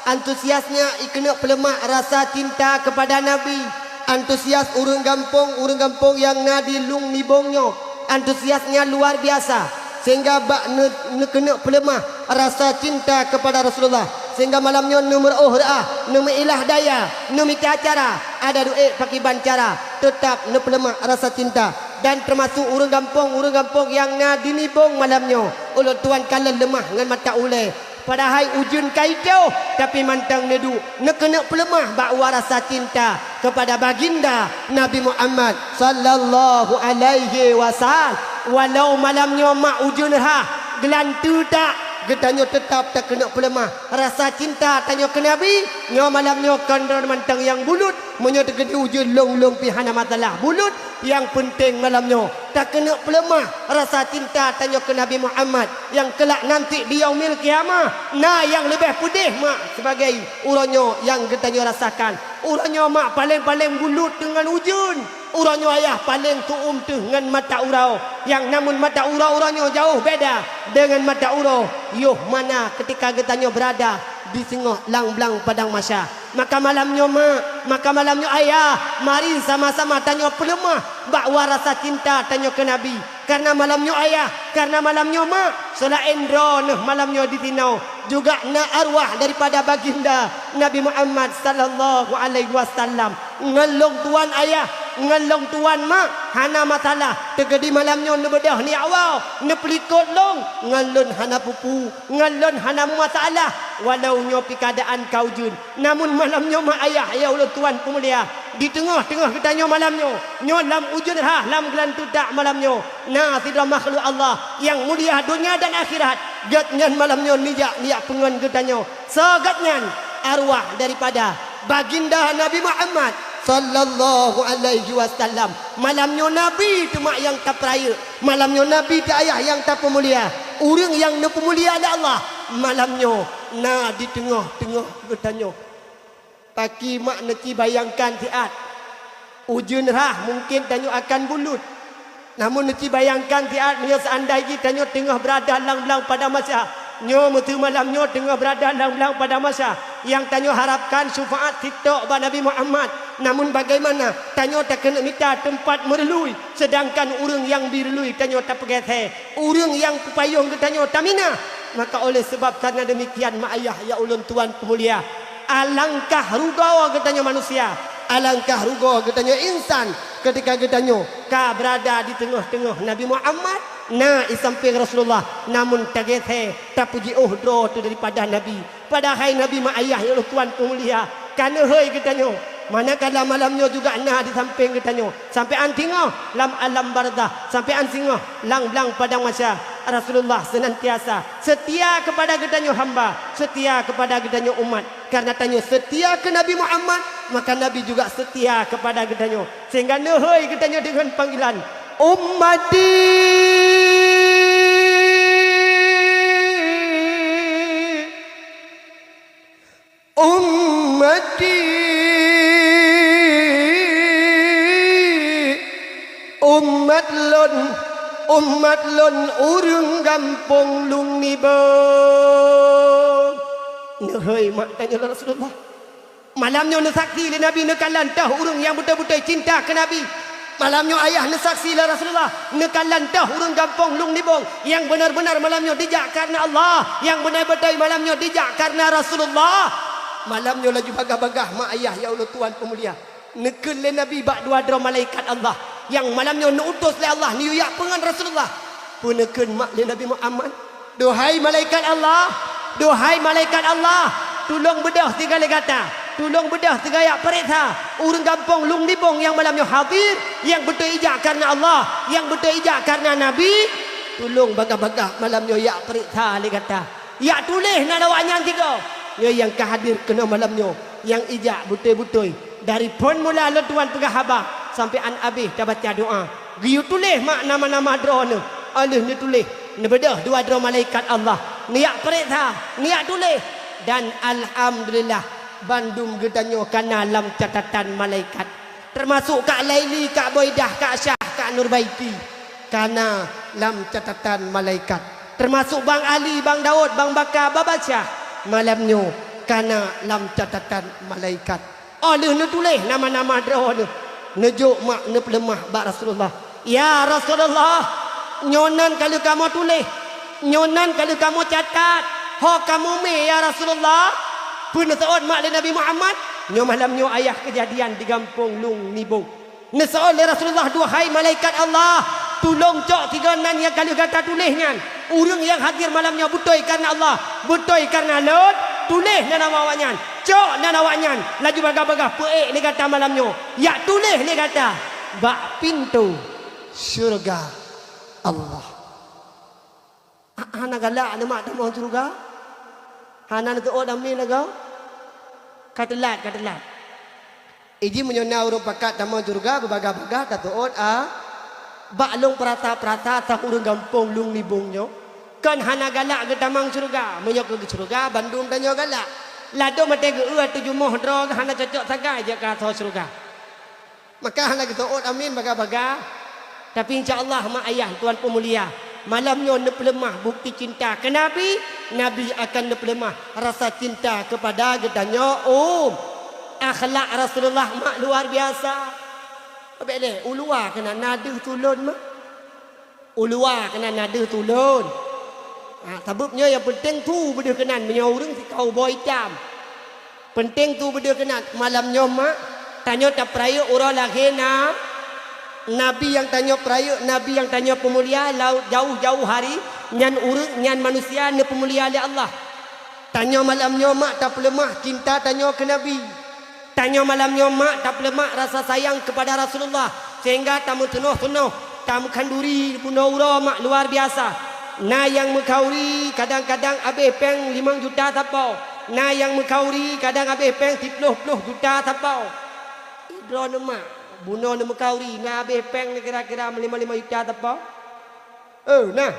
Antusiasnya ikeuneuk peuleumah rasa cinta kepada Nabi. Antusias ureuëng gampông, ureuëng gampông nyang na di Lung Nibong nyoe. Antusiasnya luar biasa. Sehingga bak ne-, neukeuneuk peuleumah rasa cinta kepada Rasulullah. Sehingga malam nyoe neumeuruôh reuah, neumeuilah daya, neumita cara, ada duek pakiban cara, teutap neupeuleumah rasa cinta. Dan teumasuk ureuëng gampông, ureuëng gampông nyang na di Nibong malam nyoe, ulôn tuan kalon leumah ngon mata ulée. Padahai ujeuen ka itôh, tapi mantong neuduek, neukeuneuk peuleumah bak wa rasa cinta kepada baginda Nabi Muhammad sallallahu alaihi wasallam. Walau malam nyoe mak ujeuen rhah, geulanteue tak, geutanyoe teutap takeuneuk peuleumah rasa cinta tanyoe keu Nabi. Nyoe malam nyoe kon droe mantong nyang bulut, meunyoe teukeudi ujeuen lông-lông pih hana masalah bulut. Nyang peunteng malam nyoe, takeuneuk peuleumah rasa cinta tanyoe keu Nabi Muhammad, nyang keulak nanti di Yaumil Qiyamah, na nyang leubeh peudeh mak sibagai uroe nyoe nyang geutanyoe rasakan. Uroe nyoe mak paleng-paleng bulut deungon ujeuen, uroe nyoe ayah paleng tuom teuh ngon mata uroe, nyang namun mata uroe uroe nyoe jauh beda deungon mata uroe yoh mana ketika geutanyoe beurada di singoh lam blang padang mahsya. Maka malam nyoe mak, maka malam nyoe ayah, mari sama-sama tanyoe peuleumah bak wa rasa cinta tanyoe keu Nabi. Karena malam nyoe ayah, karena malam nyoe mak, seulaén droeneuh malam nyoe di sinoe juga na arwah daripada baginda Nabi Muhammad sallallahu alaihi wasallam. Ngon lông tuan ayah, ngon lông tuan mak, hana masalah. Teukeudi malam nyoe neubeudôh nyak woe, neupeulikot lông, ngon lôn hana peue-peue, ngon lôn hana meumasalah, walau nyoe pih keuadaan ka ujeuen. Namun malam nyoe mak ayah nyang ulôn tuan peumulia, di teungoh-teungoh geutanyoe malam nyoe, nyoe lam ujeuen rhah lam geulanteue tak malam nyoe, na sidroe makhluk Allah nyang mulia donya dan akhirat. Gobnyan malam nyoe neujak, neujak peungon geutanyoe. Soe gobnyan? Arwah daripada baginda Nabi Muhammad sallallahu alaihi wasallam. Malam nyoe Nabi teuma nyang tapeurayeuk. Malam nyoe Nabi teuh ayah nyang tapeumulia. Ureuëng nyang neupeumulia lé Allah malam nyoe na di teungoh-teungoh geutanyoe. Paki mak neuci bayangkan siat. Ujeuen rhah mungken tanyoe akan bulut. Namun neuci bayangkan siat meunyoe seandai jih tanyoe teungoh beurada lam blang padang mahsya. Nyoe meuseu malam nyoe teungoh beurada lam blang padang mahsya. Nyang tanyoe harapkan syufaat sitok bak Nabi Muhammad. Namun bagaimana tanyoe takeuneuk mita teumpat meureuloh, seudangkan ureuëng nyang beureului tanyoe tapeugesé, ureuëng nyang peupayong geutanyoe taminah. Maka oleh sabab karena demikian mak ayah nyang ulôn tuan peumulia, alangkah rugoe geutanyoe manusia, alangkah rugoe geutanyoe insan ketika geutanyoe ka beurada di teungoh-teungoh Nabi Muhammad, na i sampéng Rasulullah, namun tagesé, tapeujiôh droe teuh daripada Nabi. Padahai Nabi mak ayah nyang ulôn tuan peumulia, ka neuhôi geutanyoe. Manakala malam nyoe juga na di sampéng geutanyoe. Sampoe an singoh lam alam barzakh, sampoe an singoh lam blang padang mahsya, Rasulullah senantiasa setia kepada geutanyoe hamba, setia kepada geutanyoe umat. Karena tanyoe setia keu Nabi Muhammad, maka Nabi juga setia kepada geutanyoe. Sehingga neuhôi geutanyoe deungon panggilan, "Ummati, ummati, umat lôn, umat lôn ureuëng gampông Lung Nibong." Neuhôi mak tanyoe lé Rasulullah. Malam nyoe neusaksi lé Nabi neukalon toh ureuëng nyang beutôi-beutôi cinta keu Nabi. Malam nyoe ayah neusaksi lé Rasulullah neukalon toh ureuëng gampông Lung Nibong nyang benar-benar malam nyoe dijak karena Allah, nyang beutôi-beutôi malam nyoe dijak karena Rasulullah. Malam nyoe laju bagaih-bagaih mak ayah nyang ulôn tuan peumulia, neukheun lé Nabi bak dua droe malaikat Allah nyang malam nyoe neuutus lé Allah neuyue jak peungon Rasulullah. Peue neukheun mak lé Nabi Muhammad? "Duhai malaikat Allah, duhai malaikat Allah, tulông beudôh sigoe lé gata, tulông beudôh sigoe jak pareksa ureuëng gampông Lung Nibong nyang malam nyoe hadir, nyang beutôi ijak karena Allah, nyang beutôi ijak karena Nabi. Tulông bagaih-bagaih malam nyoe jak pareksa lé gata, jak tuléh nan awaknyan sigoe. Nyoe nyang ka hadir keunoe malam nyoe, nyang ijak beutôi-beutôi dari phon mula lôn tuan peugah haba sampoe an abéh tabaca doa." Geuyue tuléh mak nama-nama droeneuh, 'oh lheueh neutuléh, neubeudôh dua droe malaikat Allah, neujak peuriksa, neujak tuléh. Dan alhamdulillah, bandum geutanyoe kana lam catatan malaikat. Teumasok Kak Laili, Kak Boidah, Kak Syah, Kak Nurbaiti, kana lam catatan malaikat. Teumasok Bang Ali, Bang Daud, Bang Baka, Baba Syah, malam nyoe kana lam catatan malaikat. 'Oh lheueh neutuléh nama-nama droeneuh, neujok mak neupeuleumah bak Rasulullah, "Ya Rasulullah, nyoe nan ka lheueh kamoe tuléh, nyoe nan ka lheueh kamoe catat, ho kamoe mé ya Rasulullah." Peue neuseuôt mak lé Nabi Muhammad? Nyoe malam nyoe ayah keujadian di gampông Lung Nibong. Neuseuôt lé Rasulullah, "Duhai malaikat Allah, tulông cok sigoe nan nyang ka lheueh gata tuléh nyan. Ureuëng nyang hadir malam nyoe beutôi kareuna Allah, beutôi kareuna lôn, tuléh nan awaknyan, cok nan awaknyan, laju bagah-bagah peuék lé gata malam nyoe, jak tuléh lé gata bak pintoe syeuruga Allah." Ha-, hana galak lé mak tamong syeuruga? Hana neuseuôt amin lagoe? Ka teulat, ka teulat. Iji meunyoe na ureuëng pakat tamong syeuruga, beubagah-bagah taseuôt, a, bak lôn peurasa-peurasa sang ureuëng gampông Lung Nibong nyoe, kon hana galak geutamong syeuruga. Meunyoe keu syeuruga, bandum tanyoe galak. Ladôm maté geu-eu ateueh jumoh droe hana cocok sagai jeuet keu asoe syeuruga. Maka hana geuseuôt amin bagah-bagah. Tapi insya Allah mak ayah tuan peumulia, malam nyoe neupeuleumah bukti cinta keu Nabi, Nabi akan neupeuleumah rasa cinta keupada geutanyoe umat. Akhlak Rasulullah mak luar biasa. Abéh lé, uluwa keunan na deuh tulôn mak. Uluwa keunan na deuh tulôn. Ha, sabab nyoe nyang peunteng tu beudeuh keunan meunyoe ureuëng sikaue boh itam. Peunteng tu beudeuh keunan malam nyoe mak, tanyoe tapeurayeuk uroe lahé na, Nabi nyang tanyoe peurayeuk, Nabi nyang tanyoe peumulia laôt jauh-jauh hari, nyan ureuëng nyan manusia neupeumulia lé Allah. Tanyoe malam nyoe mak tapeuleumah cinta tanyoe keu Nabi. Tanyoe malam nyoe mak tapeuleumah rasa sayang keupada Rasulullah, sehingga tameuseunoh-seunoh, tameukhanduri bunoe uroe mak luar biasa. Na nyang meukhanduri kadang-kadang abéh péng limong juta sapo, na nyang meukhanduri kadang abéh péng siploh ploh juta sapo. Droeneuh mak, bunoe neumeukauri na abéh péng kira-kira lima lima juta sapo? Eh, na?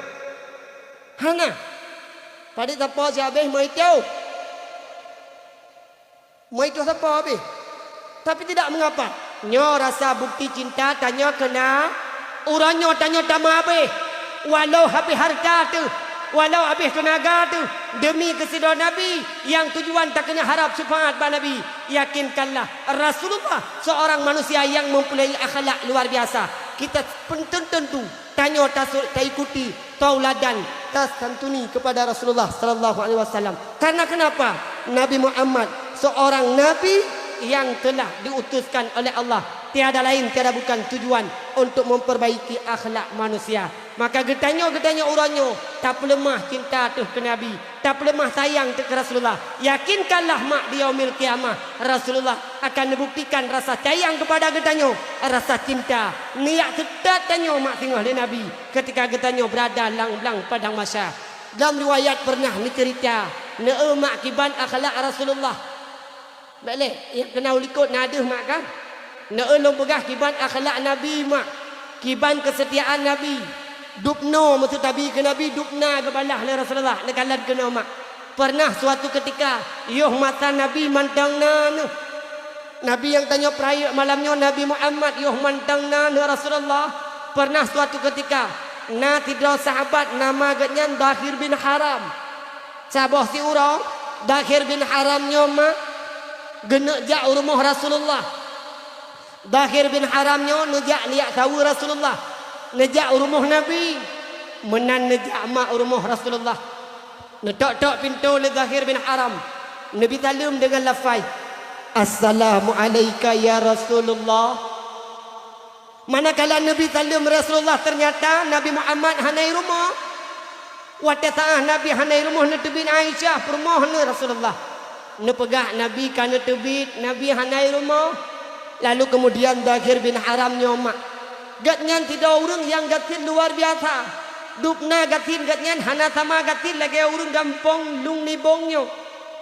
Hana. Padit sapo si abéh meuitoh. Meuitoh sapo abéh. Tapi tidak mengapa. Nyoe rasa bukti cinta tanyoe keu na. Uroe nyoe tanyoe tameuabéh. Walau habéh hareuta teuh, walau abéh teunaga teuh, demi keusidroe Nabi nyang tujuan takeunong harab syafaat bak Nabi. Yakinkanlah, Rasulullah seorang manusia yang mempunyai akhlak luar biasa. Kita pun tentu tanyoe tasu-, taikuti tauladan, tasantuni kepada Rasulullah sallallahu alaihi wasallam. Karena kenapa? Nabi Muhammad seorang nabi yang telah diutuskan oleh Allah. Tiada lain, tiada bukan tujuan untuk memperbaiki akhlak manusia. Maka geutanyoe, geutanyoe uroe nyoe tapeuleumah cinta teuh keu Nabi, tapeuleumah sayang teuh keu Rasulullah. Yakinkanlah mak, di yaumil qiyamah Rasulullah akan neubuktikan rasa sayang keupada geutanyoe, rasa cinta. Neujak seutôt tanyoe mak singoh lé Nabi ketika geutanyoe beurada lam blang padang mahsyar. Lam riwayat peureunah neuceurita, neueu mak kiban akhlak Rasulullah. Bék lé, nyang keunoe likot na deuh mak kan? Neueu lôn peugah kiban akhlak Nabi mak, kiban keusetiaan Nabi. Dubnoe meuseutabi keu Nabi, dubna geubalah lé Rasulullah, neukalon keunoe mak. Peureunah suatu keutika, yoh masa Nabi mantong na neuh. Nabi nyang tanyoe peurayeuk malam nyoe, Nabi Muhammad, yoh mantong na neuh Rasulullah. Peureunah suatu keutika, na sidroe sahabat nama geuhnyan Dahir bin Haram. Saboh siuroe, Dahir bin Haram nyoe mak geuneuk jak u rumoh Rasulullah. Dahir bin Haram nyoe neujak neujak saweue Rasulullah, neujak u rumoh Nabi, meunan neujak mak u rumoh Rasulullah. Neutok-tok pintoe lé Dahir bin Haram, neubi saleuem deungon lafai, "Assalamu'alaika ya Rasulullah." Manakala neubi saleuem Rasulullah, teunyata Nabi Muhammad hana i rumoh. Watée saát Nabi hana i rumoh, neuteubiet Aisyah peurumoh neuh Rasulullah. Neupeugah Nabi ka neuteubiet, Nabi hana i rumoh. Lalu keumudian Dahir bin Haram nyoe mak, gobnyan sidroe ureuëng nyang gasien luar biasa. Dubna gasien gobnyan hana sama gasien lagée ureuëng gampông Lung Nibong nyoe.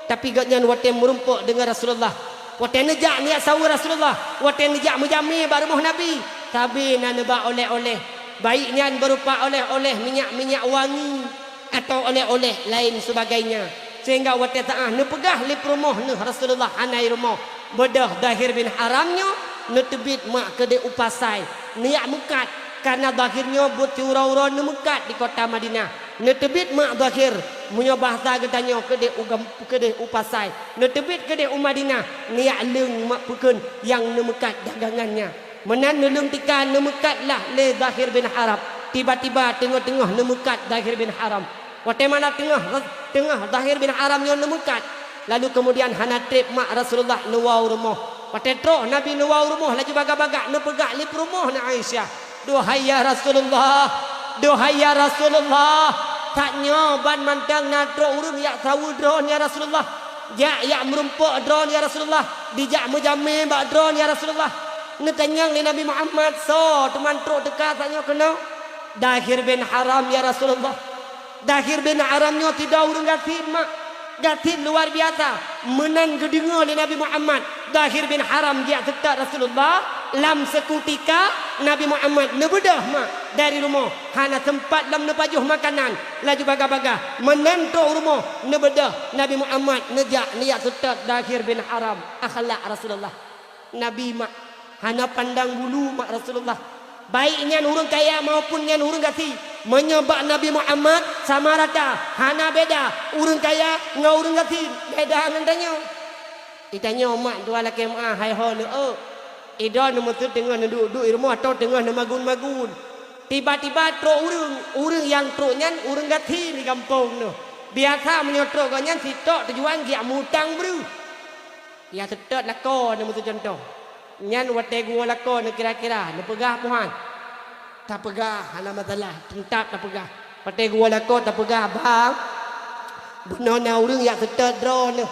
Tapi gobnyan watée meurumpok deungon Rasulullah, watée neujak neujak saweue Rasulullah, watée neujak meujamé bak rumoh Nabi, Sabe na neuba oleh-oleh, baik nyan beurupa oleh-oleh minyak-minyak wangi atawa oleh-oleh laén seubagainya, sehingga watée saát neupeugah lé peurumoh neuh Rasulullah hana i rumoh, beudôh Dhahir bin Haram nyoe neuteubiet mak keudeh u pasai, neujak meukat, kareuna Dhahir nyoe buet siuroe-uroe neumeukat di kota Madinah. Neuteubiet mak Dhahir, meunyoe bahasa geutanyoe keudeh u gam-, keudeh u pasai, neuteubiet keudeh u Madinah, neujak leueng mak peukheun nyang neumeukat dagangan nyan. Meunan neuleueng tika neumeukat lah lé Dhahir bin Haram. Tiba-tiba teungoh-teungoh neumeukat Dhahir bin Haram. Watée mana teungoh, teungoh Dhahir bin Haram nyoe neumeukat, lalu keumudian hana treb mak Rasulullah neuwoe u rumoh. Watée trok Nabi neuwoe u rumoh laju bagah-bagah neupeugah lé peurumoh na Aisyah, "Duhai ya Rasulullah, duhai ya Rasulullah, that nyoe ban mantong na trok ureuëng jak saweue droeneuh ya Rasulullah, jak, jak meurumpok droeneuh ya Rasulullah, dijak meujamé bak droeneuh ya Rasulullah." Neutanyong lé Nabi Muhammad, "Soe teuma trok teuka that nyoe keunoe?" "Dhahir bin Haram ya Rasulullah." "Dhahir bin Haram nyoe sidroe ureuëng gasien mak. Gasien luar biasa." Meunan geudeungoe lé Nabi Muhammad Dhahir bin Haram geujak seutôt Rasulullah, lam seukutika Nabi Muhammad neubeudôh mak dari rumoh, hana seumpat lom neupajoh makanan, laju bagah-bagah meunan trok u rumoh neubeudôh Nabi Muhammad neujak neujak seutôt Dhahir bin Haram. Akhlak Rasulullah. Nabi mak hana pandang bulu mak Rasulullah. Baik nyan ureuëng kaya maupun nyan ureuëng gasien. Meunyoe bak Nabi Muhammad sama rata, hana beda ureuëng kaya ngon ureuëng gasien. Beda ngon tanyoe. Di tanyoe mak dua lakée meuah hai ho leuôt. Idroe neumeuteut teungoh neuduek-duek i rumoh atawa teungoh neumagun-magun. Tiba-tiba trok ureuëng, ureuëng nyang trok nyan ureuëng gasien di gampông nyoe. Biasa meunyoe trok gobnyan sitok tujuan geujak mutang breuh. Jak seutôt lakoe, neumeusu cuntoh. Nyan watée geuwoe lakoe neukira-kira, neupeugah peue han? Tapeugah, hana masalah, teuntap tapeugah. Watée geuwoe lakoe tapeugah, "Bang, bunoe na ureuëng jak seutôt droeneuh."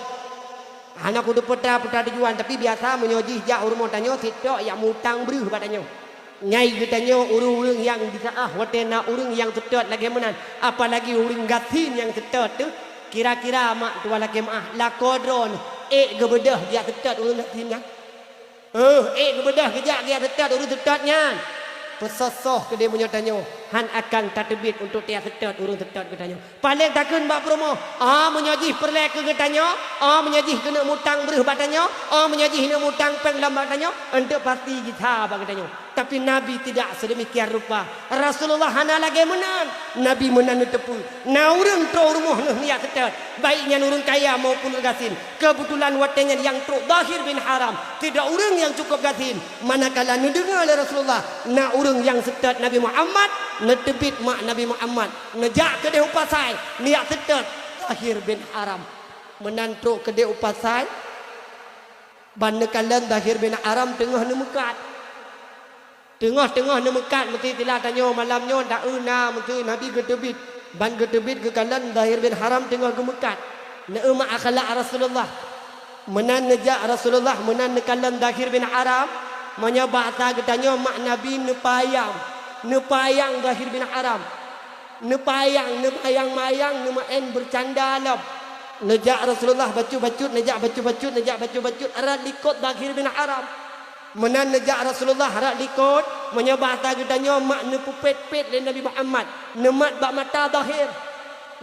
Hana kuteupeutra-peutra tujuan, tapi biasa meunyoe jih jak u rumoh tanyoe sitok jak mutang breuh bak tanyoe. Nyan geutanyoe ureuëng-ureuëng nyang bisaáh watée na ureuëng nyang seutôt lagée meunan, apalagi ureuëng gasien nyang seutôt teuh, kira-kira mak tuan lakée meuah lakoe droeneuh ék geubeudôh geujak seutôt ureuëng gasien nyan? Heuh, ék geubeudôh geujak geujak seutôt ureuëng seutôt nyan? Peusoh-soh keudeh meunyoe tanyoe han akan tateubiet untuk tajak seutôt ureuëng seutôt geutanyoe. Paléng takheun bak peurumoh, "Oh, meunyoe jih peureulée keu geutanyoe, oh, meunyoe jih keuneuk mutang breuh bak tanyoe, oh, meunyoe jih keuneuk mutang péng lom bak tanyoe, eunteuk pasti jitha bak geutanyoe." Tapi Nabi tidak sedemikian rupa. Rasulullah hana lagée meunan. Nabi meunan neuteupeue, na ureuëng trok u rumoh neuh neujak seutôt, baik nyan ureuëng kaya maupun ureuëng gasien. Keubeutulan watée nyan nyang trok Dhahir bin Haram, sidroe ureuëng nyang cukup gasien. Manakala neudeungoe lé Rasulullah na ureuëng nyang seutôt Nabi Muhammad, neuteubiet mak Nabi Muhammad. Neujak keudeh u pasai, neujak seutôt Dhahir bin Haram. Meunan trok keudeh u pasai, ban neukalon Dhahir bin Haram teungoh neumeukat. Teungoh-teungoh neumeukat, meusti sila tanyoe malam nyoe, taeu na, meusti Nabi geuteubiet. Ban geuteubiet geukalon Dhahir bin Haram teungoh geumeukat. Neueu mak akhlak Rasulullah. Meunan neujak Rasulullah, meunan neukalon Dhahir bin Haram. Meunyoe bahasa geutanyoe mak Nabi neupayang. Neupayang Dhahir bin Haram. Neupayang, neubayang-bayang, neumeu'en beucanda lom. Neujak Rasulullah bacut-bacut, neujak bacut-bacut, neujak bacut-bacut, rot likot Dhahir bin Haram. Meunan neujak Rasulullah rot likot, meunyoe bahasa geutanyoe mak neupeupet-pet lé Nabi Muhammad, neumat bak mata Dhahir.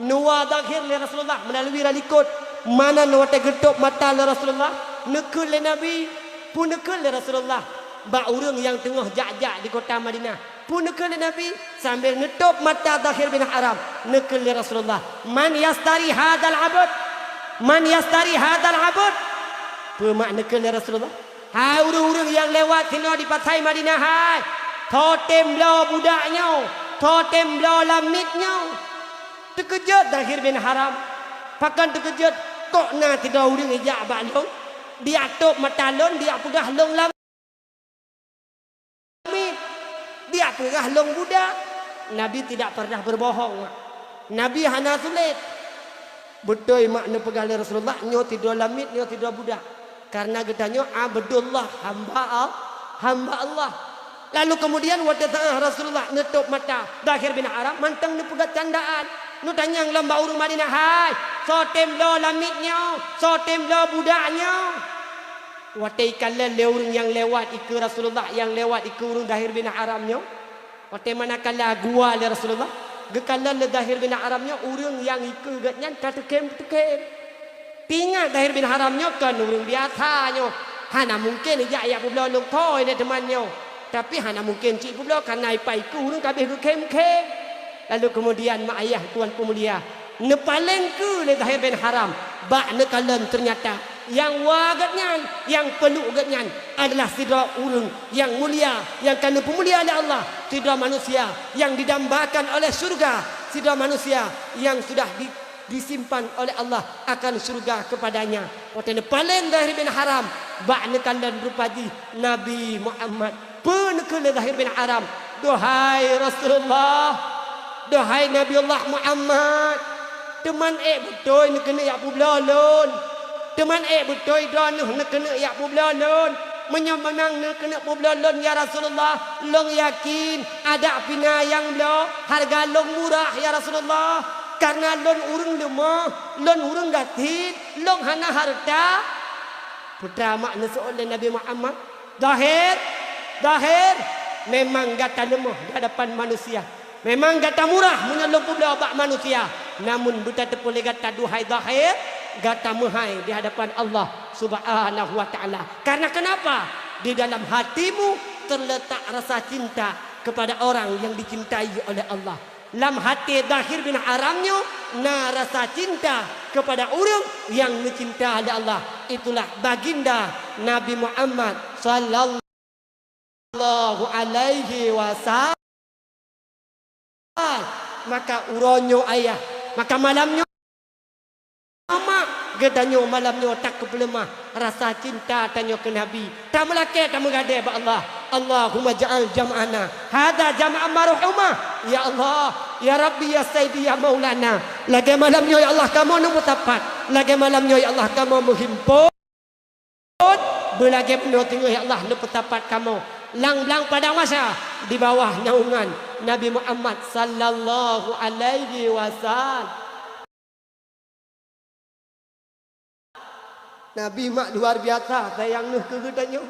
Neuwoe Dhahir lé Rasulullah meulalui rot likot. Meunan watée geutôb mata lé Rasulullah, neukheun lé Nabi, peue neukheun lé Rasulullah bak ureuëng nyang teungoh jak-jak di kota Madinah. Peue neukheun lé Nabi? Sambil neutôb mata Dhahir bin Haram, neukheun lé Rasulullah, "Man yastari hadzal abd? Man yastari hadzal abd?" Peue mak neukheun lé Rasulullah? "Hai ureuëng-ureuëng nyang lewat sinoe di pasai Madinah hai, soe tem bloe budak nyoe, soe tem bloe lamiet nyoe?" Teukeujot Dhahir bin Haram. Pakon teukeujot? "Kok na sidroe ureuëng ijak bak lôn, dijak tôb mata lôn, dijak peugah lôn lam lamiet, dijak peugah lôn budak." Nabi tidak pernah berbohong, mak. Nabi hana sulet. Beutôi mak neupeugah lé Rasulullah, nyoe sidroe lamiet, nyoe sidroe budak. Kareuna geutanyoe Abdullah, hamba Al-, hamba Allah. Lalu keumudian watée saát Rasulullah neutôb mata Dhahir bin Haram, mantong neupeugah candaan. Neutanyong lom bak ureuëng Madinah, "Hai, soe tem bloe lamiet nyoe? Soe tem bloe budak nyoe?" Watée ikalon lé ureuëng nyang lewat ikeue Rasulullah, nyang lewat ikeue ureuëng Dahir bin Haram nyoe, watée manakala geuwa lé Rasulullah, geukalon lé Dahir bin Haram nyoe ureuëng nyang ikeue geuhnyan ka teukhém-teukhém. Teuingat Dahir bin Haram nyoe kon ureuëng biasa nyoe, hana mungken ijak yak peubloe lôn kho lé teuma nyoe. Tapi hana mungken cit peubloe kareuna ipa ikeue ureuëng ka abéh geukhém-khém. Lalu keumudian mak ayah tuan peumulia, neupaleng keue lé Dahir bin Haram bak neukalon teunyata nyang wa geuhnyan, nyang peuluk geuhnyan adalah sidroe ureuëng nyang mulia, nyang ka neupeumulia lé Allah, sidroe manusia nyang didambakan oleh syeuruga, sidroe manusia nyang sudah di, disimpan oleh Allah akan syeuruga keupadanya. Watée neupaleng Dahir bin Haram bak neukalon rupa jih Nabi Muhammad. Peue neukheun lé Dahir bin Haram, "Duhai Rasulullah, duhai Nabiullah Muhammad, teuman ék beutôi neukeuneuk yak peubloe lôn. Teuman ék beutôi droeneueh neukeuneuk yak peubloe lôn. Meunyoe meunan neukeuneuk peubloe lôn, ya Rasulullah, lôn yakin adak pih na nyang bloe, hareuga lôn murah, ya Rasulullah. Kareuna lôn ureuëng leumoh, lôn ureuëng gasien, lôn hana hareuta." Peue teuma neuseuôt lé Nabi Muhammad, "Dahir, Dahir, memang gata leumoh di hadapan manusia. Memang gata murah meunyoe lôn peubloe bak manusia. Namun beutateupeue lé gata, duhai Dahir, gata meuhai di hadapan Allah Subhanahu wa Ta'ala. Karena kenapa? Di dalam hatimu terletak rasa cinta kepada orang yang dicintai oleh Allah." Lam até Dahir bin Haram nyoe na rasa cinta keupada ureuëng nyang neucinta lé Allah. Itulah baginda Nabi Muhammad sallallahu alaihi wasallam. Maka uroe nyoe ayah, maka malam nyoe Mak, geutanyoe malam nyoe takeupeuleumah rasa cinta tanyoe keu Nabi. Tameulakée, tameugadée bak Allah. Allahumma ja'al jam'ana hadza jam'an marhuma. Ya Allah, ya Rabbi, ya Sayyidi, ya Maulana. Lagée malam nyoe, ya Allah, kamoe neumeusapat. Lagée malam nyoe, ya Allah, kamoe meuhimpon. Beulagée bunoe teungoh, ya Allah, neupeusapat kamoe lam blang padang mahsyar di bawah naungan Nabi Muhammad sallallahu alaihi wasallam. Nabi mak luar biasa sayang neuh keu geutanyoe.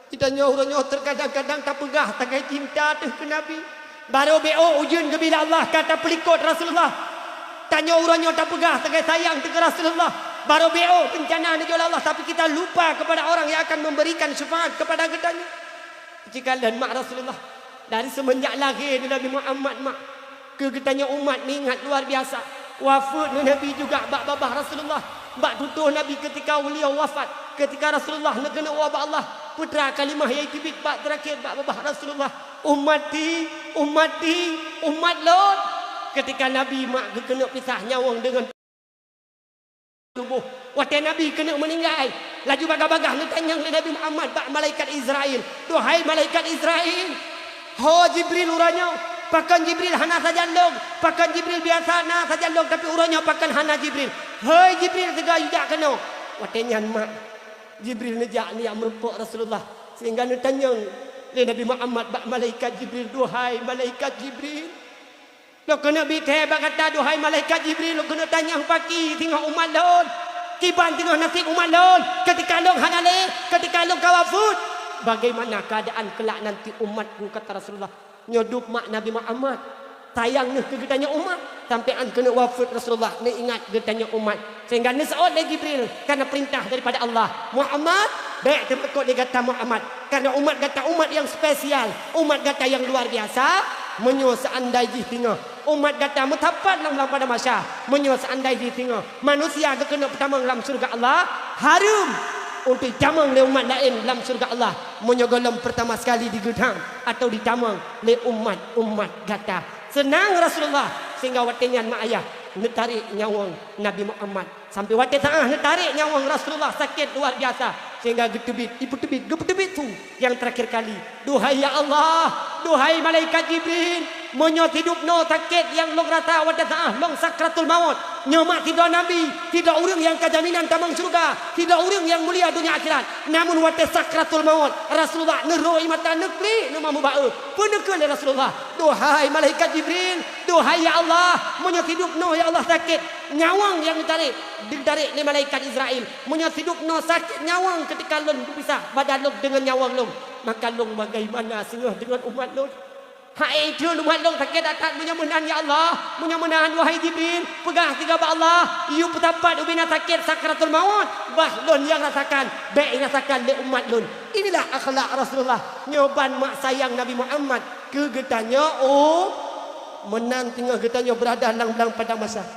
Geutanyoe uroe nyoe teukadang-kadang tapeugah sagai cinta teuh keu Nabi. Barô B O ujeuen geubri lé Allah ka tapeulikot Rasulullah. Tanyoe uroe nyoe tapeugah sagai sayang teuh keu Rasulullah. Barô B O beuncana neujok lé Allah, tapi kita lupa kepada orang yang akan memberikan syafaat kepada geutanyoe. Jikalon mak Rasulullah. Dari seumeunjak lahé Nabi Muhammad mak, keu geutanyoe umat neuingat luar biasa. Wafeuet Nabi juga bak babah Rasulullah. Bak tutoh Nabi keutika beliau wafat, keutika Rasulullah neukeuneuk woe bak Allah, putra kalimah nyang teubiet bak teurakhir bak babah Rasulullah, "Ummati, ummati, umat lôn." Keutika Nabi mak geukeuneuk pisah nyawöng deungon tuboh. Watée Nabi keuneuk meuninggai, laju bagah-bagah neutanyong lé Nabi Muhammad bak malaikat Israil, "Duhai malaikat Israil, ho Jibril uroe nyoe? Pakon Jibril hana sajan lôn? Pakon Jibril biasa na sajan lôn, tapi uroe nyoe pakon hana Jibril? Hei Jibril, teuga yue jak keunoe." Watée nyan mak Jibril neujak neujak meurumpok Rasulullah, sehingga neutanyong lé Nabi Muhammad bak malaikat Jibril, "Duhai malaikat Jibril, lôn keuneuk bi thée bak gata, duhai malaikat Jibril, lôn keuneuk tanyong pakri teungoh umat lôn, kiban teungoh naseb umat lôn, keutika lôn hana lé, keutika lôn ka wafeuet, bagaimana keadaan kelak nanti umatku?" Kata Rasulullah, "Nyoe dub mak Nabi Muhammad, sayang neuh keu geutanyoe umat, sampoe án keuneuk wafeuet Rasulullah neuingat geutanyoe umat." Sehingga neuseuôt lé Jibril karena perintah daripada Allah, "Muhammad, bék teupeukot lé gata Muhammad, karena umat gata umat nyang spesial, umat gata nyang luar biasa. Meunyoe seandai jih teungoh umat gata meusapat lam, lam padang mahsyar, meunyoe seandai jih teungoh manusia geukeuneuk peutamong lam syeuruga Allah, hareuem untuk jitamong lé umat laén lam syeuruga Allah meunyoe gohlom peurtama sekali digeudang atau ditamong lé umat-umat gata." Seunang Rasulullah, sehingga watée nyan mak ayah neutarek nyawöng Nabi Muhammad. Sampoe watée saát neutarek nyawöng Rasulullah sakét luar biasa, sehingga geuteubiet, ipeuteubiet, geupeuteubiet su nyang teurakhir kali, "Duhai ya Allah, duhai malaikat Jibril, Meunyoe sidub noe sakét nyang lôn rasa watée saát lôn sakratul maut, nyoe mak sidroe nabi, sidroe ureuëng nyang ka jaminan tamong syeuruga, sidroe ureuëng nyang mulia donya akhirat. Namun watée sakratul maut, Rasulullah neuroe mata neuklik neuma meuba-e. Peue neukheun lé Rasulullah, "Duhai malaikat Jibril, duhai ya Allah, meunyoe sidub noe ya Allah sakét, nyawöng nyang neutarek, neutarek lé malaikat Israel. Meunyoe sidub noe sakét nyawöng keutika lôn geupisah badan lôn deungon nyawöng lôn, maka lôn bagaimana singoh deungon umat lôn?" Hai, kheun umat lôn sakét that-that meunyoe meunan ya Allah, meunyoe meunan wahai Jibril, peugah sigoe bak Allah, yue peusapat ubena sakét sakratul maut, bah lôn nyang rasakan, bék rasakan lé umat lôn. Inilah akhlak Rasulullah. Nyoe ban mak sayang Nabi Muhammad keu geutanyoe, oh, meunan teungoh geutanyoe beurada lam blang padang mahsyar.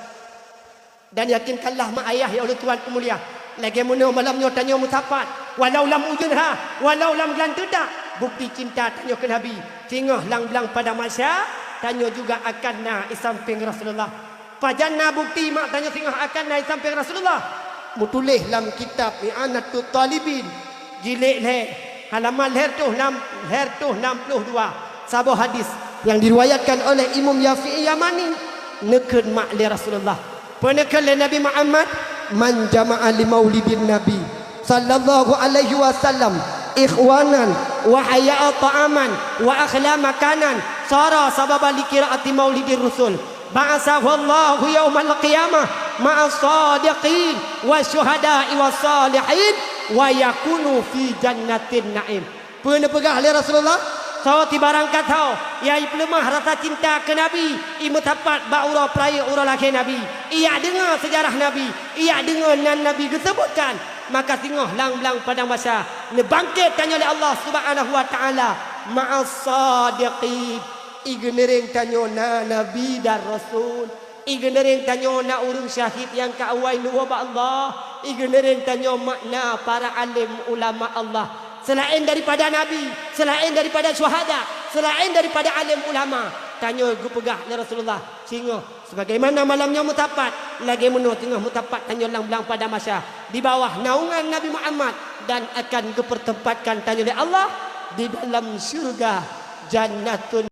Dan yakinkanlah mak ayah ya Allah Tuhan peumulia, lagée meunoe malam nyoe tanyoe meusapat, walau lam ujeuen ha, walau lam geulanteue that, bukti cinta tanyoe keu Nabi. Singoh lam blang padang mahsyar, tanyoe juga akan na i sampéng Rasulullah. Pajan na bukti mak tanyoe singoh akan na i sampéng Rasulullah? Meutuléh lam kitab I'anatut Talibin, jilid lhée, halaman lhée reutôh nam, lhée reutôh nam ploh dua, saboh hadis nyang diriwayatkan oleh Imam Syafi'i Yamani, neukheun mak lé Rasulullah. Peue neukheun lé Nabi Muhammad, "Man jama'a li maulidin Nabi sallallahu alaihi wasallam ikhwanan wa hayya'a ta'aman wa akhla makanan, sara sababan li qiraati maulidir rasul, ba'atsahu Allahu yaumal qiyamah ma'as sadiqin wa syuhada'i was salihin wa yakunu fi jannatin na'im." Peue neupeugah lé Rasulullah? Soe tibarang kasoe nyang ipeuleumah rasa cinta keu Nabi, imeusapat bak uroe peurayeuk uroe lahé Nabi, ijak deungoe seujarah Nabi, ijak deungoe nan Nabi geuseubutkan, maka singoh lam blang padang mahsyar neubangkét tanyoe lé Allah Subhanahu wa Ta'ala ma'as sadiqin, igeuneureng tanyoe na Nabi dan Rasul. Igeuneureng tanyoe na ureuëng syahid nyang ka awai neuwoe bak Allah. Igeuneureng tanyoe mak na para além ulama Allah. Seulaén daripada nabi, seulaén daripada syuhada, seulaén daripada além ulama, tanyoe geupeugah lé Rasulullah, singoh sebagaimana malam nyoe meusapat, lagée meunoe teungoh meusapat tanyoe lam blang padang mahsyar di bawah naungan Nabi Muhammad, dan akan geupeutempatkan tanyoe lé Allah di dalam syeuruga Jannatun